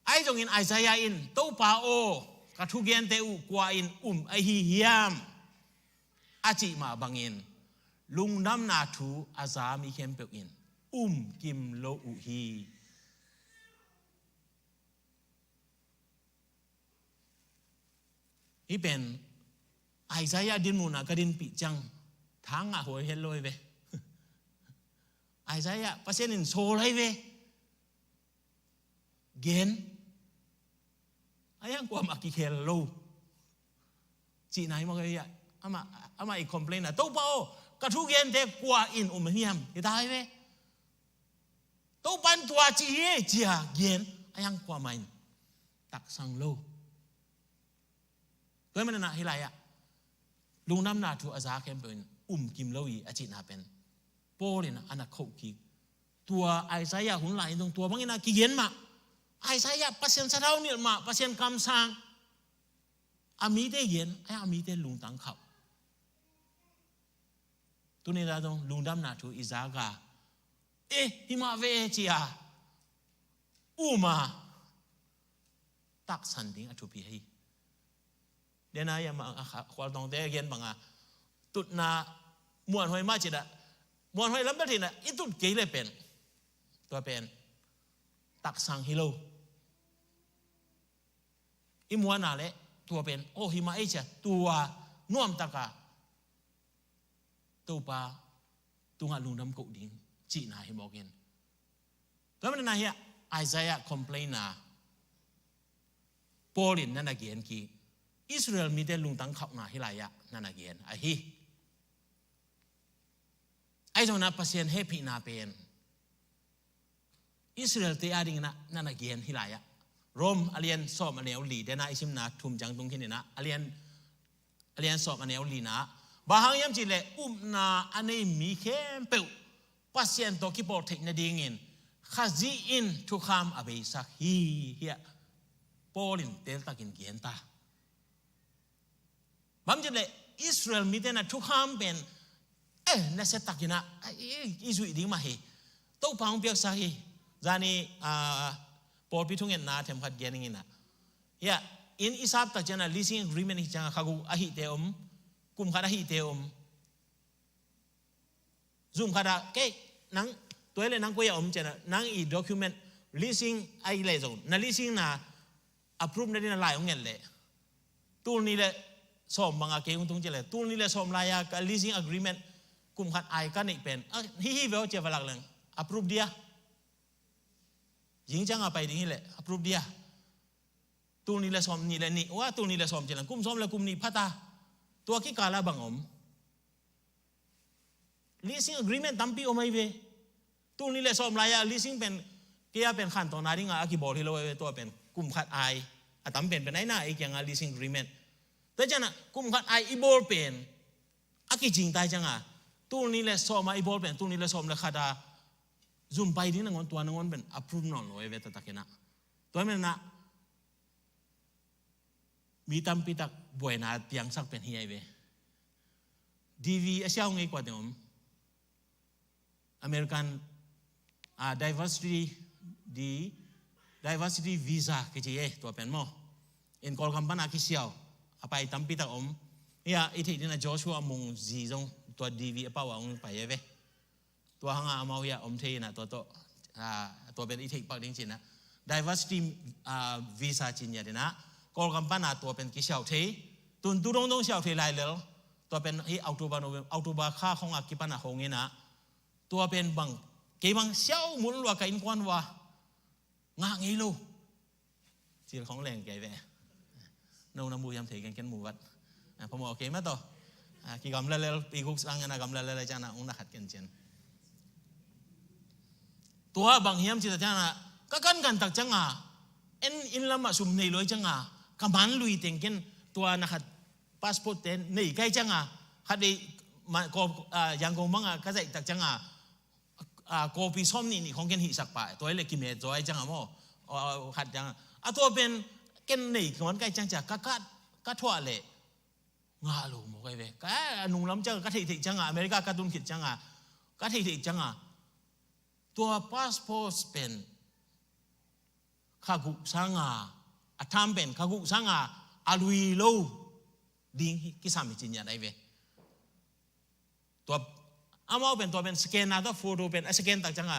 ahi zongin Isaiah in, Topa aw, ka thugente uh kua in um ahi hiam? A cih mah bangin Lungdamna Thu a za mi khempeuh in um kim lo uh hi. Hih pen Isaiah dinmun ah ka dinpih ciang thangah huai het lo hi ve. Isaiah Pasian in sawl ahi ve. Gen. A hiang, kuamah kikhel lo. Cihna hi mawk ahi a, amah, amah i complain a, Topa aw, ka thugente kua in um hiam? Hi ta hi ve. Topa in tua ci hi ci-a gen. A hiang, kuamah in taksang lo. Tua ahih manin ah hih lai-ah Lungdamna Thu a za khempeuh in um kim lo hi a cihna pen Paul in ah a na khoh kik. Tua Isaiah hun lai in zong tua bangin ah kigen mah. Isaiah Pasian sathau nilh mah, Pasian kamsang. A mite gen, a, a mite lungtang khauh. Tuni-in ah zong Lungdamna Thu i zak a, eh, hih mah ve e ci-a um a, taksan ding a thupi hi. Den a, ia mah a, kha-, Khualtawngte a gen bang a, tutna muanhuai mah ci-in ah, muanhuai lam bel hi-in ah i tut kei leh pen, tua pen taksang hi lo. i muanna le tua pen aw hi mah ei cia, tua nuamtaka Topa tungah lungdam koh ding cihna hi mawkin. Tua mana hiah Isaiah complain a Paul in na na gen ki, Israel mite lungtang khauhna hi lai-ah na na gen ahi. Ahi zongna Pasian hehpihna pen Israel te adingin na na gen hi lai-ah. Rom a lian sawm a neu li dena i simna thum ciang tung khin inah a lian a lian sawm a neu lina. Bang hang hiam cihleh upna a nei mi khempeuh Pasian tawh kipawl theih nadingin Khazih in thukham a beisak hi, hiah Paul in teltakin gen ta. Bang cihleh Israel mite na thukham pen eh, nasiatakin ah, i, i zuih ding mah hi. Topa hong piaksak hi. Zani, ah, pawlpi thungetna themkhat gen ing inah. Hiah, inn i sap tak ciangin ah leasing agreement hi ciangin ah kha guk ahihte om, kum khat ahihte om. Zum khat ah, kei, nang, tua hi leh nang koi ah om ciangin ah, nang i document leasing ahi leh zong, na leasing na approve nadingin a lai hong nget leh. Tul nih le sawm banga kei hong tung cihleh. Tul nih le sawm lai-a ka leasing agreement kum khat ai ka neih pen. Ah, hi hi ve aw cia va lak leng. Approve dia. Zing cianga pai ding hileh. Approve dia. Tul nih le sawm nih le nih. Wa tul nih le sawm cihleh. Kum sawm le kum nih phata. Tua kikala bang om. Leasing agreement tampi om ahi ve. Tul nih le sawm lai-a leasing pen, kei a pen khantawn a dinga a kibawl hi lo ahi ve tua pen. Kum khat ai. A tam pen pen ahi na ei kianga leasing agreement. Tua ciangin ah kum khat ai i bawl pen. A kicing tai cianga. Tul nih le sawm a i bawl pen. Tul nih le sawm le khat a. Zum pai ding nangawn tua nangawn pen. Approve nawn lo ahi ve taktak inah. Tua menah. Mi tampi tak buaina piangsak pen hi ahi ve. D V a siau ngei kua teng om. American, ah, diversity, di, diversity visa kici e, tua pen maw. In Kawlgam pana kisiau. A pai tampi tak om. Hiah, i theih dingin ah Joshua Mung zi zong tua D V a pau a hong pai ahi ve. Tua hanga amau hiah om thei inah tua tawh, ah, tua pen i theih pak ding cinah. Diversity, ah, visa cin hiah dinah. Kawlgam pana tua pen kisiau thei. Tun tu dongdong siau thei lai lel. Tua pen hi October, November, October kha khong a kipan a hong inah. Tua pen bang, kei bang siau mun lua ka innkuan uh a. Ngah ngei lo. Cil khong leng kei ve. No na mu hiam thei ken ken mu vat. Ah, phamawh kei mah tawh. Ah, kigamla lel, pi guk sang na gamla lel ciangin ah ung na khat ken cin. Tua bang hiam cih tak ciangin ah, ka kankan tak ciangin ah, en inn lamah sum nei lo ciangin ah, ka man lui teng ken tua na khat passport te nei kai ciangin ah, khat dei ma, ko, ah, Yangon bangah ka zaih tak ciangin ah, ah, kopi sawm nih nih khong ken hihsak pah. Tua hi leh kimet zaw ai ciang a maw. Ah, khat ciang a. A tua pen ken nei kong kai ciang ciang ka, ka, ka thuah leh. Ngah lo maw kai ve. Ka a nunglam ciang ka theihtheih ciang a. America ka tun khit ciang a. Ka theihtheih ciang a. Tua passport pen kha guk sang a. A tham pen kha guk sang a. A lui lo. Ding hi kisam hi ci ngiat ai ve. Tua, amau pen tua pen scan na tua photo pen, a scan tak ciang a,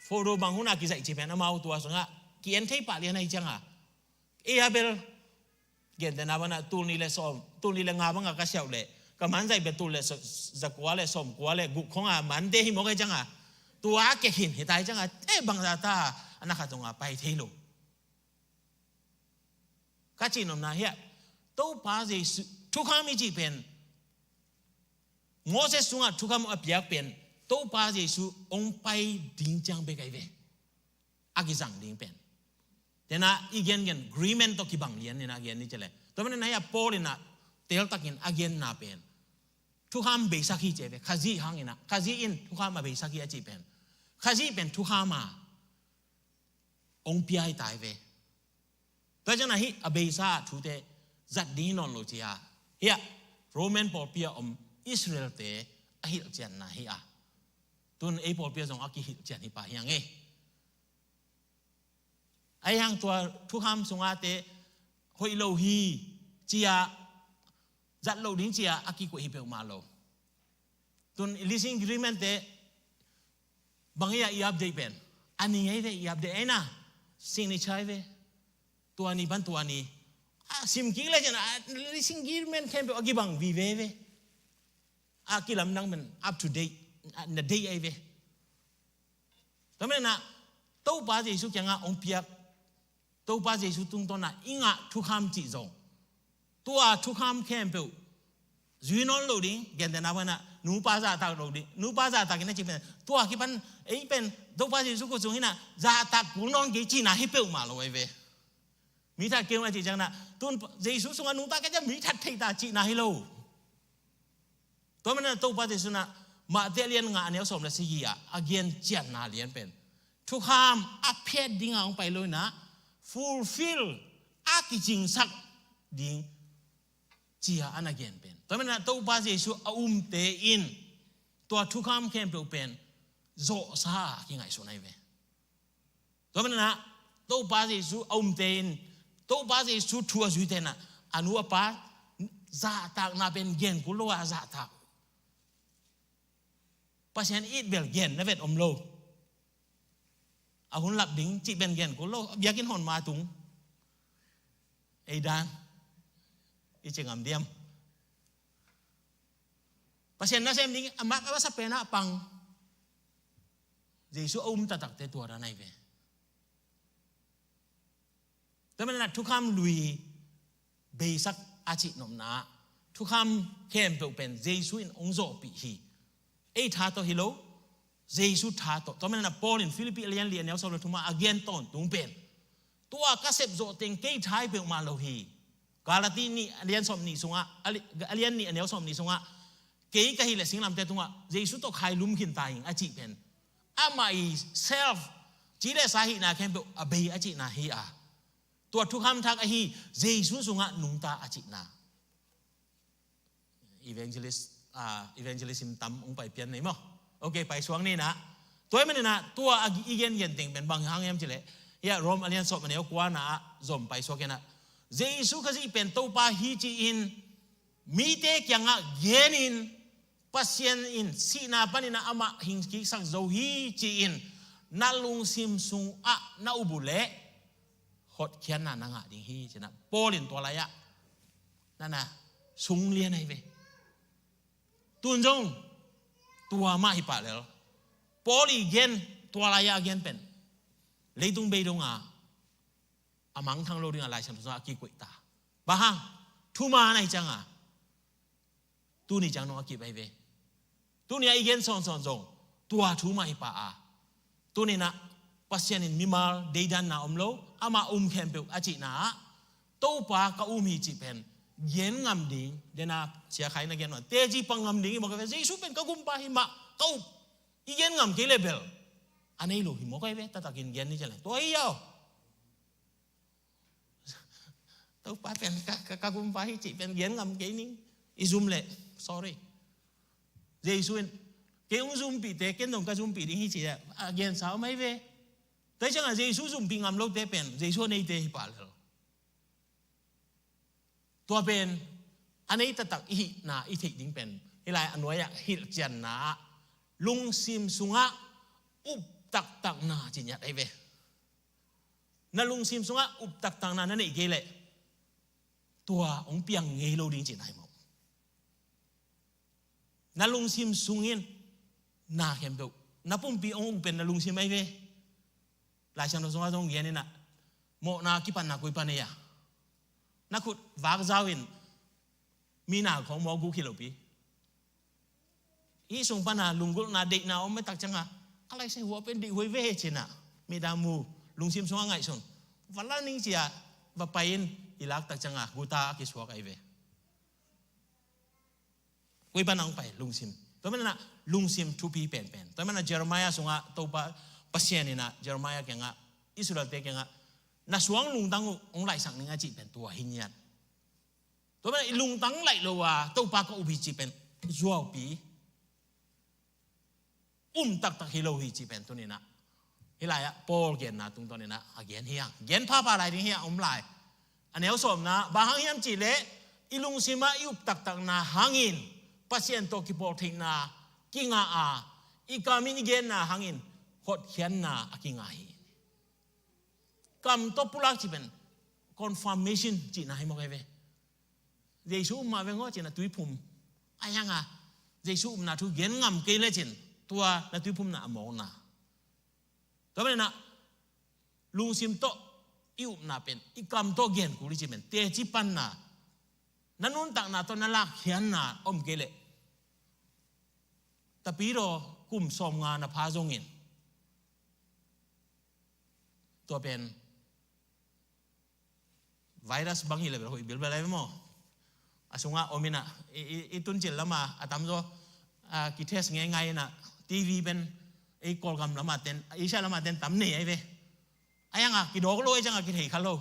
photo bang hun a kizaih ci pen, amau tua sung a, ki-en thei pah lian ahi ciang a. Ei a bel, gentehna bang a, tul nih le sawm, tul nih le nga bang a ka siau leh, ka man zaih bel tul le sa, za kua le sawm kua le guk khong a, man te hi mawk ahi ciang a. Tua a kekhin hi ta ahi ciang a, eh bang za ta, a na khat zong a pai thei lo. Ka cih nopna hiah, Topa Jesu, thukham i cih pen, Moses sungah thukham a piak pen, Topa Jesu hong pai ding ciang bek ahi ve. A kizang ding pen. Tena i gengen, agreement tawh kibang lian in a gen ni ci leh. Tua manin a hiah Paul in a teltakin a genna pen. Thukham beisak hi ci ve, Khazih hangin a, Khazih in thukham a beisak hi a cih pen. Khazih pen thukham a. Hong pia hi ta hi ve. Tua ciang a hih a beisa a thute zat ding hi nawn lo ci a. Hiah Roman pawlpi a om Israel-te a hilhcianna hi a. Tun ei pawlpi a zong a kihilhcian hi pah hi a ngei. Ahi hang tua thukham sungate hoih lo hi ci a, zat lo ding ci a a kikuah hi peuhmah lo. Tun leasing agreement-te bang hi a i update pen. A ni ngei ve i update ahi na. Signature hi ve. Tua ni pan tua ni. a sim kik le ciang a, lising gil men khempeuh a kibang vive ve. A kilamdang men up to date, a na date ahi ve. Tua manin ah Topa Jesu kiangah hong piak, Topa Jesu tungtawn ah i ngah thukham cih zong, tua thukham khempeuh zui nawn lo ding, gentehna banah nupa zahtak lo ding, nupa zahtak in a cih pen, tua kipan ei pen Topa Jesu kut sung hi nah, zahtak kul nawn kei cihna hi peuhmah lo ahi ve. Mi that kei ung a cih ciangin ah, tun Jesu sungah nungta kei ciang mi that thei ta cihna hi lo. Tua manin ah Topa Jesu in ah Matthai a lian nga a neu sawm le sagih ah a gen ciatna lian pen, thukham a phet dingah hong pai lo in ah, fulfill, a kicingsak ding ci-a a na gen pen. Tua manin ah Topa Jesu a umte in tua thukham khempeuh pen zawhsa a kingaihsun ahi ve. Tua manin ah Topa Jesu a umte in Topa Jesu thu a zuite in ah, a nu a pa zahtakna pen gen kul lo a zahtak. Pasian it bel gen na vet om lo. A hun lap ding cih pen gen kul lo. Biakinn hong ma tung. Ei dan i ci ngam diam? Pasian nasem ding a mak a masa pen ah pang. Jesu a um taktakte tua dan ahi ve. Tua manin ah thukham lui beisak a cih nopna ah, thukham khempeuh pen Jesu in hong zawhpih hi. Ei tha tawh hi lo, Jesu tha tawh. Tua manin ah Paul in Philippi a lian li a neu sawm le thum ah a gen tawntung pen, tua ka sep zawh teng kei tha hi peuhmah lo hi. Galati nih a lian sawm nih sungah, a li-, a lian nih a neu sawm nih sungah, kei ka hih leh singlamteh tungah Jesu tawh khai lum khin ta ing a cih pen, amah i self, ci le sa hihna khempeuh a bei a cihna hi a, tua thukham thak ahi Jesu sungah nungta a cihna. Evangelist, ah, evangelism tam hong pai pian nei maw? Ok, paisuak ni nah. Tua ahih manin ah tua a i gengen teng pen bang hang hiam cih leh, hiah Rom a lian sawm a neu kua na ah zom paisuak in ah, Jesu Khazih pen Topa hi ci-in mite kiangah genin, Pasian in sihna panin ah amah hing kiksak zo hi ci-in na lungsim sungah na up uh leh hotkhiatna na ngah ding hi ci-in ah Paul in tua lai-ah na na sung lian ahi ve. Tun zong tua mah hi pah lel. Paul i gen, tua lai-ah a gen pen leitung bei dong a, a mangthang lo ding a Lai Siangtho sungah a kikoih ta. Bang hang? Thuman ahi ciang a, tuni ciang dong a kip ahi ve. Tuni a i gen sawnsawn zong tua thu mah hi pah a, tuni nah Pasian in mimal deidanna om lo, amah um khempeuh a cihna ah, Topa ka um hi cih pen gen ngam ding, dena Sia Khai na gen mah, teci pang ngam ding hi mawk ahi ve. Jesu pen ka gumpa hi mah, ka up, i gen ngam kei leh bel a nei lo hi mawk ahi ve. Taktakin gen ni ci leh tua hi a aw. Topa pen ka, ka, ka gumpa hi cih pen gen ngam kei ning. I zum leh, sorry. Jesu in, kei hong zumpihte ken zong ka zumpih ding hi cih a gensa om ahi ve. Tua hi ciangah Jesu zumpih ngam lote pen Jesu a neite hi pah lel. Tua pen a nei taktak i hihna i theih ding pen, hih lai a nuai-ah hilhcianna ah lungsim sungah up taktakna ci ngiat ahi ve. Na lungsim sungah up taktakna na neih kei leh tua hong piang ngei lo ding cihna hi mawk. Na lungsim sungin na khempeuh, na pumpi hong uk pen na lungsim ahi ve. Lai Siangtho sungah zong gen in ah, mawhna kipatna koi pan ei a, na khut vak zau in mi na khawng mawk guk hi lopi. Hih sung pana lunggulhna deihna om mah tak ciangah, ka laisai hua pen deih huai ve ci-in ah, mi da mu, lungsim sungah ngaihsun, va la ning ci-a va pai in, i lak tak ciangah guta a kisuak ahi ve. Koi pan hong pai lungsim? Tua manin ah lungsim thupi penpen. Tua manin ah Jeremiah sungah Topa Pasian in ah Jeremiah kiangah, Israelte kiangah, na suang lungtang uh hong laihsak ning a cih pen tua hi ngiat. Tua manin ah i lungtang laih lo a Topa ka up hi cih pen zuaupi, um taktak hi lo hi cih pen tuni-in ah hih lai-ah Paul genna tungtawn in ah a gen hi hang. Gen phapha lai ding hi a om lai. A neu sawmna, bang hang hiam cih leh i lungsim ah i up taktakna hangin Pasian tawh kipawl theihna kingah a, i kam in i genna hangin hotkhiatna a kingah hi. Kam tawh pulak cih pen confirmation cihna hi mawk ahi ve. Jesu um mah veng aw cihna tuiphum. Ahi hanga Jesu upna thu gen ngam kei lecin tua na tuiphumna a mawkna. Tua maninah lungsim tawh i upna pen i kam tawh gen kul i ci pen teci panna, na nuntakna tawh na lakkhiatna om kei leh tapidaw kum sawmnga na pha zongin tua pen virus bang hi le bel hoih bilbel ahi ve maw? A sungah om inah i, i, i tuncil lama a tamzaw a kitest ngeingai inah TV pen ei Kawlgam lama ten, Asia lama ten tam nei ahi ve. Ahi hanga kidawk lo ahi cianga kithei kha lo.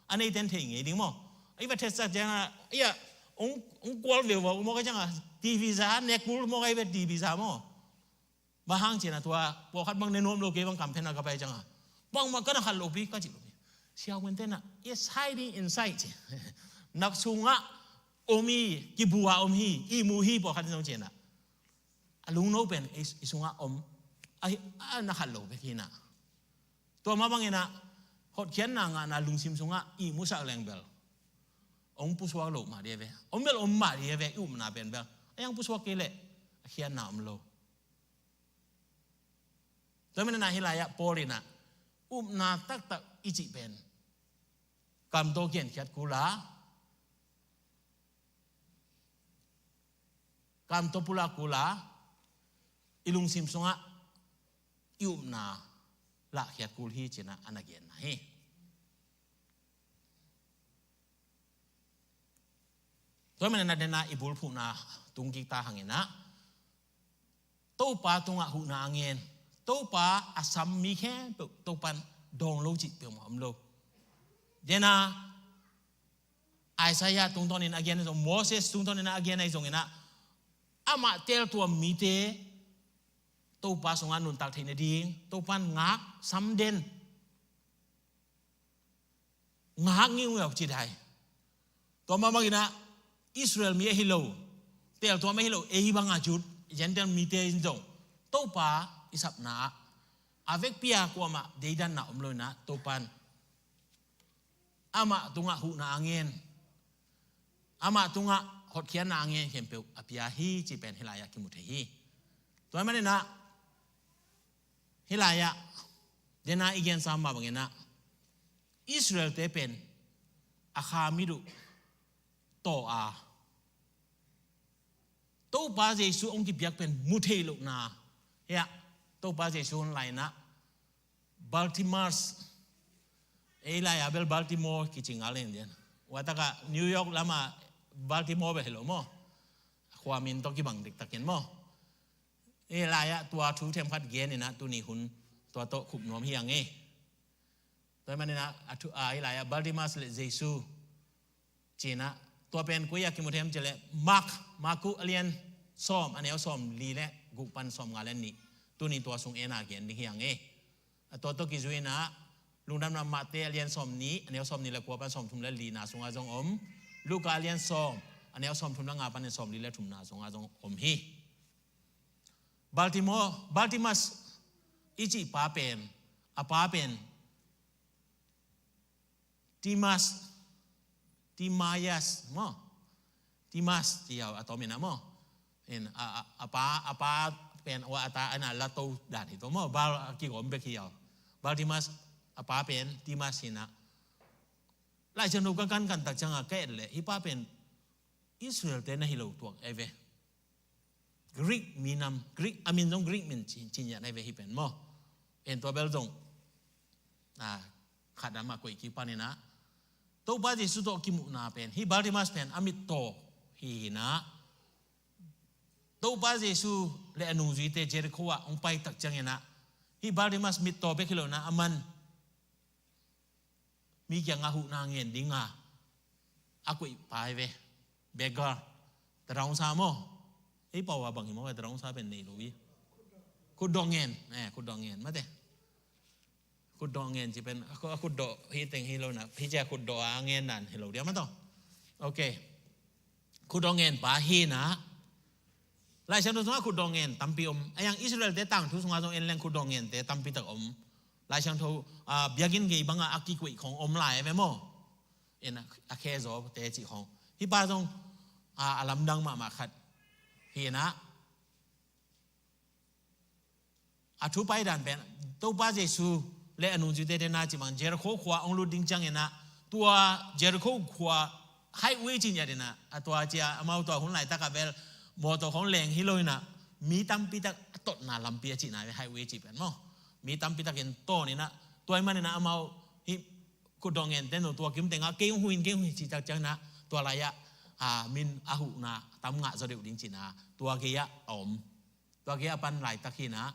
A nei ten thei ngei ding maw? Ei va test sak cianga ia ong, ong kual veuva mawk ahi cianga TV za nek kul mawk ahi ve, TV za maw? Bang hang cihna tua pawlkhat bang ne nuam lo kei bang kamphen a ka pai cianga bangmah ka na khat lopi ka cih lopi. Siavuan tenah it's hiding inside ci. Nak sungah om hi, kibua om hi, ihmu hi pawlkhat in zong cihna. A lungno pen i, i sungah om. A, a na khat lo bek hinah. Tua mah banginah hotkhiatna ngahna lungsim sungah ihmusak leng bel ong pusuak lo mah dih a ve. Om bel om mah dih a ve, i upna pen bel. A yang pusuak kei leh a khiatna om lo. Tua maninah hih lai-ah Paul inah upna taktak i cih pen kam tawh genkhiat kul a, kam tawh pulak kul a, i lungsim sungah i upna lahkhiat kul hi cinah a na genna hi. Tua maninah dena i bulphuhna tungkik ta hanginah Topa tungah huhna a ngen, Topa a sam mi khempeuh Topan dawng lo cih peuhmah om lo. Dena Isaiah tungtawnin a gen ahi zong, Moses tungtawnin a gen ahi zonginah amah teltuam mite Topa sungah nuntak theih nading Topan ngak sam den, ngak ngiungeu ci dai. Tua mah banginah Israel mi ahi lo, teltuam ahi lo, ei banga Jew, Gentile mite in zong Topa i sapna ah a vekpi-a kuamah deidanna om lo inah Topan amah tungah huhna a ngen, amah tungah hotkhiatna a ngen khempeuh a pia hi cih pen hih lai-ah kimu thei hi. Tua maninah hih lai-ah dena i gensa mah banginah Israel-te pen a kha mit uh tawh a Topa Jesu hong kipiak pen mu thei lohna. Hiah Topa Jesu hong lai-inah Baltimas, ei lai-a bel Baltimore kici ngal in dian. Ua takah New York lama Baltimore bel hi lo maw? Khua min tawh kibang diktakin maw? Ei lai-ah tua thu themkhat geninah tuni hun tua tawh khup nuam hi ang ei. Tua maninah a thu a ei lai-ah Baltimas le Jesu cinah tua pen koi-ah kimu them cileh Mark, Marku a lian sawm a neu sawm li le guk pan sawm nga le nih. Tuni tua sung ena gen ding hi ang ei. A tua tawh kizui inah Lungdamna Mate a lian sawm nih a neu sawm nih le kua pan sawm thum le lina sungah zong om. Luka a lian sawm a neu sawm thum le nga panin sawm li le thumna sungah zong om hi. Baltimore, Baltimas i cih pa pen a pa pen Timas, Timayas maw? Timas ci-a a tawminah maw? In a, a, a pa, a pa pen ua a ta ana lato dan hi tawh maw? Bal a kigawm bek hi-a. Baltimas a pa pen Timas hinah. Laisiangtho ka kankan tak cianga ka et leh hih pa pen Israel-te na hi lo tuak ei ve. Greek minam, Greek a min zong Greek min ci, ci ngiat ahi ve hih pen maw? En tua bel zong a khat a mah koih kik paninah Topa Jesu tawh kimuhna pen hih Bartimas pen a mittaw hi hinah Topa Jesu le a nungzuite Jericho ah hong pai tak cianginah hih Bartimas mittaw bek hi lo inah a man mi kiangah huhna ngen dinga a koih pa hi ve. Beggar. Tadawngsa maw? Ei pau a bang hi maw? Tadawngsa pen nei lo hi. Khutdawh ngen. Eh, khutdawh ngen mate. Khutdawh ngen ci pen a khu-, a khutdawh hi teng hi lo na. Hi cia khutdawh a ngen dan hi lo dia mataw. Ok. Khutdawh ngen pa hi na. Laisiangtho sungah khutdawh ngen tampi om. A yang Israel-te tangthu sungah zong en leng khutdawh ngente tampi tak om. Laisiangtho, ah, biakinn gei bangah a kikoih khong om lai a ve maw? in a, a khe zawte cih khawng. Hih pa zong a, a lamdang mahmah khat hi in ah, a thu paidan pen Topa Jesu le a nungzuite te na cih bang Jericho khua hong lut ding ciangin ah, tua Jericho khua highway ci ngiat in ah, a tua cia amau tua hun laitak a bel mawtaw khawng leng hi lo in ah, mi tampi tak a totna lampi a cihna ve highway cih pen maw. Mi tampi takin tawn in ah, tua ahih manin ah amau hih khutdawh ngente nu tua kim tengah kei hong huh in, kei hong huh in cih tak ciangin ah, tua lai-ah a, min a huhna tam ngah zaw deuh ding cihna tua gei-ah a om. Tua gei-ah a pan laitak hi in ah,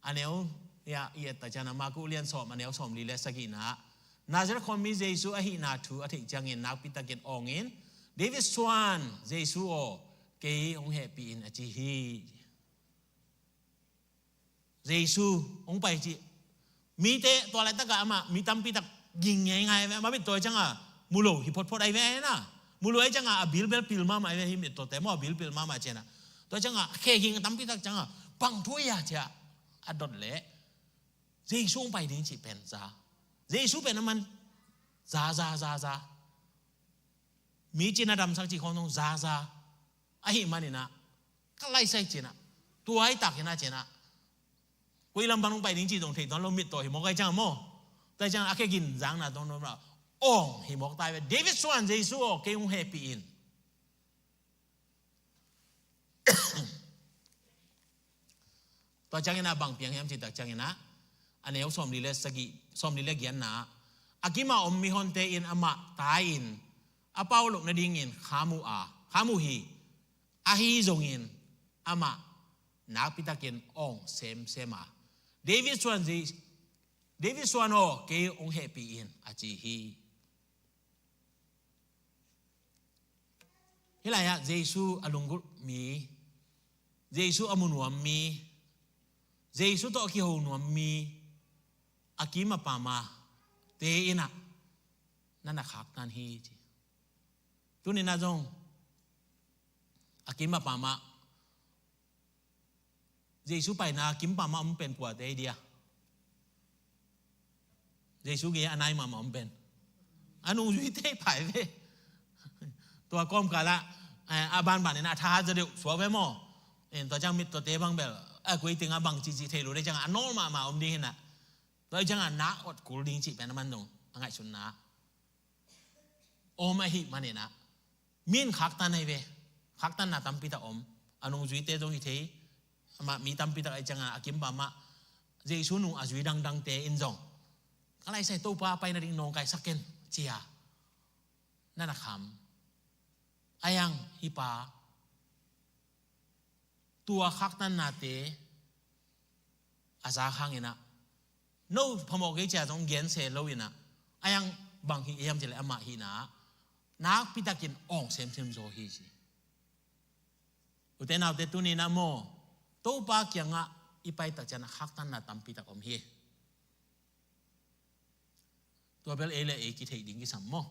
a neu, ya, i et tak ciangin ah Marku lian sawm a neu sawmli le sagihna ah, Nazareth khuami Jesu ahihna thu a theih ciangin nakpi takin awngin, David suan Jesu aw, kei hong hehpih in, a ci hi. Jesu hong pai cih. Mite tua laitak ah amah mi tampi tak ging ngeingai ve. Amah mittaw ciangah mu lo hi photphot ahi ve na. Mu lo ahi ciangah a bil bel pil mahmah ahi ve, hih mittawte maw, a bil pil mahmah ciangah. Tua ciangah khe ging tampi tak ciangah bang thu ahi a ciah a dot leh Jesu hong pai ding cih pen za. Jesu pen a man za, za, za, za. Mi cina damsak cih khawng zong za, za. Ahih manin ah ka laisai cin ah, tua i tak in ah cin ah, koi lam pan hong pai ding cih zong thei tuan lo, mittaw hi mawk ahi ciangah maw. Tua ahi ciangah a khe gin zangna tuan lo, awng hi mawk ta hi ve. David suan Jesu aw, kei hong hehpih in. Tua ciangin ah bang piang hiam cih tak ciangin ah, a neu sawmli le sagih, sawmli le giatna ah, a kim a om mihonte in amah tai-in a pau loh nadingin kham uh a, kham uh hi. Ahi zongin amah nakpi takin awng semsem a, David suan Zi-, David suan aw, kei hong hehpih in, a ci hi. Hih lai-ah Jesu a lunggulh mi, Jesu a mu nuam mi, Jesu tawh a kiho nuam mi, a kim a pam a te in ah na na khaktan hi ci. Tuni-in ah zong a kim a pam ah Jesu paina kim pam ah om pen kuate hi dia? Jesu gei a nai mahmah om pen a nungzuite pai ve. Tua kawmkal ah, eh, a banban in a thahat zaw deuh suak ve maw. En tua ciang mittawte bang bel a koi teng ah bang cihcih thei lo dei ciang a nawl mahmah om ding hi in ah. Tua ciang a nak awt kul ding cih pen a man dong a ngaihsutna om ahih manin ah, mi in khaktan ahi ve. Khaktanna tampi tak om. A nungzuite zong hi thei. Amah mi tampi tak ahi ciangin a kim pam ah Jesu nung a zui dangdangte in zong ka laisai, Topa a pai nading nawngkaisak ken ci a na na kham. Ahi hang hih pa tua khaktannate a zak hangin ah, no phamawh kei ci a zong gense lo in ah, ahi hang bang hi hiam cih leh amah hihna ah nakpi takin awng semsem zaw hi ci. Ute naute, tuni-in ah maw, Topa kiangah i pai tak ciang a khaktanna tampi tak om hi. Tua bel ei le ei kitheih ding kisam maw.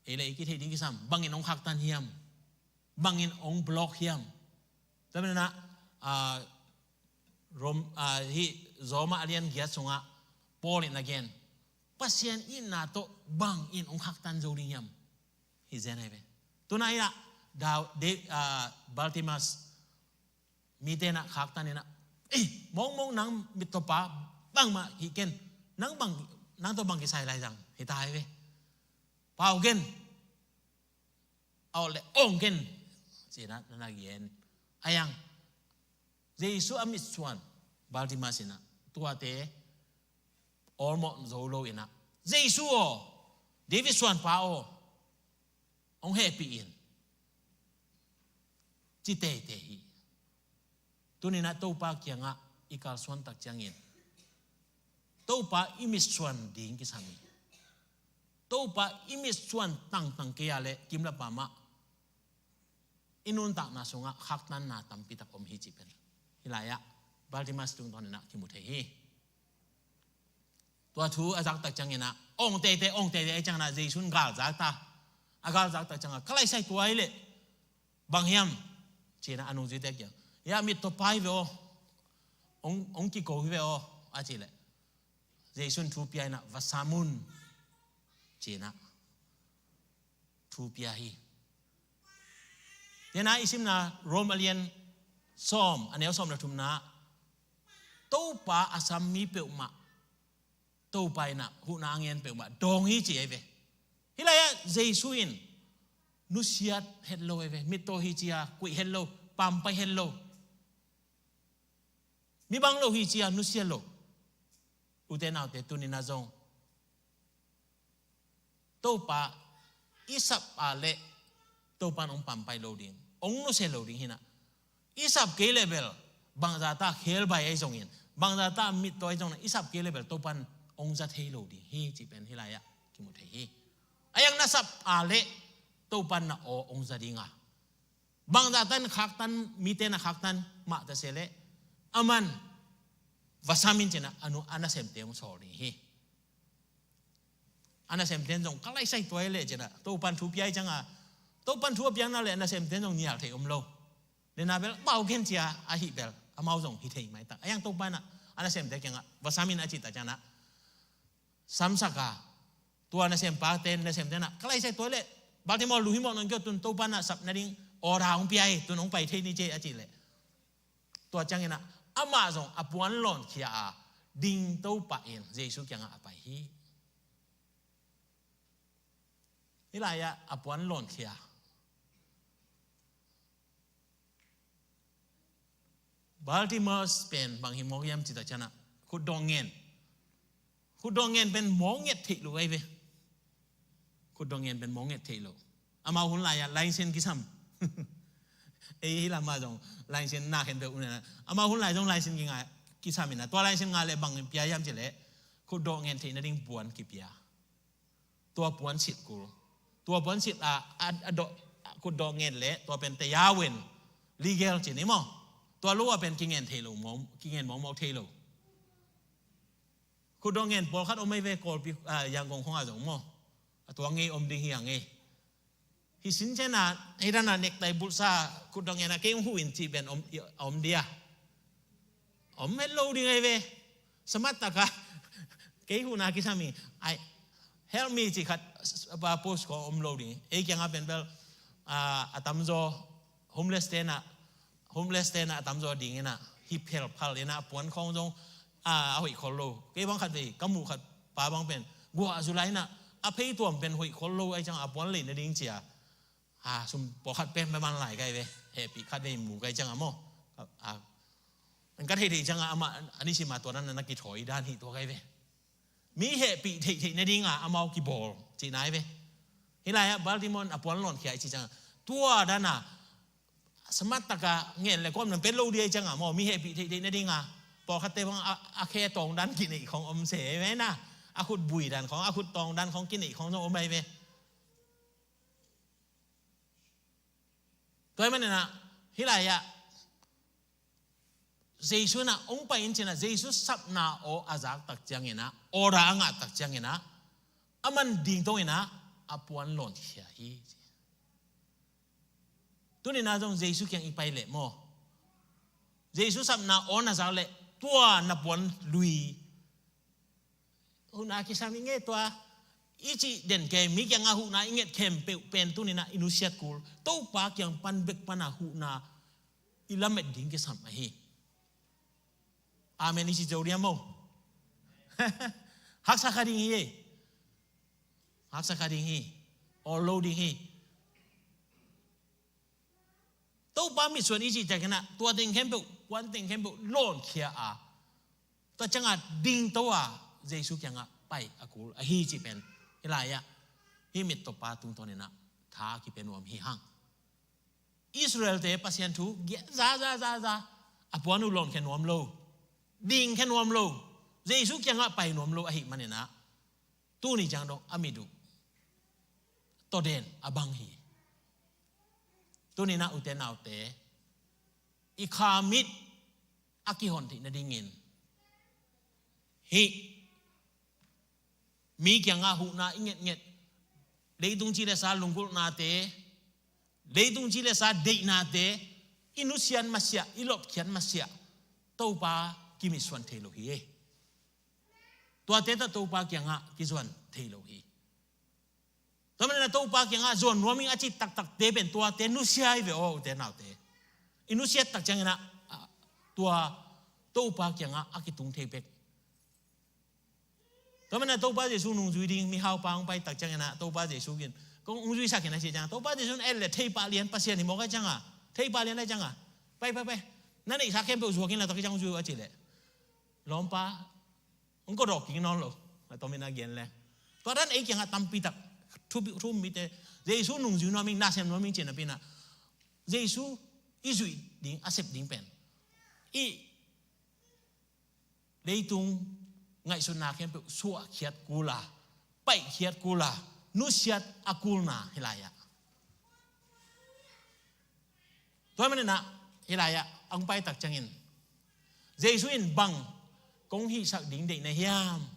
Ei le ei kitheih ding kisam. Bangin hong khaktan hiam? Bangin hong block hiam? Tua bel na, ah, Rom, ah, hih Roma a lian giat sungah Paul in a gen, Pasian itna tawh bangin hong khaktan zo ding hiam? Hi zen ahi ve. Tuna in ah Dau-, De-, ah, Bartimas mite in ah khaktan in ah, "Ei, mawngmawng nang mittawpa bangmah hih ken, nang bang, nang tawh bang kisai lai zang?" Hi ta hi ve. "Pau ken, a awt leh awng ken," ci-in ah na na gen. Ahi hang Jesu a mitsuan Bartimas in ah tuate awlmawh zo lo in ah, "Jesu aw, David suanpa aw, hong hehpih in," ci teitei hi. Tuni-in ah Topa kiangah i kalsuan tak ciangin Topa i mitsuan ding kisam hi. Topa i mitsuan tangtang kei a leh kim le pam ah i nuntakna sungah khaktanna tampi tak om hi cih pen hih lai-ah Bartimas tungtawn in ah kimu thei hi. Tua thu a zak tak ciangin ah awng teitei, awng teitei ahi ciangin ah Jesu in gal zak ta. A gal zak tak ciangin ah, "Ka laisai, tua hi leh bang hiam?" ci-in ah a nungzuite kiang, "Hih mittawpa hi ve aw, hong, hong kiko hi ve aw," a cih leh Jesu in thu pia in ah, "Va sam un," ci-in ah thu pia hi. Tena i simna Rom a lian sawm, a neu sawm le thumna, Topa a sam mi peuhmah Topa in ah huhna a ngen peuhmah dawng hi ci ahi ve. Hih lai-ah Jesu in nusiat het lo ahi ve. Mittaw hi ci-a kuih het lo, pampai het lo, mi bang lo hi ci-a nusiat lo. Ute naute, tuni-in ah zong Topa i sap a leh Topa in hong pampai lo ding, hong nusia lo ding hi-in ah, i sap kei leh bel bangzah ta khelbai ahi zongin, bangzah ta mittaw ahi zongin, i sap kei leh bel Topa in hong za thei lo ding hi cih pen hih lai-ah kimu thei hi. A yang na sap a leh Topa in na aw hong za ding a, bangzah ta in khaktan, mite na khaktan mah ta se leh, aman va sam in ci-in ah a nu, a nasemte hong sawl ding hi. A nasemte in zong ka laisai tuai leh ci-in ah, Topa in thu pia hi ciang a, Topa in thu a piakna leh a nasemte in zong nial thei om lo. Leh na bel bau ken ci-a ahih bel amau zong hi thei maitak. A yang Topa in ah a nasemte kiangah va sam in a cih tak ciang ah, samsak a, tua nasempa ten, nasemte in ah ka laisai tuai leh, Baltimore lui hi mawk nang kio, tun Topa in ah sap nading order hong pia hi, tun hong pai thei ni ci a cih leh, tua ciangin ah amah zong a puan lawnkhia a, dingto pah in Jesu kiangah a pai hi. Hih lai-ah a puan lawnkhia. Baltimore pen bang hi mawk hiam cih tak ciang ah, khutdawh ngen. Khutdawh ngen pen mawk nget theih lo ahi ve. Khutdawh ngen pen mawk nget theih lo. Amau hun lai-ah license kisam. Ei hih lamah zong license na khen peuh un ah. Amau hun lai zong license kinga, kisam in ah, tua license ngah leh bang pia hiam cih leh, khutdawh ngen theih nading puan kipia. Tua puan silh kul. Tua puan silh a, a, a dawh, khutdawh ngen leh tua pen tayawin, legal ci ni maw. Tua lo a pen kingen thei lo maw, kingen mawkmawk thei lo. Khutdawh ngen pawlkhat om ahi ve, Kawlpi, ah, Yangon khong ah zong maw. A tua ngei om ding hi a ngei. Hih sin ciang a, hih dan a necktie bulhsa, khutdawh ngen a kei hong huh in cih pen om, om dia. Om het lo ding ahi ve. Smart tak a, kei huhna kisam hi. Ai, help me cih khat, pa post khong om lo ding. Ei kiangah pen bel, ah, a tamzaw homeless te in ah, homeless te in ah a tamzaw ding in ah, hih phelphal in ah, puan khawng zong, ah, a hoih khol lo. Kei bang khat vei ka muh khat pa bang pen, guah a zu lai in ah, a phei tuam pen hoih khol lo ahih ciang a, puan lei nading ci-a, ah, sum pawlkhat pen man lai ka hi ve. Hehpih khat vei mu ka hih ciang a maw. Ah, ka theih theih ciang a, amah a nisim a tua dan a na kithawi dan hi tua ka hi ve. Mi hehpih theihtheih nading a amau kibawl cihna hi ve. Hih lai-ah Baltimore in a puan lawnkhia i cih ciang a, tua dan a smart tak a ngen leh kuamah in pet lo ding ahih ciang a maw, mi hehpih theihtheih nading a, pawlkhatte bang a, a khe tawng dan kineih khong om se hi ve na. A khut bui dan khong, a khut tawng dan khong kineih khong zong om ahi ve. Tua ahih manin ah, hih lai-ah Jesu in ah hong pai in ci-in ah, Jesu sapna aw a zak tak ciangin ah, order a ngah tak ciangin ah, aman dingto in ah a puan lawnkhia hi. Tuni-in ah zong Jesu kiang i pai leh maw, Jesu sapna aw na zak leh, tua na puan lui, huhna kisam i ngei tua, i cih den kei, mi kiangah huhna i nget khempeuh pen tuni-in ah i nusiat kul, Topa kiang pan bek pan a huhna i lamet ding kisam ahi. Amen i ci zo diam maw? Haksa kha ding hi. Haksa kha ding hi. Awl lo ding hi. Topa mitsuan i cih ciangin ah, tua teng khempeuh, puan teng khempeuh lawnkhia a, tua ciang a dingto a Jesu kiangah pai a kul ahi cih pen hih lai-ah hih mittawpa tungtawn in ah tha kipia nuam hi hang. Israel-te Pasian thu za za za za, a puan uh lawnkhia nuam lo, dingkhia nuam lo, Jesu kiangah pai nuam lo ahih manin ah, tuni ciang dong a mit uh tawden a bang hi. Tuni-in ah ute naute, i kha mit a kihon theih nadingin, hih mi kiangah huhna i ngetnget, leitung ci le sa lunggulhnate, leitung ci le sa deihnate, i nusiat masiah, i lawpkhiat masiah, Topa kimitsuan thei lo hi. Tuate tawh Topa kiangah kizuan thei lo hi. Tua manin ah Topa kiangah zuan nuam ing a cih taktakte pen tuate nusia hi ve aw, ute naute. I nusiat tak ciangin ah, ah, tua Topa kiangah a kitung thei bek. Tua manin ah Topa Jesu nungzui ding mihaupa hong pai tak ciangin ah Topa Jesu kin, kong hong zuisak in a cih ciangah, Topa Jesu in et le theipah lian Pasian hi mawk a ciangah, theipah lian a ciangah, pai, pai, pai, na neihsa khempeuh zuak in la, tua ciang hong zui uh a cih leh, lawmpa, hong kawdawk kik nawn lo. A tomin a gen leng, tua dan ei kiangah tampi tak thu, thu mite, Jesu nungzui nuam ing, na sem nuam ing cih napi-in ah, Jesu i zuih ding, a sep ding pen, i leitung ngaihsutna khempeuh suahkhiat kul a, paihkhiat kul a, nusiat a kulna hi lai-ah. Tua manin ah, hi lai-ah hong pai tak ciangin, Jesu in bang kong hihsak ding deih na hiam?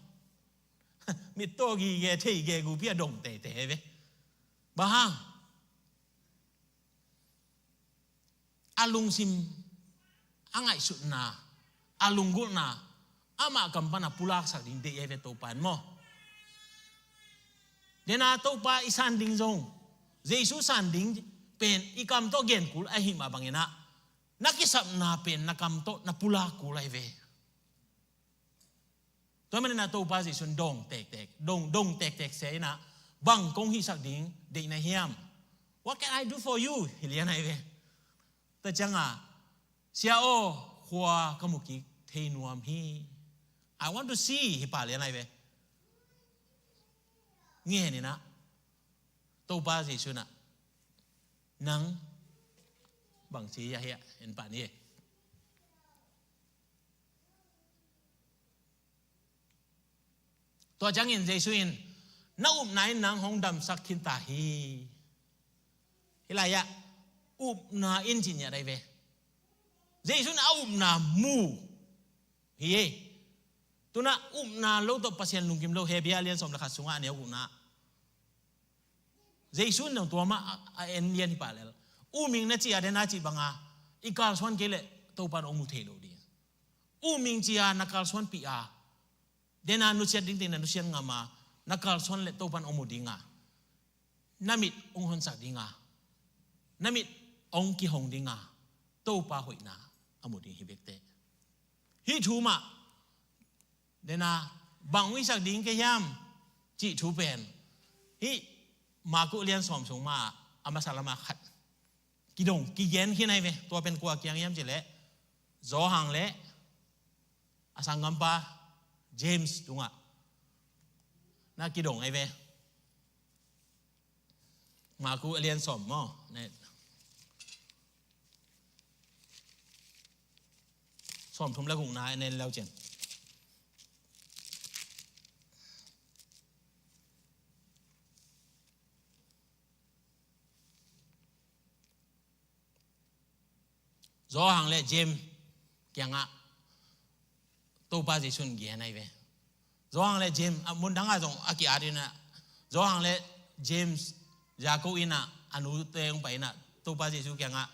Mittaw gige, thei gegu pi a dong teitei hi ve. Bang hang? A lungsim, a ngaihsutna, a lunggulhna, amah kam pan a pulaksak ding deih hi ve Topa in maw. Dena Topa i san ding zong, Jesu san ding pen i kam tawh gen kul ahih mah bangin ah, na kisapna pen na kam tawh na pulak kul ahi ve. Tua manin ah Topa Jesu in dong tektek, dong, dong tektek se in ah, bang kong hihsak ding deih na hiam? What can I do for you? Hi lian ahi ve. Tua ciangah, Sia aw, khua ka mu kik thei nuam hi. I want to see, hi pah lian ahi ve. Ngen in ah, Topa Jesu in ah, nang bangci hiam, hiam, en pah ni. Tua ciangin Jesu in, na upna in nang hong damsak khin ta hi. Hi lai-ah, upna in ci ngiat ahi ve. Jesu in a upna mu hi ei. Tu-in ah upna lo tawh Pasian lungkim lo, Hebru a lian sawm le khat sungah a neu gukna. Jesu in dong tua mah a, a en lian hi pah lel. Um ing na ci a, dena cih banga i kalsuan kei leh Topa in hong mu thei lo ding. Um ing ci a na kalsuanpih a, dena nusiat ding teng na nusiat ngam a, na kalsuan leh Topa in hong mu ding a, na mit hong honsak ding a, na mit hong kihong ding a, Topa hoihna a mu ding hi bek teh. Hih thu mah, dena bang hong hihsak ding ka hiam cih thu pen, hih Marku lian sawm sung mah a masa lamah khat kidong, kigen khin ahi ve. Tua pen kua kiang hiam cih leh, Johan le a sanggampa James tungah na kidong ahi ve. Marku a lian sawm maw, ne. Sawm thum le gukna en leu cin. Johan le James kiangah Topa Jesu in gen ahi ve. Johan le James, a mun dangah zong a ki-at in ah, Johan le James, Jacob in ah, a nute hong pai in ah, Topa Jesu kiangah,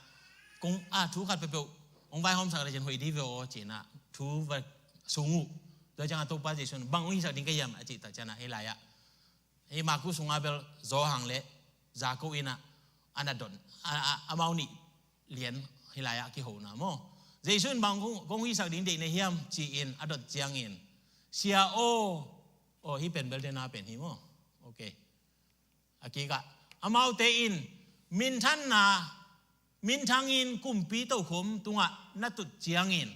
kong a thu khat peuhpeuh hong vaihawmsak le cin hoih dih ve aw ci in ah, thu va sung uh. Tua ciangah Topa Jesu in, bang hong hihsak ding ka hiam a cih tak ciangah, hi lai-ah, hih Marku sungah bel Johan le Jacob in ah, a na don, a, a, amau nih lian hi lai-ah kihona maw. Jesu in bang kong, kong hihsak ding deih na hiam ci-in a dot ciangin, Sia aw, aw, hih pen bel dena pen hi maw. Ok. A kikah, amaute in minthanna, minthangin kumpi tokhom tungah na tut ciangin,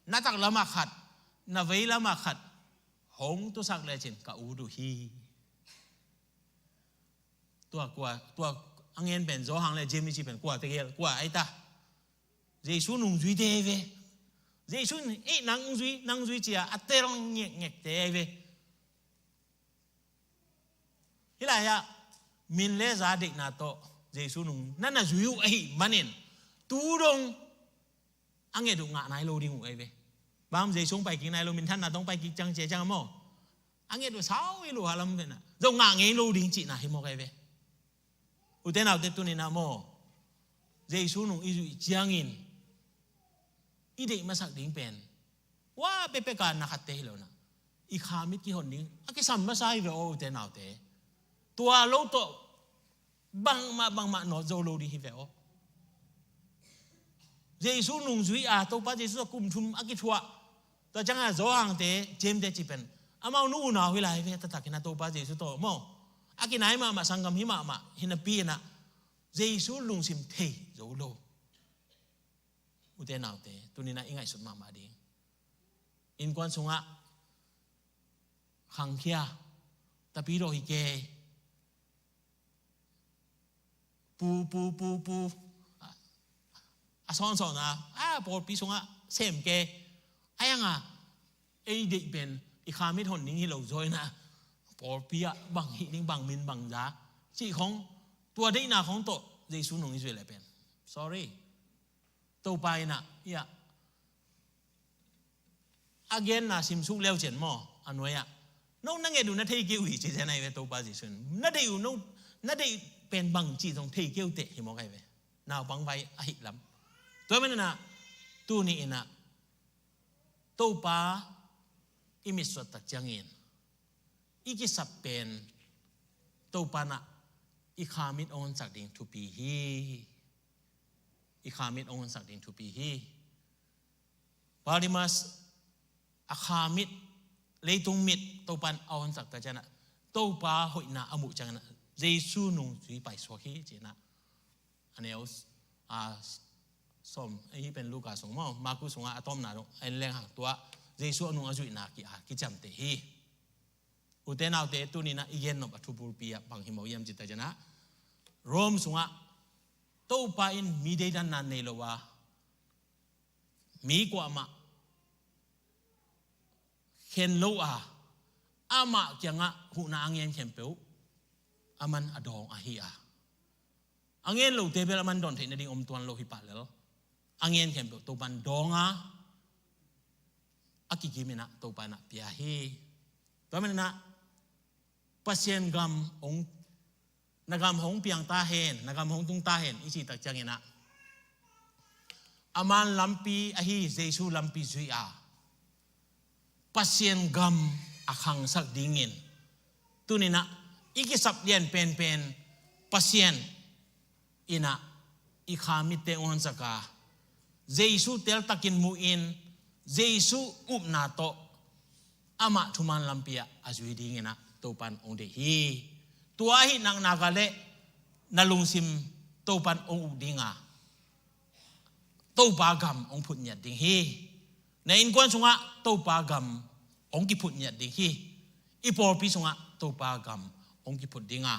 na taklamah khat, na veilamah khat hong tusak lecin ka ut uh hi. Tua kua, tua a ngen pen Johan le James i ci pen kua tegel, kua ahi ta? Jesu nungzuite ahi ve. Jesu in, "Ei, nang zui, nang zui," ci-a a tel ngekngekte ahi ve. Hih lai-ah min le za deihna tawh Jesu nung na na zui uh ahih manin, tu dong a nget uh ngah nai lo ding uh ahi ve. Bang Jesu hong pai kik nai lo, minthanna tawh hong pai kik ciang cia ciang maw, a nget uh sau i luha lam pen ah zong ngah ngei lo ding cihna hi mawk ahi ve. Ute naute, tuni-in ah maw, Jesu nung i zuih ciangin i deih masak ding pen, ua pekpek a na khatte hi lo-in ah, i kha mit kihon ding a kisam masa hi ve aw, ute naute. Tua lo tawh Bangmah bangmah nawt zo lo ding hi ve aw. Jesu nungzui a Topa Jesu a kum thum a kithuah. Tua ciangah Johan te, James te cih pen amau nu unau hi lai ve, taktakin a Topa Jesu tawh maw. A kinai mahmah, sanggam hi mahmah hi napi inah Jesu lungsim thei zo lo. Ute naute, tuninah i ngaihsut mahmah ding. Innkuan sungah khangkhia, tapidaw hi kei. Pu, pu, pu, pu. A, a sawnsawn a, a, pawlpi sungah sem kei. A ianga ei deih pen i khamit hon ding hi lo zaw inah, pawlpi ah bang hih ding, bang min, bang za cih khong, tua deihna khong tawh Jesu nung i zuih leh pen, sorry. Topa inah, ia, a genna simsuk leucin maw, a nuai-ah, no na nget uh na thei kei uh hi ci zen ahi ve Topa Jesu in. Na deih uh, no na deih pen bang cih zong thei kei uh teh hi mawk ahi ve. Naupang vai ahih lam. Tua maninah tuni inah Topa i mitsuat tak ciangin i kisap pen Topa nah i khamit hong honsak ding thupi hi. I khamit hong honsak ding thupi hi. Bartimaeus a khamit, leitung mit Topa in a honsak tak ciangah, Topa hoihna a muh ciangah Jesu nungzui paisuak hi cinah. A neu, a, sawm, ahi pen Luka sung maw, Marku sungah a tawpna dong a en leng hang tua Jesu a nung a zuihna ki, a kiciamteh hi. Ute naute, tuninah i gennop a thubulpi ah bang hi mawk hiam cih tak ciangah, Rome sungah Topa in mi deidanna nei lo a, mi kuamah khen lo a, amah kiangah huhna a ngen khempeuh aman a dawng ahi a, a ngen lote bel aman dawn theih nading om tuan lo hi pah lel. A ngen khempeuh Topa in dawng a, a kikim inah Topa inah pia hi. Tua maninah Pasian gam hong, na gam hong piang ta hen, na gam hong tung ta hen i cih tak cianginah, a man lampi ahi Jesu lampi zuih a, Pasian gam a khangsak dingin, tuninah i kisap lian penpen Pasian inah i kha mitte hong honsak a, Jesu teltakin muhin, Jesu upna tawh amah thuman lampi ah a zui dinginah Topan hong deih hi. Tua ahi naknak ah leh na lungsim Topan hong uk ding a, Topa gam hong phut ngiat ding hi. Na innkuan sungah Topa gam hong kiphut ngiat ding hi. I pawlpi sungah Topa gam hong kiphut ding a,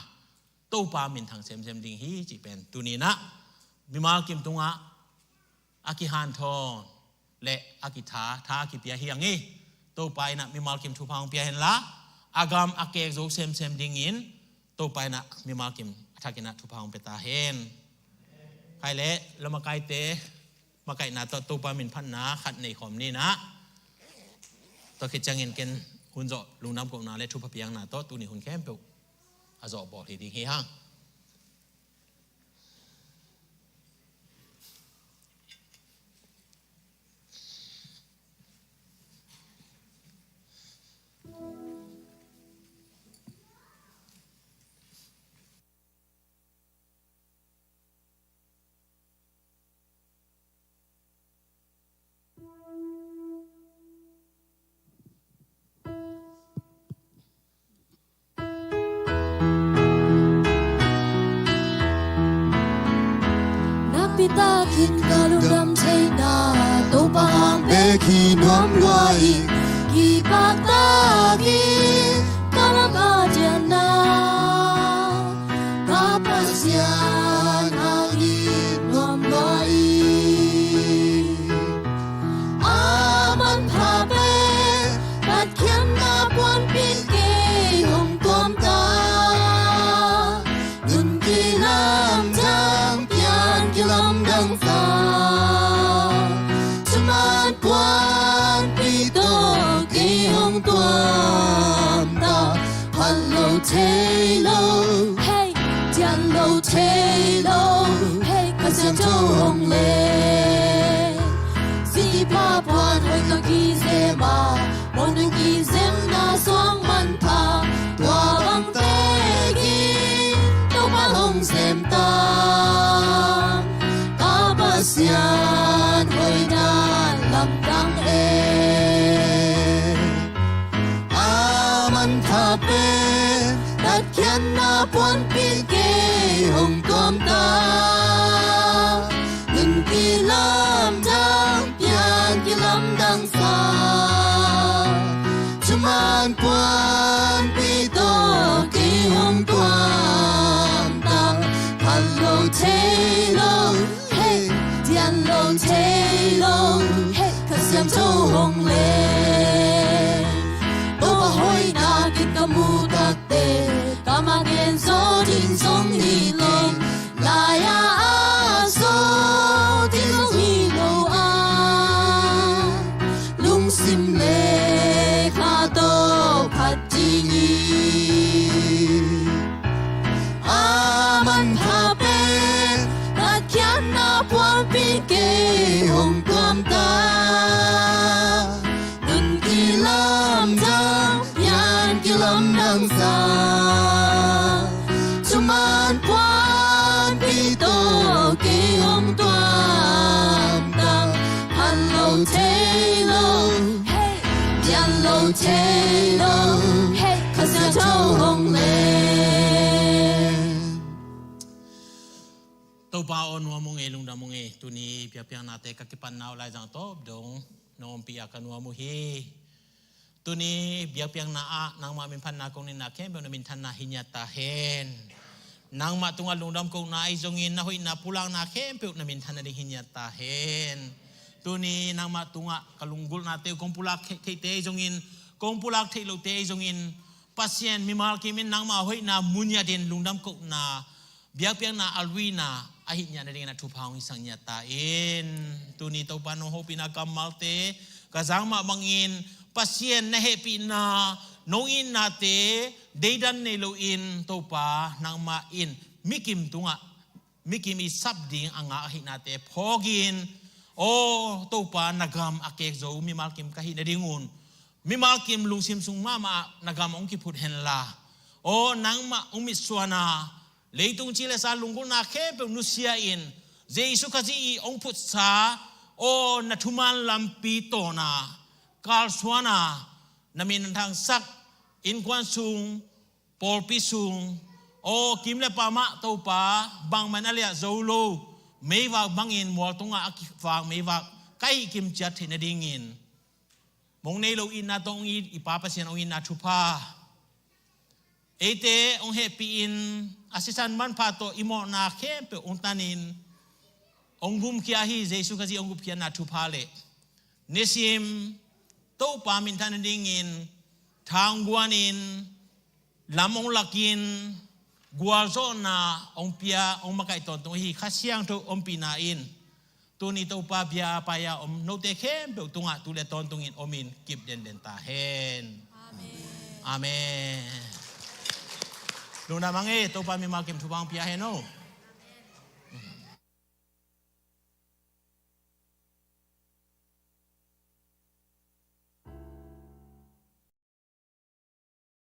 Topa minthang semsem ding hi cih pen tuninah mimal kim tungah a kihanthawn le a kitha, tha a kipia hi ang hi. Topa inah mimal kim thupha hong pia henla, a gam a kek zo semsem dingin Topa inah mimal kim a thakinah thupha hong pia ta hen. Khai le, la makaite makaihna tawh Topa min phatna khat nei khawm ninah, tua khit ciangin ken hun zawh lungdam kohna le thupha piakna tawh tuni hun khempeuh a zawh bawl hi ding hi hang. Nakpi takin ka lungdam theihna Topa hang bek hi nuam lua hi. Kipak takin ka lam a dianna ka Pasian hang hi nuam lua hi. A manpha pen Patkhiatna puanpi kei hong tuam ta. Nun kilam ciang Pian kilamdang sa. Thuman puanpi tawh kei hong tuam ta. Semta ka Pasian hoihna lamdang e. A manpha pen natkhiatna puanpi kei hong tuamta. Nunpi lamdang pian kilamdang sa. Thuman puanpi tawh kei hong tuamta. Phat lo thei lo, hey, dian lo thei lo, hey, Kha Siangtho hong leng. Topa hoihna kik ka muh takte, ka mah gen zaw ding zong hi lo. Lai-ah a zaw ding zong hi lo a, lungsim le kha tawh phat ding hi. A manpha pen natkhiatna puanpi kei hong tuamta. Nunpi lamdang pian kilamdang sa. Thuman puanpi tawh kei hong tuamta. Phat lo thei lo, hey, dian lo thei lo, hey, Kha Siangtho hong leng. Topa aw, nuam ung ei, lungdam ung ei. Tuni biakpiaknate ka kipatna uh Lai Zang tawp dong nong ompih a ka nuam uh hi. Tuni biakpiakna ah nangmah minphatna kong ngetna khempeuh na minthanna hi ngiat ta hen. Nangmah tungah lungdam kohna ahi zongin na hoihna pulakna khempeuh na minthan nading hi ngiat ta hen. Tuni nangmah tungah ka lunggulhnate uh kong pulak theihte ahi zongin, kong pulak theih lohte ahi zongin, Pasian mimal kimin nangmah hoihna mu ngiatin lungdam kohna biakpiakna a luina ahih ngiat nadingin a thupha hong hisak ngiat ta in. Tuni Topa nong hopihna kammalte ka zang mah bangin Pasian na hehpihna nong itnate deidan nei loin Topa nangmah in mikim tungah mikim i sap ding a ngak ahihnate phawkin, aw Topa na gam a kek zo mimal kim ka hih nadingun mimal kim lungsim sung mahmah ah na gam hong kiphut henla, aw nangmah hong mitsuana leitung ci le sa lunggulhna khempeuh nusia in Jesu Khazih ii hong phutsa, aw na thuman lampi tawna kalsuana na minthangsak innkuan sung, pawlpi sung, aw kim le pam ah Topa bangmah in a liah zo lo meivak bangin mual tungah a kivak meivak ka hih kim ciat theih nadingin mong nei lo itna tawh hong it i Pa Pasian hong itna thupha, eite hong hehpih in a sisan manpha tawh i mawhna khempeuh hong tanin hong gumkhia ahi Jesu Khazih hong gupkhiatna thupha le nisim Topa minthan nadingin thangguanin lam hong lakin gualzawhna hong pia hong makaih tawntung ahi Kha Siangtho ompihna in tuni Topa bia a pai-a om note khempeuh tungah tu le tawntungin omin kip denden ta hen. Amen. Amen. Lungdam hang e, Topa mimal kim thupha hong pia hen o.